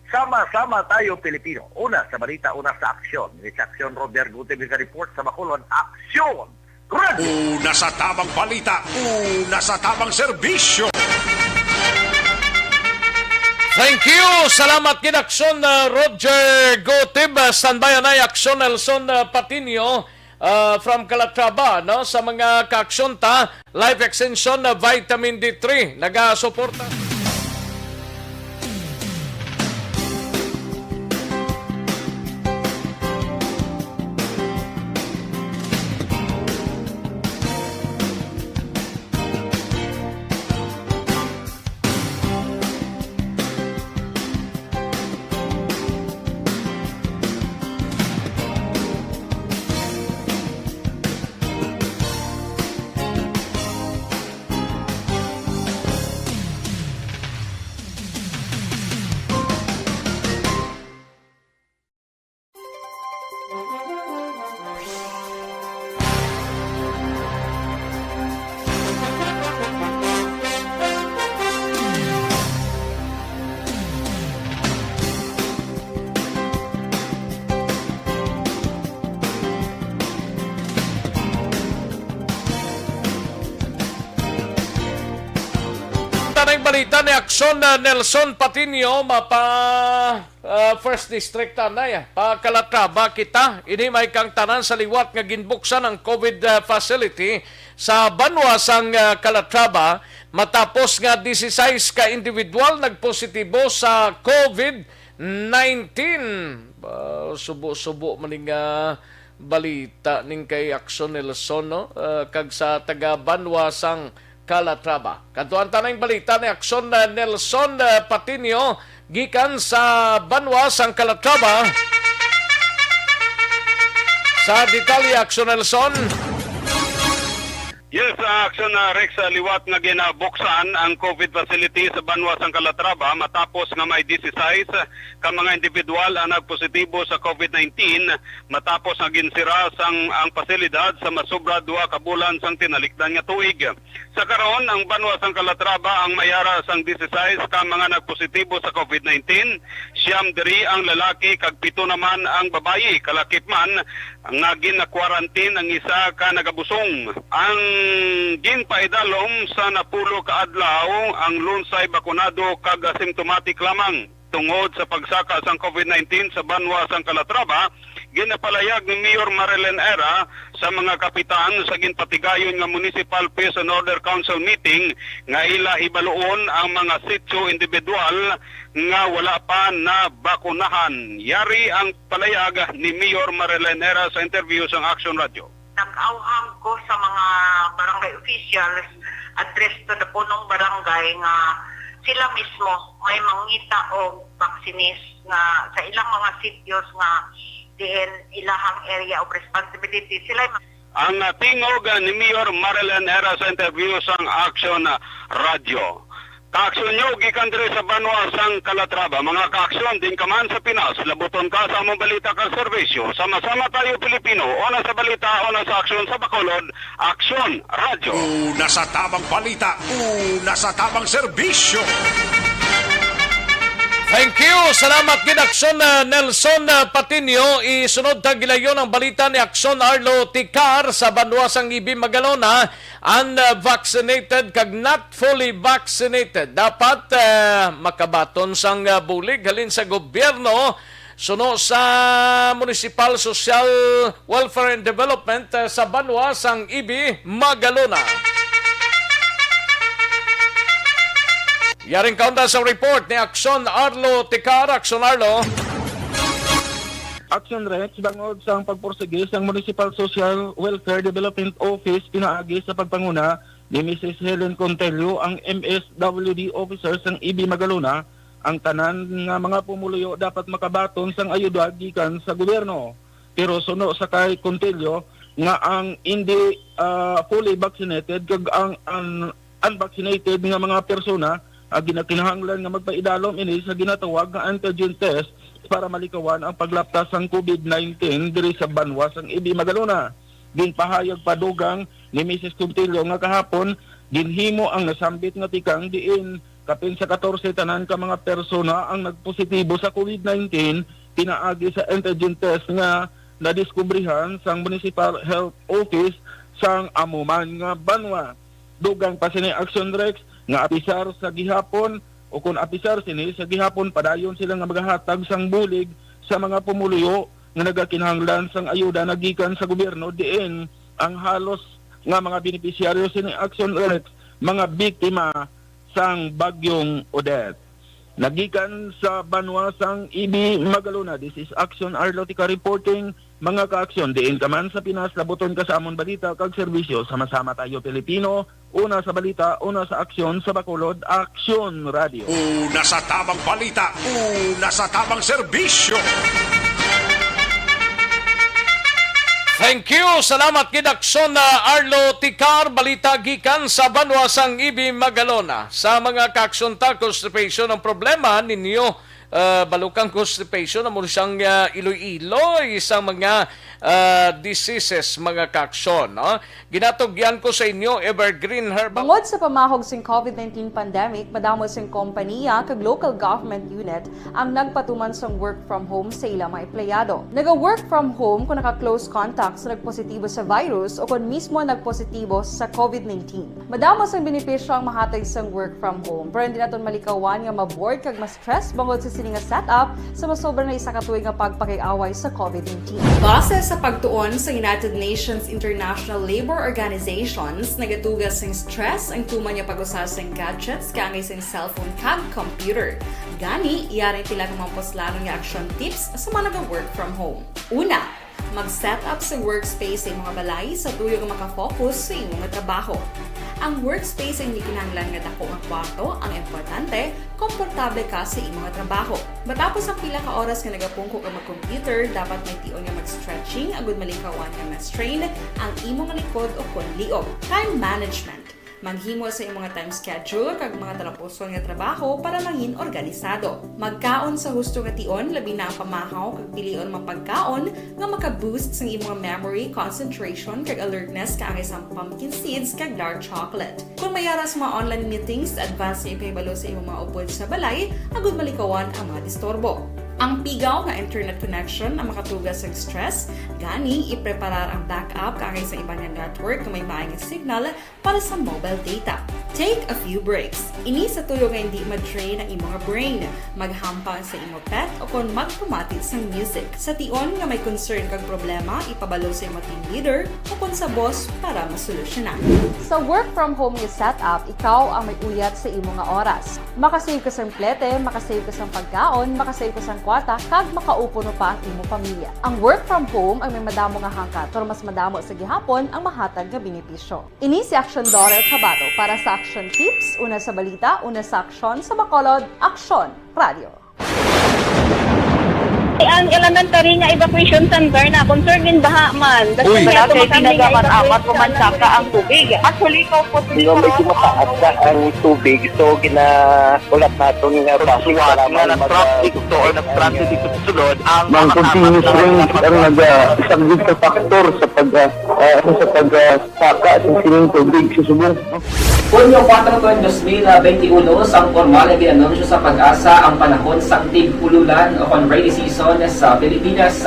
Sama-sama tayo, Pilipino. Una sa balita, una sa aksyon. Ini si Aksyon Robert Gutierrez, report sa Bacolod. Aksyon! Radyo! Una sa tamang balita, una sa tamang serbisyo. Thank you. Salamat gid, Aksyon, uh, Roger Gotib. Uh, standby anay, Aksyon Nelson, uh, Patiño, uh, from Calatrava, no? Sa mga kaaksyon ta, Life Extension, uh, Vitamin D three, nagasuporta. Ang balita ni Aksyon, uh, Nelson Patino, mapa, uh, First District, anay, pa Calatrava kita. Ini may kang tanan sa liwat nga ginbuksan ang COVID, uh, facility sa banwa sang, uh, Calatrava matapos nga dieciséis ka individual nagpositibo sa COVID nineteen. Ba, subo-subo man ning, ah, balita ning kay Aksyon Nelson, no? Ah, kag sa taga banwa sang Calatrava. Kadto ang tanang balita ni Aksyon, ah, Nelson, ah, Patino gikan sa banwa sang Calatrava. Sa detalye, Aksyon Nelson. Yes, uh, Aksyon, uh, Rex, uh, liwat nga ginabuksan ang COVID facility sa banwa sang Calatrava matapos nga may dieciséis ka mga individual ang nagpositibo sa COVID nineteen matapos nga ginsira sang ang pasilidad sa masobra duha ka bulan sang tinalikdan nga tuig. Sa karon, ang banwa sang Calatrava ang may ara sang dieciséis ka mga nagpositibo sa COVID nineteen, siyam diri ang lalaki kag pito naman ang babayi, kalakip man nga gina-quarantine ang isa ka nagabusong. Ang ginpaidalom sa napulo ka adlaw ang lunsay bakunado kag asymptomatic lamang. Tungod sa pagsaka sang COVID nineteen sa banwa sang Calatrava, ginapalayag ni Mayor Marilyn Era sa mga kapitan sa ginpatigayon nga Municipal Peace and Order Council meeting nga ila hibaluon ang mga sitio individual nga wala pa nabakunahan. Yari ang palayag ni Mayor Marilyn Era sa interview sang Action Radio. Nag-awhag ko sa mga barangay officials, address to the punong barangay nga sila mismo may mangita og vaccines nga sa ilang mga sitios nga diin ilahang area of responsibility. Sila ang, ah, tingog, ah, ni Mayor Marilyn Era sa interview sang Action, ah, Radio. Kaaksyon nyo gikan diri sa banwa sang Calatrava. Mga kaaksyon din ka man sa Pinas, labuton ka sa among balita kag serbisyo. Sama-sama tayo, Pilipino. Una sa balita, una sa aksyon, sa Bacolod, Aksyon Radio. Una sa tabang balita, una sa tabang serbisyo. Thank you. Salamat gid, Aksyon, uh, Nelson, uh, Patino. Isunod ta gilayon ang balita ni Aksyon Arlo Ticar sa banwa sang Ibi, Magalona. Unvaccinated kag not fully vaccinated dapat, uh, makabaton sang, uh, bulig halin sa gobyerno suno sa Municipal Social Welfare and Development, uh, sa banwa sang Ibi, Magalona. Yaring kaunda sa report ni Aksyon Arlo Ticar. Aksyon Arlo. Aksyon Rex, bangod sang pagpursige sang Municipal Social Welfare Development Office pinaagi sa pagpanguna ni Misis Helen Contello, ang M S W D officer sang Ibi Magalona, ang tanan nga mga pumuluyo dapat makabaton sang ayuda gikan sa gobyerno. Pero suno sa kay Contello nga ang hindi, ah, fully vaccinated kag ang, ang unvaccinated nga mga persona, ah, ginakinahanglan nga magpaidalom ini sa ginatawag nga antigen test para malikawan ang paglapta sang COVID nineteen diri sa banwa sang Ibi Magalona. Ginpahayag pa dugang ni Misis Contillo nga kahapon ginhimo ang nasambit nga tikang diin kapin sa katorse tanan ka mga persona ang nagpositibo sa COVID nineteen pinaagi sa antigen test nga nadiskubrihan sang Municipal Health Office sang amo man nga banwa. Dugang pa sini, Action Rex, nga apisar sa gihapon o kon apisar sini sa gihapon, padayon sila nga magahatag sang bulig sa mga pumuluyo nga nagakinahanglan sang ayuda na gikan sa gobyerno, diin ang halos nga mga benepisyaryo sini, Action Rex, mga biktima sang Bagyong Odette. Nagikan sa banwa sang Ibi, Magalona, this is Action Arlotica reporting. Mga ka-aksyon, diin ka man sa Pinas, labuton ka sa amon balita kag serbisyo. Sama-sama tayo, Pilipino. Una sa balita, una sa aksyon, sa Bacolod, Aksyon Radio. Una sa tabang balita, una sa tabang serbisyo. Thank you. Salamat gid, Aksyon, ah, Arlo Ticar. Balita gikan sa banwa sang Ibi, Magalona. Sa mga kaaksyon ta, constipation ang problema ninyo. Ah, balukang constipation, amo siyang, ah, iloy-iloy sa mga, ah, diseases, mga kaaksyon, no? Ginatugyan ko sa inyo, Evergreen Herbal. Bangod sa pamahog sing COVID nineteen pandemic, madamo sing kompaniya kag local government unit ang nagpatuman sang work from home sa ila mga empleyado. Naga-work from home kung naka-close contact sa nagpositibo sa virus o kon mismo nagpositibo sa COVID nineteen. Madamo sang benepisyo ang mahatag sang work from home, pero hindi naton malikawan nga ma-bored kag ma-stress bangod sa sini nga setup sa masobra na isa ka tuig nga pagpakig-away sa COVID nineteen. Base sa pagtuon sa United Nations International Labor Organizations, nagatuga sing stress ang tuman nga pag-usa sing gadgets kaangay sing cellphone kag computer. Gani, yari ang pila ka mga puslanon nga action tips sa mga naga-work from home. Una, mag-set up sa workspace sa imong balay sa tuyo nga makafocus sa imong trabaho. Ang workspace ay hindi kinahanglan nga dako nga kwarto ang importante, komportable ka sa imong trabaho. Matapos ang pila ka oras nga nagapungko ka mag-computer, dapat may tion nga mag-stretching agud malikawan nga ma-strain ang imong likod o kon liog. Time management. Maghimo sa imong time schedule kag mga talapuson nga trabaho para mangin organisado. Magkaon sa husto nga tion, labi na ang pamahaw kag pilion mga pagkaon nga maka-boost sang imong memory, concentration, kag alertness kaangay sang pumpkin seeds kag dark chocolate. Kung may ara sa mga online meetings, advance nga ipahibalo sa imong mga upod sa balay agud malikawan ang mga disturbo. Ang pigaw nga internet connection ang makatuga sang stress, gani ipreparar ang backup kaangay sa iban nga network nga may maay nga signal para sa mobile data. Take a few breaks. Ini sa tuyo nga hindi ma-drain ang imong brain. Maghampang sa imong pet o kon magpamati sang music. Sa tion nga may concern kag problema, ipabalo sa imong team leader o kon sa boss para masolusyonan. Sa work from home nga setup, ikaw ang may uyat sa imo nga oras. Makasave ka sang plete, makasave ka sang pagkaon, makasave ka sang kwarta, kag makaupo pa ang imo pamilya. Ang work from home ang may madamo nga hangkat, pero mas madamo sa gihapon ang mahatag nga benepisyo. Ini si Aksyon Dorel Cabato para sa Aksyon Tips, una sa balita, una sa aksyon, sa Bacolod, Aksyon Radio. Ang elementary nga evacuation center na concerned in baha man. Uy. Wala kay tinaga man amat ko man saka ang tubig. Actually, ikaw po, di ba, medyo mataas na ang tubig, so ginahulat naton nga traffic para nga mag-, nag-traffic to or nag-transit dito sa sulod, ang mga continuous rain ang nag-, isang sa factor sa pag, ah, ah, sa pag, ah, saka sa sining tubig sa subong. Hunyo kuwatro, dos mil benti uno, sang pormal nga gin-anunsyo sa PAGASA ang panahon sang tig-ululan o kon rainy season sa Pilipinas.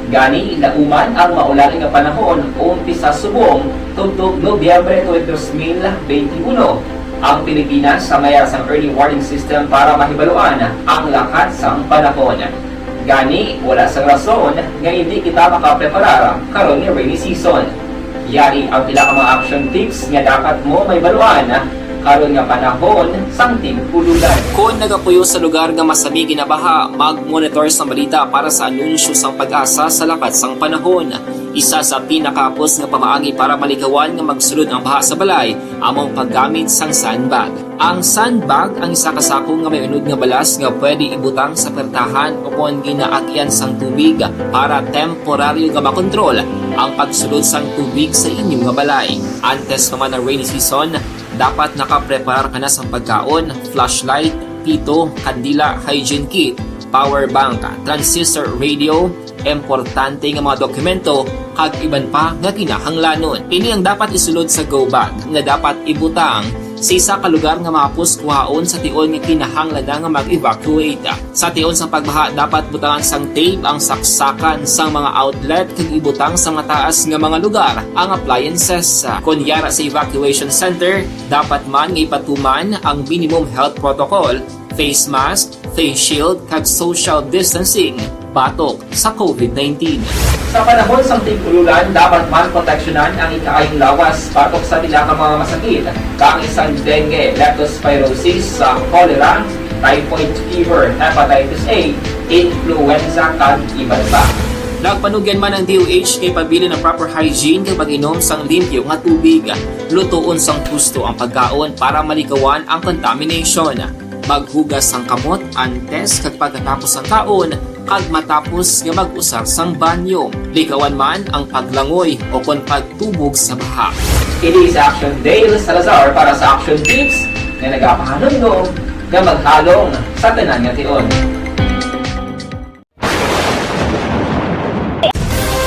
Gani, nauman ang maulan nga panahon umpisa subong tubtob Nobyembre tuwing dos mil benti uno. Ang Pilipinas may ara sang early warning system para mahibaluan ang lakat sang panahon. Gani, wala sang rason nga hindi kita makapreparar karon nga rainy season. Yari ang pila ka mga action tips nga dapat mo mahibaluan karon nga panahon sang tig-ululan. Kon nagapuyo sa lugar nga masami ginabaha, mag-monitor sang balita para sa anunsyo sang PAGASA sa lakat sang panahon. Isa sa pinakahapos nga pamaagi para malikawan nga magsulod ang baha sa balay amo ang paggamit sang sandbag. Ang sandbag ang isa ka sako nga may unod nga balas nga pwede ibutang sa pertahan o kon ginaagyan sang tubig para temporaryo nga makontrol ang pagsulod sang tubig sa inyo nga balay. Antes pa man ang rainy season, dapat nakapreparar ka na sang pagkaon, flashlight, pito, kandila, hygiene kit, power bank, transistor radio, importante nga mga dokumento, kag iban pa nga kinahanglanon. Ini ang dapat isulod sa go bag nga dapat ibutang sa isa ka lugar nga mahapos kuhaon sa tion nga kinahanglan na nga mag-evacuate. Sa tion sang pagbaha, dapat butangan sang tape ang saksakan sang mga outlet kag ibutang sa mataas nga mga lugar ang appliances. Kon yara sa evacuation center, dapat man nga ipatuman ang minimum health protocol, face mask, face shield, kag social distancing batok sa COVID nineteen. Sa panahon sang tig-ululan, dapat man proteksyonan ang ikaayong lawas batok sa pila ka mga masakit, kaangay sang dengue, leptospirosis, sa cholera, typhoid fever, hepatitis A, influenza, kag iban pa. Nagpanugyan man ang D O H nga ipabilin ang proper hygiene kag pag-inom sang limpyo nga tubig. Lutoon sang husto ang pagkaon para malikawan ang contamination. Maghugas sang kamot antes kag pagkatapos sang kaon, kag matapos nga mag-usar sang banyo. Likawan man ang paglangoy o kon pagtubog sa baha. Ini si Action Dale Salazar para sa Action Tips nga nagapahanumdom nga maghalong sa tanan nga tion.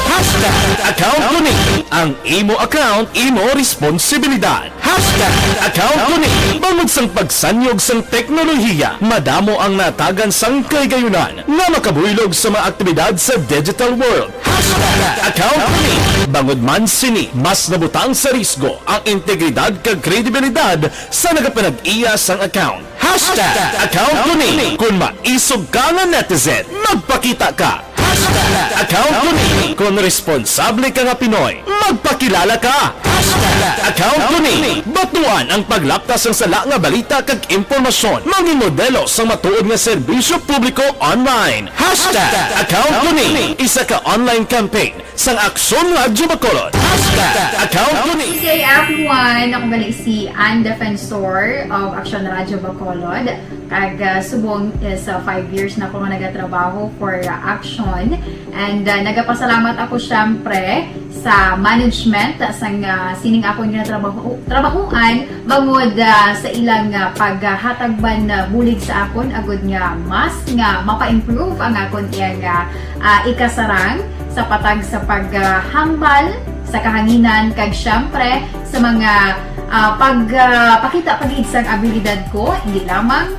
Hashtag Account Ko Ni, ang imo account, imo responsibilidad. Hashtag Account Ko Ni. Bangod sang pagsanyog sang teknolohiya, madamo ang natagan sang kahigayunan nga makabuylog sa mga aktibidad sa digital world. Hashtag Account Ko Ni. Bangod man sini, mas nabutang sa risgo ang integridad kag kredibilidad sa nagapanag-iya sang account. Hashtag Account Ko Ni. Kung maisog ka nga netizen, magpakita ka. Hashtag Account Ko Ni. Kung responsable ka nga Pinoy, magpakilala ka. Hashtag Account Ko Ni. Batuan ang paglapta sang sala nga balita kag impormasyon. Maging modelo sang matuod nga serbisyo publiko online. Hashtag Account Ko Ni. Isa ka online campaign sang Aksyon Radyo Bacolod. Hashtag Account Ko Ni. Good day, everyone. Ako gali si Ann Defensor of Aksyon Radyo Bacolod. Kag, ah, subong is, ah, five years na ko nga nagatrabaho for, ah, Aksyon. And, ah, nagapasalamat ako, syempre, sa management, ah, sang, ah, sining akon nga trabaho, trabahoan, bangod, ah, sa ilang, ah, paghatag man, ah, bulig sa akon, agud nga mas nga mapa-improve ang akon iyang, ah, ah, ikasarang sa patag sa paghambal sa kahanginan, kag syempre sa mga, ah, pag, ah, pakita pa gid sang abilidad ko, hindi lamang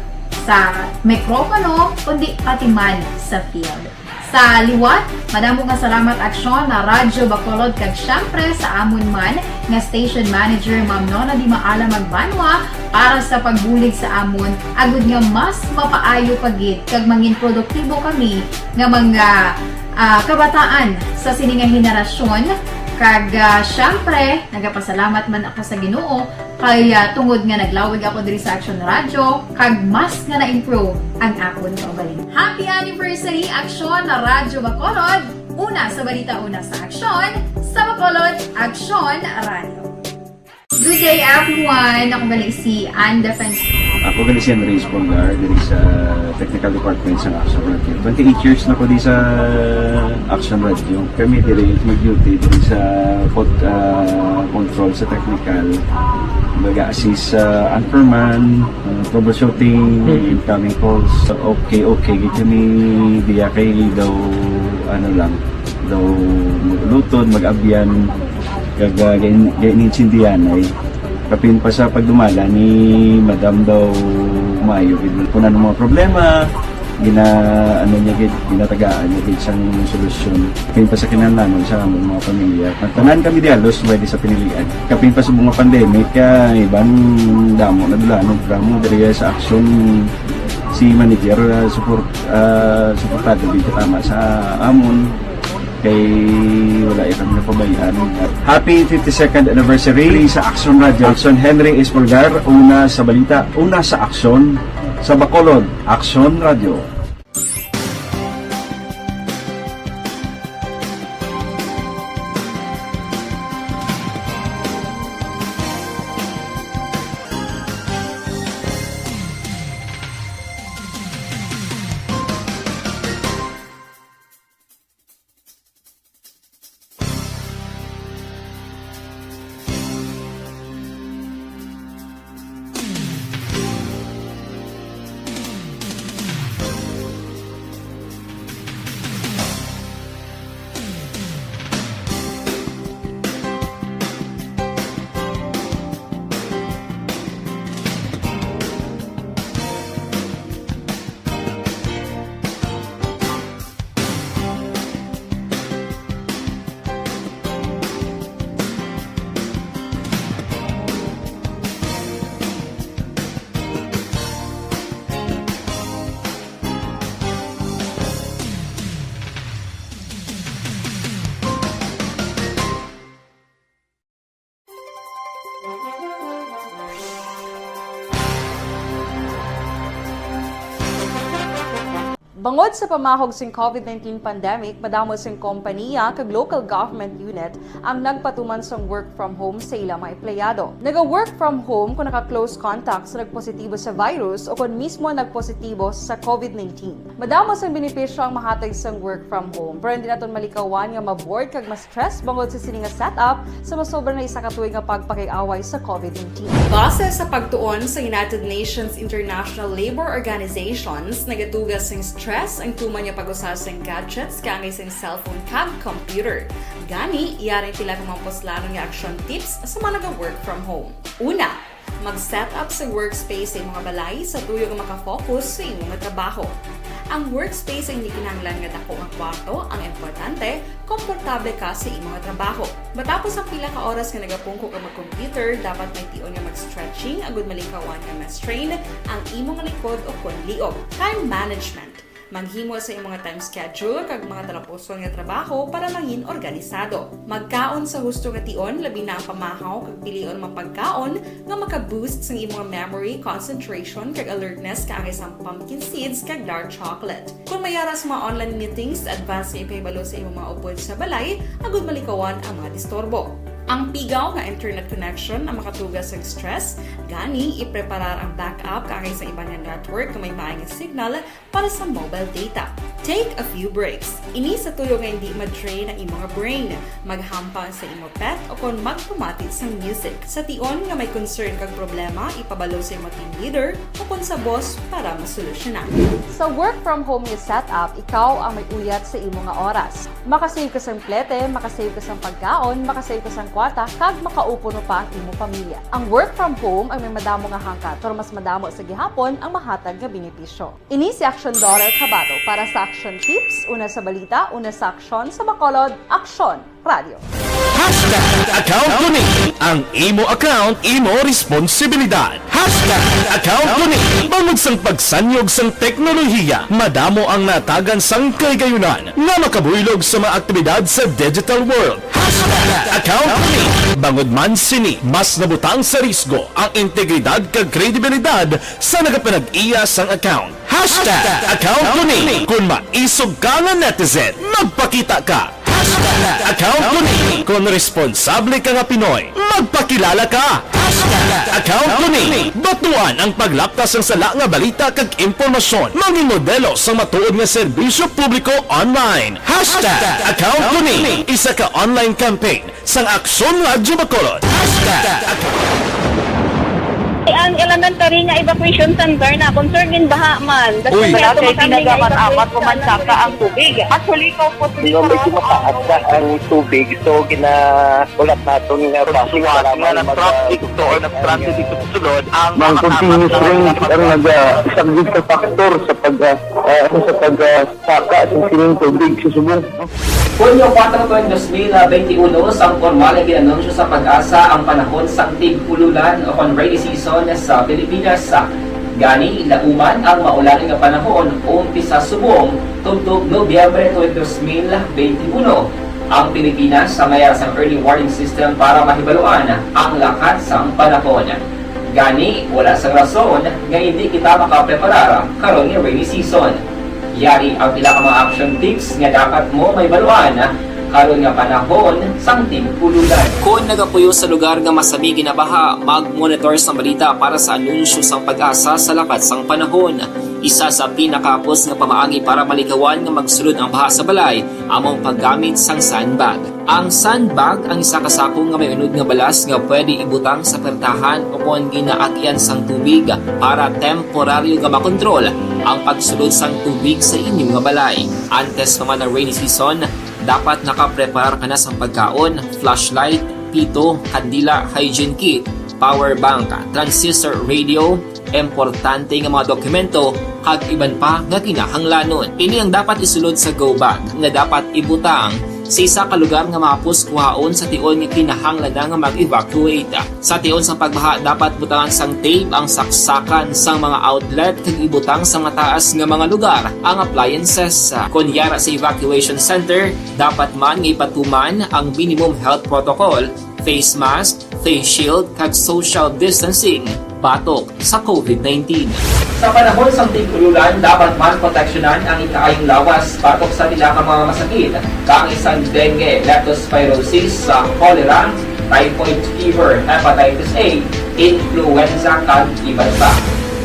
sa mikropono, kundi pati man sa field. Sa liwat, madamo nga salamat, Aksyon, na Radyo Bacolod, kag syempre sa amon man nga station manager, Ma'am Nona Di Maala Magbanwa, para sa pagbulig sa amon, agud nga mas mapaayo pa gid kag mangin produktibo kami nga mga, ah, kabataan sa sini nga henerasyon. Kag, ah, syempre, nagapasalamat man ako sa Ginoo kay, ah, tungod nga naglawig ako diri sa Aksyon Radyo, kag mas nga na-improve ang akon kaugalingon. Happy anniversary, Aksyon Radyo Bacolod! Una sa balita, una sa aksyon, sa Bacolod, Aksyon Radyo. Good day, everyone! Ako gali si Ann Defensor. Ako gali si Andres Polgar, diri sa Technical Department sa Aksyon Radyo. Twenty-eight years na ko di sa Aksyon Radyo. Kami diri mag-duty diri sa pod-, ah, control sa technical. Mag-assist sa anchorman, ah, troubleshooting, incoming calls. Okay, okay gid kami diya kay daw, ano lang, daw mag-ulutod, mag-abyan, kag, ah, gain-, gain-, intindihan ay. Kapin pa sa pagdumala ni Madam daw maayo gid. Kung ano mga problema, gina-, ano niya gid, ginatagaan niya gid sang solusyon. Kapin pa sa kinahanglanon sa among mga pamilya. Nagtanan kami di halos pwede sa pinilian. Kapin pa sa mga pandemic, ah, iban damo na dulanon, damo diri sa aksyon si manager, ah, support, ah, suportado gid tama sa amon. Kay wala ya kami napabayaan. Happy fifty-second anniversary sa Aksyon Radyo. Aksyon Henry Espolgar, una sa balita, una sa aksyon, sa Bacolod, Aksyon Radyo. Bangod sa pamahog sing COVID nineteen pandemic, madamo sing kompaniya kag local government unit ang nagpatuman sang work from home sa ila mga empleyado. Naga-work from home kung naka-close contact sa nagpositibo sa virus o kung mismo nagpositibo sa COVID nineteen. Madamo sang benepisyo ang mahatag sang work from home, pero hindi naton malikawan nga ma-bored kag ma-stress bangod sa sini nga setup sa masobra na isa ka tuig nga pagpakig-away sa COVID nineteen. Base sa pagtuon sa United Nations International Labour Organizations, nagatuga sing stress Ang tuman nga pag-usar sang gadgets kaangay sang cellphone kag computer. Gani, yari ang pila ka mga puslanon nga action tips sa mga naga-work from home. Una, mag-set up sa workspace sa imong balay sa tuyo nga makafocus sa imong trabaho. Ang workspace ay hindi kinahanglan nga dako nga kwarto ang importante, komportable ka sa imong trabaho. Matapos ang pila ka oras nga nagapungko ka mag-computer, dapat may tion nga mag-stretching agud malikawan nga ma-strain ang imong likod o kon liog. Time management. Maghimo sa imong time schedule kag mga talapuson nga trabaho para mangin organisado. Magkaon sa husto nga tion, labi na ang pamahaw kag pilion mga pagkaon nga maka-boost sang imong memory, concentration, kag alertness kaangay sang pumpkin seeds kag dark chocolate. Kung may ara sa mga online meetings, advance nga ipahibalo sa imong mga upod sa balay agud malikawan ang mga disturbo. Ang pigaw nga internet connection ang makatuga sa stress, gani ipreparar ang backup kaangay sa iban nga network nga may maay nga signal para sa mobile data. Take a few breaks. Ini sa tuyo nga hindi ma-drain ang imong brain. Maghampang sa imo pet o kon magpamati sang music. Sa tion nga may concern kag problema, ipabalo sa imo team leader o kon sa boss para masolusyonan. Sa work from home nga setup, ikaw ang may uyat sa imo nga oras. Makasave ka sang plete, makasave ka sang pagkaon, makasave ka sang kwarta, kag makaupo pa ang imo pamilya. Ang work from home ang may madamo nga hangkat, pero mas madamo sa gihapon ang mahatag nga benepisyo. Ini si Action Daughter Kabato para sa Action Tips, una sa balita, una sa aksyon, sa Bacolod, Aksyon Radio. Hashtag account ko ni. Ang imo account, imo responsibilidad. Hashtag account ko ni. Bangod sang pagsanyog sang teknolohiya, madamo ang natagan sang kahigayunan nga makabuylog sa mga aktibidad sa digital world. Hashtag account ko ni. Bangod man sini, mas nabutang sa risgo ang integridad kag kredibilidad sa nagapanag-iya sang account. Hashtag account ko ni. Kung maisog ka nga netizen, magpakita ka. Hashtag account ko ni. Kung responsable ka nga Pinoy, magpakilala ka. Hashtag account ko ni. Batuan ang paglapkas sang sala nga balita kag impormasyon. Mangin modelo sang matuod nga serbisyo publiko online. Hashtag account ko ni. Isa ka online campaign sang Aksyon Radyo Bacolod. Hashtag Ang elementary nga evacuation center na concerned in baha man. Uy. Wala kay ginagamat-amat ko man saka ang tubig. Actually, ko po Medyo mataas na ang tubig, so ginaulat naton nga basi nga lamang mag- traffic to or nag-transit dito sa sulod ang Ang continuous rain ang nagasaglit sa factor sa pag ah, sa pag ah, saka sa sining tubig sa subong. Hunyo kuwatro, dos mil benti uno, sang pormal nga gin-anunsyo sa PAGASA ang panahon sang tig-ululan o kon rainy season sa Pilipinas. Gani, lauman ang maulan nga panahon umpisa subong tubtob Nobyembre twenty twenty-one. Ang Pilipinas may ara sang early warning system para mahibaluan ang lakat sang panahon. Gani, wala sang rason nga indi kita makapreparar karon nga rainy season. Yari ang pila ka mga action tips nga dapat mo mahibaluan karon nga panahon sang tig-ululan. Kon nagapuyo sa lugar nga masami ginabaha, mag-monitor sang balita para sa anunsyo sang PAGASA sa lakat sang panahon. Isa sa pinakahapos nga pamaagi para malikawan nga magsulod ang baha sa balay amo ang paggamit sang sandbag. Ang sandbag ang isa ka sako nga may unod nga balas nga pwede ibutang sa pertahan o kon ginaagyan sang tubig para temporaryo nga makontrol ang pagsulod sang tubig sa inyo nga balay. Antes pa man ang rainy season, dapat nakapreparar ka na sang pagkaon, flashlight, pito, kandila, hygiene kit, power bank, transistor radio, importante nga mga dokumento, kag iban pa nga kinahanglanon. Ini ang dapat isulod sa go bag nga dapat ibutang sa isa ka lugar nga mahapos kuhaon sa tion nga kinahanglan na nga mag-evacuate. Sa tion sang pagbaha, dapat butangan sang tape ang saksakan sang mga outlet kag ibutang sa mataas nga mga lugar ang appliances. Kon yara sa evacuation center, dapat man nga ipatuman ang minimum health protocol, face mask, face shield, kag social distancing batok sa COVID nineteen. Sa panahon sang tig-ululan, dapat man proteksyonan ang ikaayong lawas batok sa pila ka mga masakit, kaangay sang dengue, leptospirosis, sa cholera, typhoid fever, hepatitis A, influenza, kag iban pa.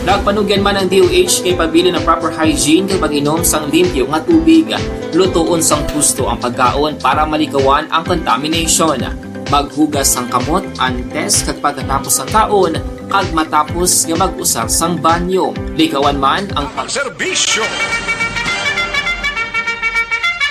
Nagpanugyan man ang D O H nga ipabilin ang proper hygiene kag pag-inom sang limpyo nga tubig. Lutoon sang husto ang pagkaon para malikawan ang contamination. Maghugas sang kamot antes kag pagkatapos sang kaon kag matapos nga mag-usar sang banyo. Likawan man ang pag- Serbisyo!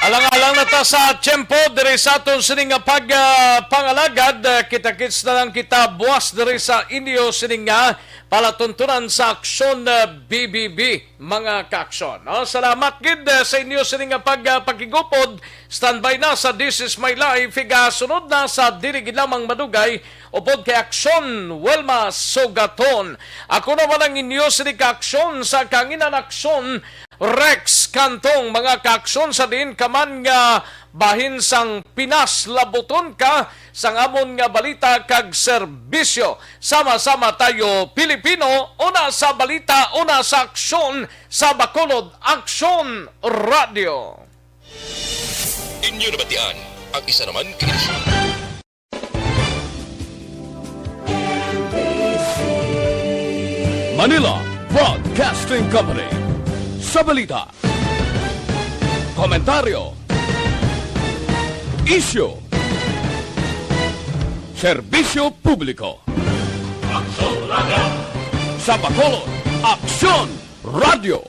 Alang-alang na ta sa tiyempo diri sa aton sini nga pag, ah, pangalagad. Ah, kita-kits na lang kita buwas diri sa inyo sini nga palatuntunan sa Aksyon, ah, B B B, mga kaaksyon. No? Salamat gid, ah, sa inyo sini nga pag, ah, pakigupod. Standby na sa This Is My Life. Igasunod na sa dili gid lamang madugay upod kay Aksyon Wilma Sugaton. Ako naman ang inyo sini kaaksyon sa kanginan aksyon, Rex Cantong, mga kaaksyon, sa diin ka man nga bahin sang Pinas, labuton ka sang amon nga balita kag serbisyo. Sama-sama tayo, Pilipino, una sa balita, una sa aksyon, sa Bacolod Aksyon Radio. Inyo nabatian ang isa naman ka edisyon. Manila Broadcasting Company. Sa balita, komentaryo, isyu, serbisyo publiko. Aksyon Radio. Sa Bacolod, Aksyon Radio.